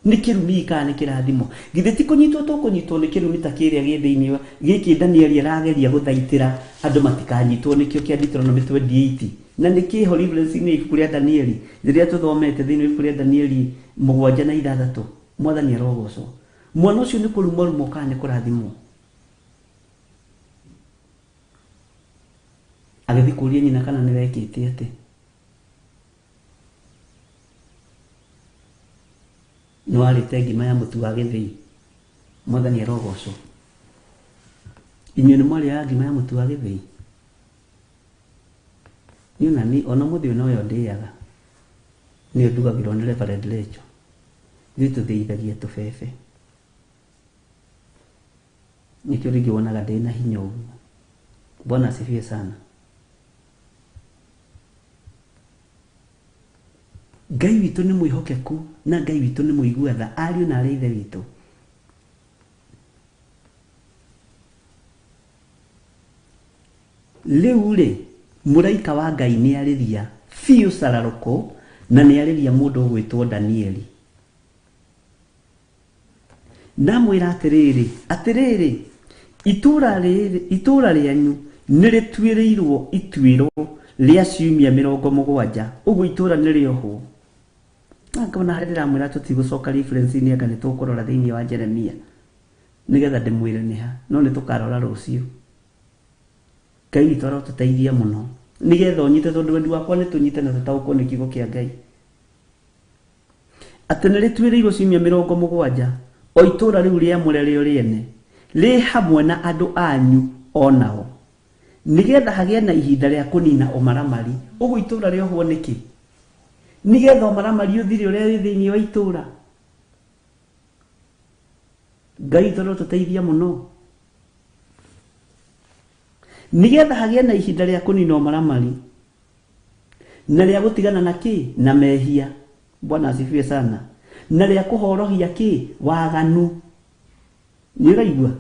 Nĩ kĩrumi kana nĩ kĩrathimo? Githĩ ti kũnyitwo tũkũnyitwo nĩ kĩrumi ta kĩrĩa gĩ thĩinĩ wa gĩkĩ Danieli arageria gũthaitĩra andũ matikanyitwo nĩkĩo kĩa Deuteronomy 28, na nĩ kĩho reference-inĩ ibuku rĩa Danieli rĩrĩa tũthomete thĩinĩ wa ibuku rĩa Danieli 7 na 6. Mwathani arogocwo. Mwana ũcio nĩ kũrumwo rumwo kana nĩ kũrathimwo? Agĩthiĩ kũria nyina kana nĩ wekĩte atĩ. Nĩ warĩte ngima ya mũtu wa gĩthĩi. Mwathani arogocwo. Inyuĩ nĩ mwarĩaga ngima ya mũtu wa gĩthĩi? Niĩ ona niĩ ona mũthĩ ũyũ noyo ndĩaga. Nĩyo ndugagĩrwo nĩ Reverend Rachel. Ithuĩ tũthĩithagia tũbebe. Nĩkĩo rĩngĩ wonaga ndĩna hinya ũguo. Bwana asifiwe sana. Ngai witũ nĩ mwĩhokeku na Ngai witũ nĩ mũigua tha, ariũ na arĩ ithe witũ. Rĩu rĩ, mũraika wa Ngai nĩ arĩria biũ cararũkũ na nĩ arĩria mũndũ ũgwĩtwo Danieli. Ndamwĩra atĩrĩrĩ, atĩrĩrĩ, itũũra rĩanyu nĩ rĩtuĩrĩirwo ituĩro rĩa ciumia 70, ũguo itũũra nĩ rĩohwo. Na ngona harĩa ndĩramwĩra tũtigũcoka reference-inĩ anga nĩ tũkũrora thĩinĩ wa Jeremia nĩgetha ndĩmwĩre nĩ ha, no nĩ tũkarora rũciũ. Ngai witũ arotũteithia mũno nĩgetha ũnyite, tondũ wendi wakwa nĩ tũnyite na tũtaũkwo nĩ kiugo kĩa Ngai. Atĩ nĩ rĩtuĩrĩirwo ciumia 70, o itũũra rĩu rĩamũre rĩo rĩene rĩ hamwe na andũ anyu onao, nĩgetha hagĩe na ihinda rĩa kũnina ũmaramari. Ũguo itũũra rĩohwo nĩkĩ? Nĩgetha ũmaramari ũthire ũrĩa wĩ thĩinĩ wa itũũra. Ngai witũ arotũteithia mũno nĩgetha hagĩe na ihinda rĩa kũnina ũmaramari na rĩa gũtigana na kĩ? Na mehia. Bwana asifiwe sana. Na rĩa kũhorohia kĩ? Waganu. Nĩ ũraigua?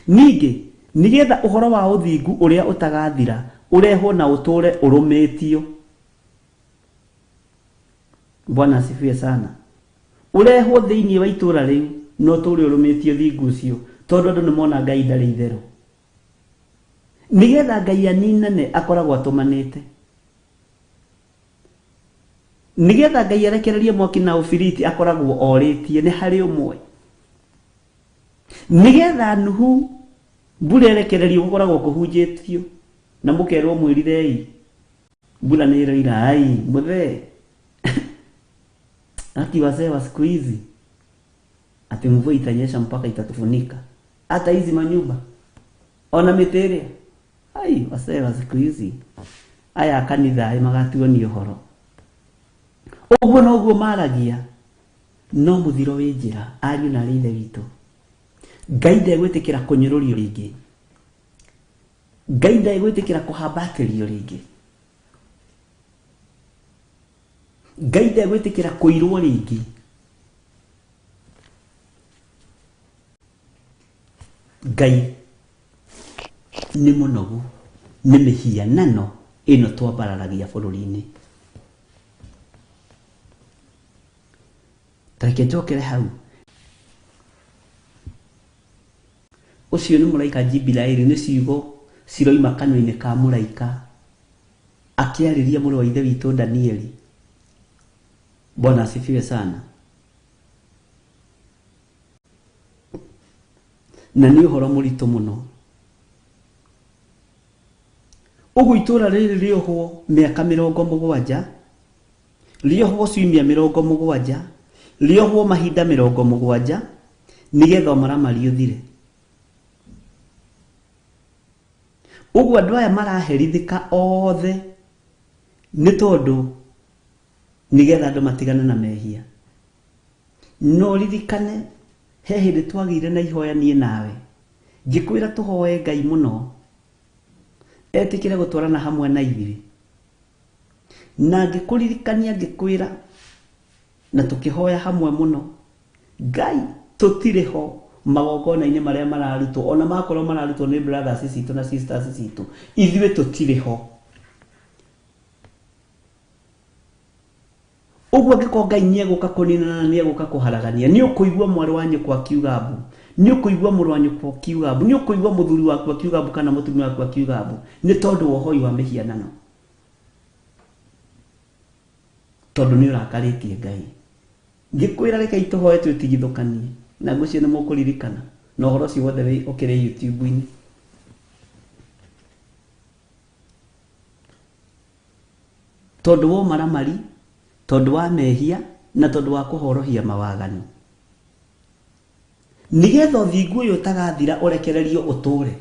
Ningĩ nĩgetha ũhoro wa ũthingu ũrĩa ũtagathira ũrehwo na ũtũũre ũrũmĩtio. Bwana asifiwe sana. Ũrehwo thĩinĩ wa itũũra rĩu na ũtũũre ũrũmĩtio thingu ũcio, tondũ andũ nĩmona Ngai ndarĩ itherũ. Nĩgetha Ngai aninane akoragwo atũmanĩte. Nĩgetha Ngai arekererie mwaki na ũbiriti akoragwo orĩtie nĩ harĩ ũmwe. Nĩgetha Nuhu mbura ĩrekererio gũkoragwo kũhunjĩtio na mũkerwo mwĩrirei mbura nĩ ĩroira, ai mũthee. Ati wazee wa siku hizi ati mvua itanyesha mpaka itatufunika hata hizi manyumba ona mĩtĩ ĩrĩa. Ai wazee wa siku hizi aya kanitha magatuo nĩ ũhoro. Ũguo noguo maragia, no mũthiro wĩ njĩra, ariũ na arĩ ithe witũ. Ngai ndegwĩtĩkĩra kũnyũrũrio rĩngĩ. Ngai ndegwĩtĩkĩra kũhambatĩrio rĩngĩ. Ngai ndegwĩtĩkĩra kũirwo rĩngĩ. Ngai nĩ mũnogu nĩ mĩhianano ĩno twambararagia bũrũri-inĩ. Ta reke njokere hau. Ũcio nĩ mũraika Jibiraeli, nĩ ciugo ciroima kanua-inĩ ka mũraika akĩarĩria mũrũ wa ithe witũ Danieli. Bwana asifiwe sana. Na nĩ ũhoro mũritũ mũno. Ũguo itũũra rĩrĩ rĩohwo mĩaka 70, rĩohwo ciumia 70, rĩohwo mahinda 70, nĩgetha ũmaramari ũthire. Ũguo andũ aya maraherithĩka othe nĩ tondũ nĩgetha andũ matigane na mehia. No ririkane he hĩndĩ twagĩire na ihoya niĩ nawe, ngĩkwĩra tũhoe Ngai mũno etĩkĩre gũtwarana hamwe na ithuĩ, na ngĩkũririkania ngĩkwĩra na tũkĩhoya hamwe mũno, Ngai tũtirĩ ho magongona-inĩ marĩa mararutwo, ona makorwo mararutwo nĩ brothers citũ na sisters citũ, ithuĩ tũtirĩ ho. Ũguo angĩkorwo Ngai nĩegũka kũninana na nĩegũka kũharagania, nĩ ũkũigua mwarĩ wa nyũkwa akiuga mbu, nĩ ũkũigua mũrũ wa nyũkwa akiuga mbu, nĩ ũkũigua mũthuri waku akiuga mbu kana mũtumia waku akiuga mbu, nĩ tondũ wa ũhoi wa mĩhianano, tondũ nĩ ũrakarĩtie Ngai. Ngĩkwĩra rekei tũhoe twĩtigithũkanie, na ngwĩciria nĩ mũkũririkana, na ũhoro ũcio wothe ũkĩrĩ YouTube-inĩ. Tondũ wa ũmaramari, tondũ wa mehia, na tondũ wa kũhorohia mawaganu, nĩgetha ũthingu ũyũ ũtagathira ũrekererio ũtũre,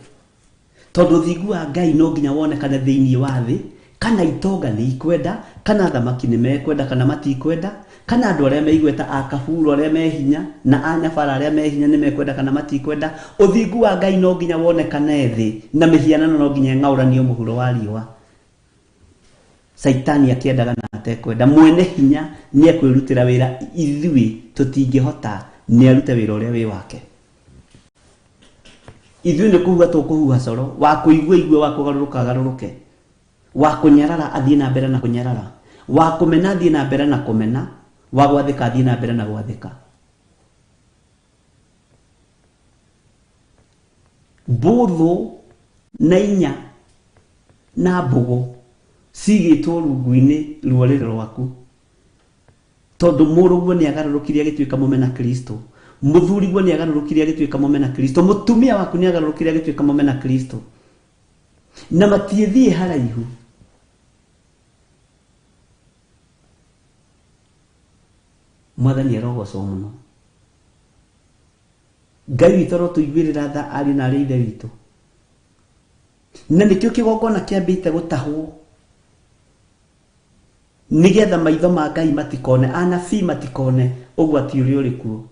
tondũ ũthingu wa Ngai no nginya wonekane thĩinĩ wa thĩ, kana itonga nĩ ikwenda, kana athamaki nĩ mekwenda kana matikwenda, kana andũ arĩa meigweta a kaburu arĩa me hinya na anyabara arĩa me hinya nĩ mekwenda kana matikwenda. Ũthingu wa Ngai no nginya wonekane thĩ, na mĩhianano no nginya ĩng'aũranio mũhuro wa riũa. Caitani akĩendaga na atekwenda, mwene hinya nĩ ekwĩrutĩra wĩra, ithuĩ tũtingĩhota, nĩ arute wĩra ũrĩa wĩ wake. Ithuĩ nĩ kũhuha tũkũhuha coro, wa kũigua igue, wa kũgarũrũka agarũrũke, wa kũnyarara athiĩ na mbere na kũnyarara, wa kũmena athiĩ na mbere na kũmena, wa gwathĩka athiĩ na mbere na gwathĩka. Mbũthũ na inya na mbũgũ cigĩtwo rungu-inĩ ruorĩrĩ rwaku, tondũ mũrũguo nĩ agarũrũkire agĩtuĩka mũmena Kristo, mũthuriguo nĩ agarũrũkire agĩtuĩka mũmena Kristo, mũtumia waku nĩ agarũrũkire agĩtuĩka mũmena Kristo, na matiĩthiĩ haraihu. Mwathani arogocwo mũno. Ngai witũ arotũiguĩrĩra tha ariũ na arĩ ithe witũ, na nĩkĩo kĩgongona kĩambĩte gũtahwo, nĩgetha maitho ma Ngai matikone, anabii matikone ũgwati ũrĩa ũrĩ kuo,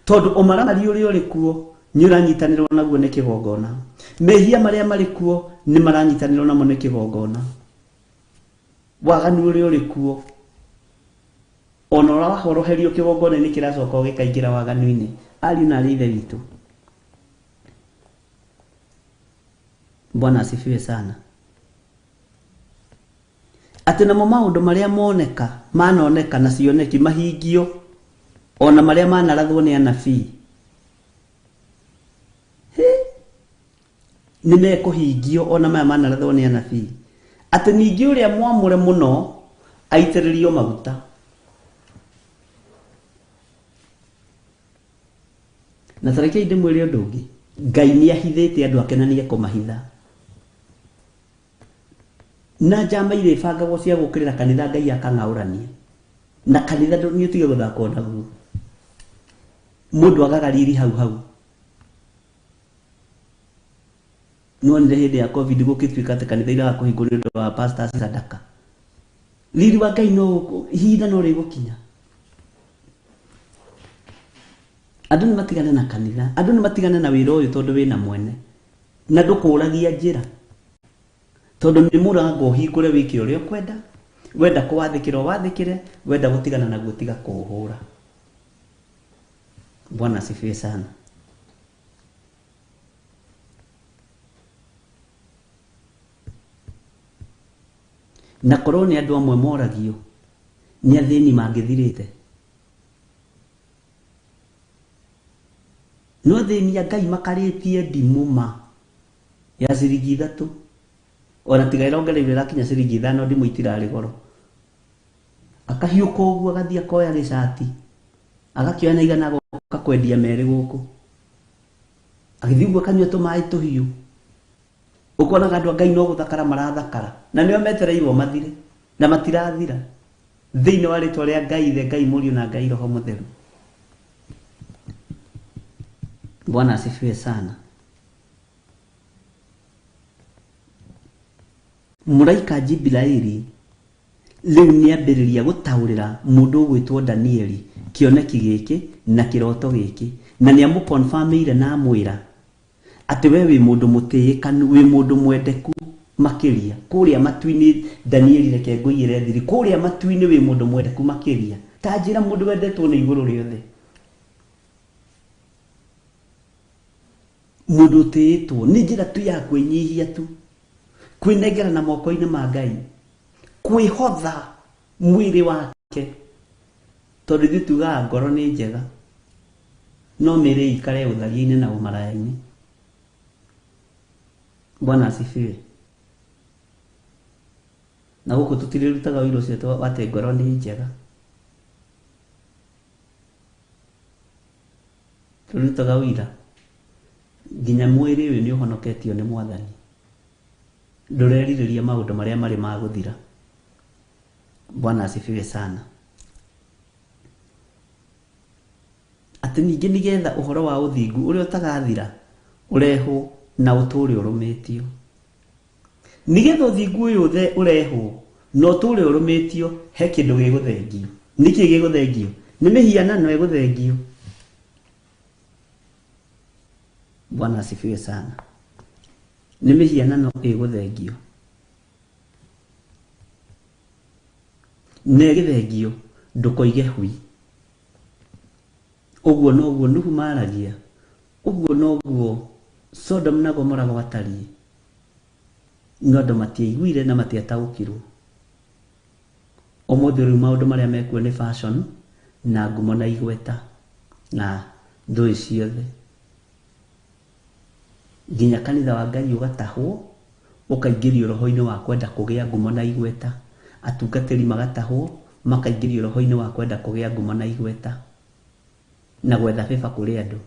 tondũ ũmaramari ũrĩa ũrĩ kuo nĩ ũranyitanĩrwo naguo nĩ kĩgongona, mehia marĩa marĩ kuo nĩ maranyitanĩrwo namo nĩ kĩgongona, waganu ũrĩa ũrĩ kuo ona ũrahoroherio kĩgongona-inĩ kĩracoka ũgĩkaingĩra waganu-inĩ. Ariũ na arĩ ithe witũ, Bwana asifiwe sana. Atĩ namo maũndũ marĩa moneka manoneka na cioneki mahingio, ona marĩa manarathwo nĩ anabii nĩ mekũhingio, ona maya manarathwo nĩ anabii. Atĩ ningĩ ũrĩa mwamũre mũno aitĩrĩrio maguta. Na tarekei ndĩmwĩre ũndũ ũngĩ, Ngai nĩ ahithĩte andũ ake na nĩ ekũmahitha. Na njama iria ibangagwo cia gũũkĩrĩra kanitha Ngai akang'aũrania, na kanitha nĩ ũtige gũthakwo naguo. Mũndũ agaga riri hau hau. Nĩwonire hĩndĩ ya Covid gũgĩtuĩka atĩ kanitha iraga kũhingwo nĩ ũndũ wa pastors sadaka. Riri wa Ngai no ihinda no rĩgũkinya. Andũ nĩ matigane na kanitha, andũ nĩ matigane na wĩra ũyũ tondũ wĩna mwene, na ndũkũragia njĩra, tondũ nĩ mũrango ũhingũre wĩke ũrĩa ũkwenda, wenda kũwathĩkĩra ũwathĩkĩre, wenda gũtigana naguo tiga kũũhũra. Bwana asifiwe sana. Na korwo nĩ andũ amwe moragio nĩ athĩni mangĩthirĩte, no athĩni a Ngai makarĩtie ndimũ ma ya ciringi 3, ona tiga ĩrongereirwo ĩrakinya ciringi 5, ndimũ itirarĩ goro. Akahiũka ũguo agathiĩ akoya gĩcati, agakĩoya na igana agoka kwendia merĩ gũkũ, agĩthiĩ ũguo akanyua tũmaĩ tũhiũ. Ũkonaga andũ a Ngai no gũthakara marathakara, na nĩo metereirwo mathire, na matirathira thĩinĩ wa rĩtwa rĩa Ngai Ithe, Ngai Mũriũ na Ngai Roho Mũtheru. Bwana asifiwe sana. Mũraika Jibraili rĩu nĩambĩrĩria gũtaũrĩra mũndũ ũgwĩtwo Danieli Kĩoneki gĩkĩ na kĩroto gĩkĩ, na nĩ amũkonfamĩire na amwĩra atĩ we wĩ mũndũ mũtĩĩkanu, wĩ mũndũ mwendeku makĩria kũrĩa matu-inĩ. Danieli, reke ngũigĩre thiri, kũrĩa matu-inĩ wĩ mũndũ mwendeku makĩria. Ta njĩra mũndũ wendetwo nĩ igũrũ rĩothe, mũndũ ũtĩĩtwo nĩ njĩra tu ya kwĩnyihia tu, kwĩnengera na moko-inĩ ma Ngai, kwĩhotha mwĩrĩ wake, tondũ ithuĩ tugaga ngoro nĩ njega no mĩĩrĩ ĩikare ũtharia-inĩ na ũmaraya-inĩ. Bwana asifiwe. Na gũkũ tũtirĩrutaga ũira ũcio atĩ ngoro nĩ njega, tũrutaga ũira nginya mwĩrĩ ũyũ nĩ ũhonoketio nĩ Mwathani, ndũrerirĩria maũndũ marĩa marĩ ma gũthira. Bwana asifiwe sana. Atĩ ningĩ nĩgetha ũhoro wa ũthingu ũrĩa ũtagathira ũrehwo na ũtũũre ũrũmĩtio, nĩgetha ũthingu ũyũ ũrehwo na ũtũũre ũrũmĩtio, he kĩndũ gĩgũthengio. Nĩkĩ gĩgũthengio? Nĩ mĩhianano ĩgũthengio. Bwana asifiwe sana. Nĩ mĩhianano ĩgũthengio, na ĩgĩthengio ndũkoige hui. Ũguo noguo Nuhu maragia, ũguo noguo Sodom na Gomora gwatariĩ, no andũ matiaiguire na matiataũkirwo. Ũmũthĩ rĩu maũndũ marĩa mekuo nĩ fashion na ngumo na igweta na thũĩ ciothe, nginya kanitha wa Ngai ũgatahwo ũkaingĩrio roho-inĩ wa kwenda kũgĩa ngumo na igweta, atungatĩri magatahwo makaingĩrio roho-inĩ wa kwenda kũgĩa ngumo na igweta na gwetha bĩba kũrĩ andũ.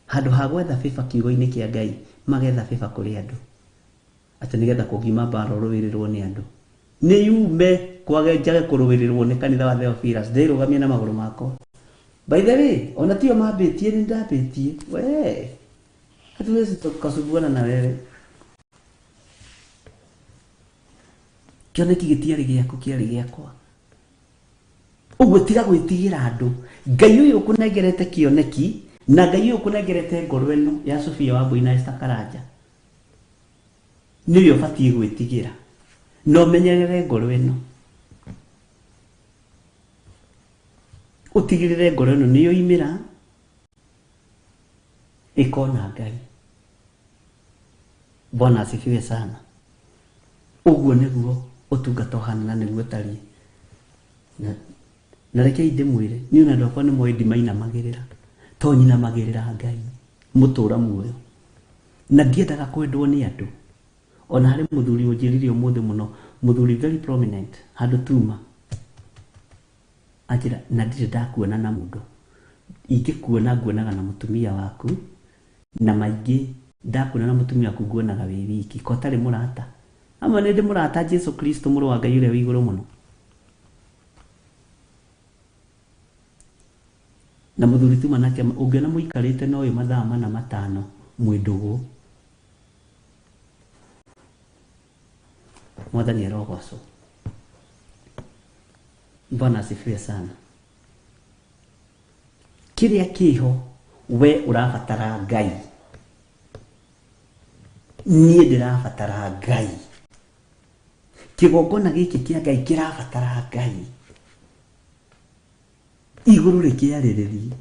Handũ ha gwetha bĩba kiugo-inĩ kĩa Ngai, magetha bĩba kũrĩ andũ, atĩ nĩgetha kũngiuma mbara ũrũĩrĩrwo nĩ andũ. Nĩ yume kwage njage kũrũĩrĩrwo nĩ kanitha wa Theophilus, ndĩrũgamie na magũrũ makwa. By the way, ona tio mambĩtie, nĩ ndambĩtie we, hatuwezi tukasumbuana na wewe. Kĩoneki gĩtiarĩ gĩaku, kĩarĩ gĩakwa. Ũguo tiga gwĩtigĩra andũ. Ngai ũyũ ũkũnengerete kĩoneki na Ngai ũyũ ũkũnengerete ngoro ĩno ya Sofia Wambui na Esther Karanja nĩwe ũbatiĩ gwĩtigĩra, na ũmenyerere ngoro ĩno, ũtigĩrĩre ngoro ĩno nĩyo imĩra ĩkona Ngai. Bwana asifiwe sana. Ũguo nĩguo ũtungata ũhana na nĩguo ũtariĩ. Na rekei ndĩmwĩre, niĩ ona andũ akwa nĩ moĩ ndimainamagĩrĩra, to nyinamagĩrĩra Ngai mũtũra muoyo, na ndiendaga kwendwo nĩ andũ. Ona harĩ mũthuri ũnjĩrire ũmũthĩ mũno, mũthuri very prominent handũ tuma, anjĩra na ndirĩ ndakuona na mũndũ, ingĩkuona nguonaga na mũtumia waku, na maingĩ ndakuona na mũtumia waku nguonaga wĩ wiki, ko ũtarĩ mũrata. Ama nĩ ndĩ mũrata Jesu Kristo mũrũ wa Ngai ũrĩa wĩ igũrũ mũno. Na mũthuri tuma nake ũngĩona mũikarĩte na ũyũ mathaa mana matano mwĩ ndũgũ, Mwathani arogocwo. Bwana asifiwe sana. Kĩrĩa kĩho we ũrabatara Ngai, niĩ ndĩrabatara Ngai, kĩgongona gĩkĩ kĩa Ngai kĩrabatara Ngai, igũrũ rĩkĩarĩrĩrie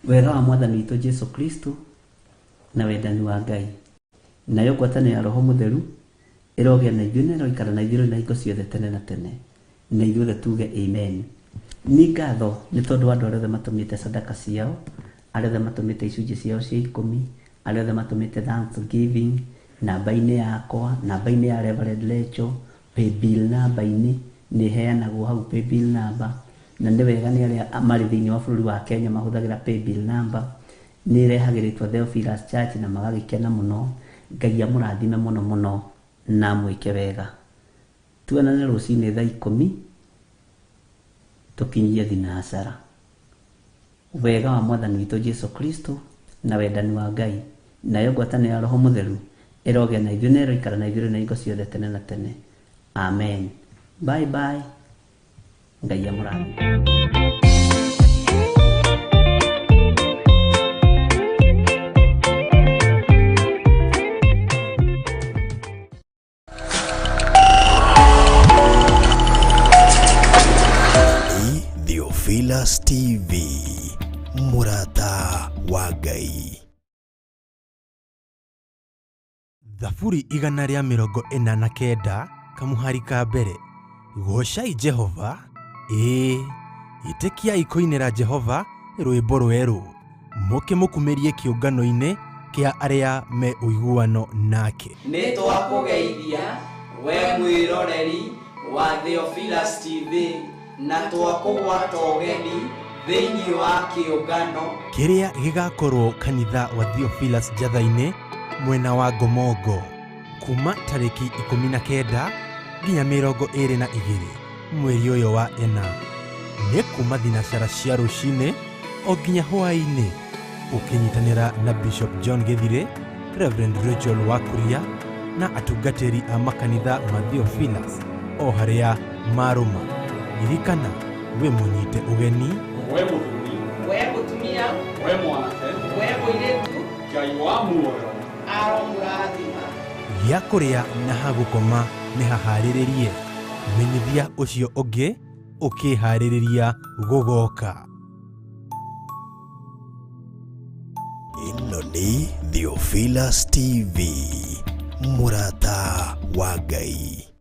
wega wa Mwathani witũ Jesu Kristo na wendani wa Ngai, nayo ngwatanĩro ya Roho Mũtheru ĩrogĩa na ithuĩ na ĩroikara na ithuĩ na hingo ciothe tene na tene, na ithuothe tuge amen. Nĩ ngatho nĩ tondũ wa andũ arĩa othe matũmĩte sadaka ciao, arĩa othe matũmĩte icunjĩ ciao cia ikũmi, arĩa othe matũmĩte thanksgiving namba-inĩ yakwa, namba-inĩ ya Reverend Lecho, paybill namba-inĩ nĩ ĩheanagwo hau paybill number, na nĩ wega nĩ arĩa marĩ thĩinĩ wa bũrũri wa Kenya mahũthagĩra paybill number, nĩ ĩrehagĩrĩtwo Theophilus Church na magagĩkena mũno. Ngai amũrathime mũno mũno na amwĩke wega. Tuonane rũcinĩ thaa 10 tũkinyie thinacara. Wega wa Mwathani witũ Jesu Kristo na wendani wa Ngai nayo ngwatanĩro ya Roho Mũtheru ĩrogĩa na ithuĩ na ĩroikara na ithuĩ na hingo ciothe tene na tene. Amen. Bye bye. Ngai amũrathime. Nĩ Theophilus TV, mũrata wa Ngai. Thaburi 149 kamuhari ka mbere. Goocai Jehova, ĩĩ, ĩtĩkiai kũinĩra Jehova rwĩmbo rwerũ, mũkĩmũkumĩrie kĩũngano-inĩ kĩa arĩa me ũiguano nake. Nĩ twakũgeithia we mwĩroreri wa Theophilus TV na twakũgwata ũgeni thĩinĩ wa kĩũngano kĩrĩa gĩgakorwo kanitha wa Theophilus Njatha-inĩ mwena wa Ngomongo kuma tarĩki 19 nginya 22 mweri ũyũ wa ĩna, nĩ kuma thinacara cia rũcinĩ o nginya hwaĩ-inĩ, ũkĩnyitanĩra na Bishop John Gĩthirĩ, Reverend Rachel Wakuria na atungatĩri a makanitha ma Theophilus o harĩa marũma. Ririkana wĩ mũnyite ũgeni, we mũthuri, we mũtumia, we mwanake, we mũirĩtu, Ngai wa muoyo aromũrathima. Gĩa kũrĩa na ha gũkoma nĩ haharĩrĩrie. Menyithia ũcio ũngĩ ũkĩharĩrĩria gũgoka. Ĩno nĩ Theophilus TV, mũrata wa Ngai.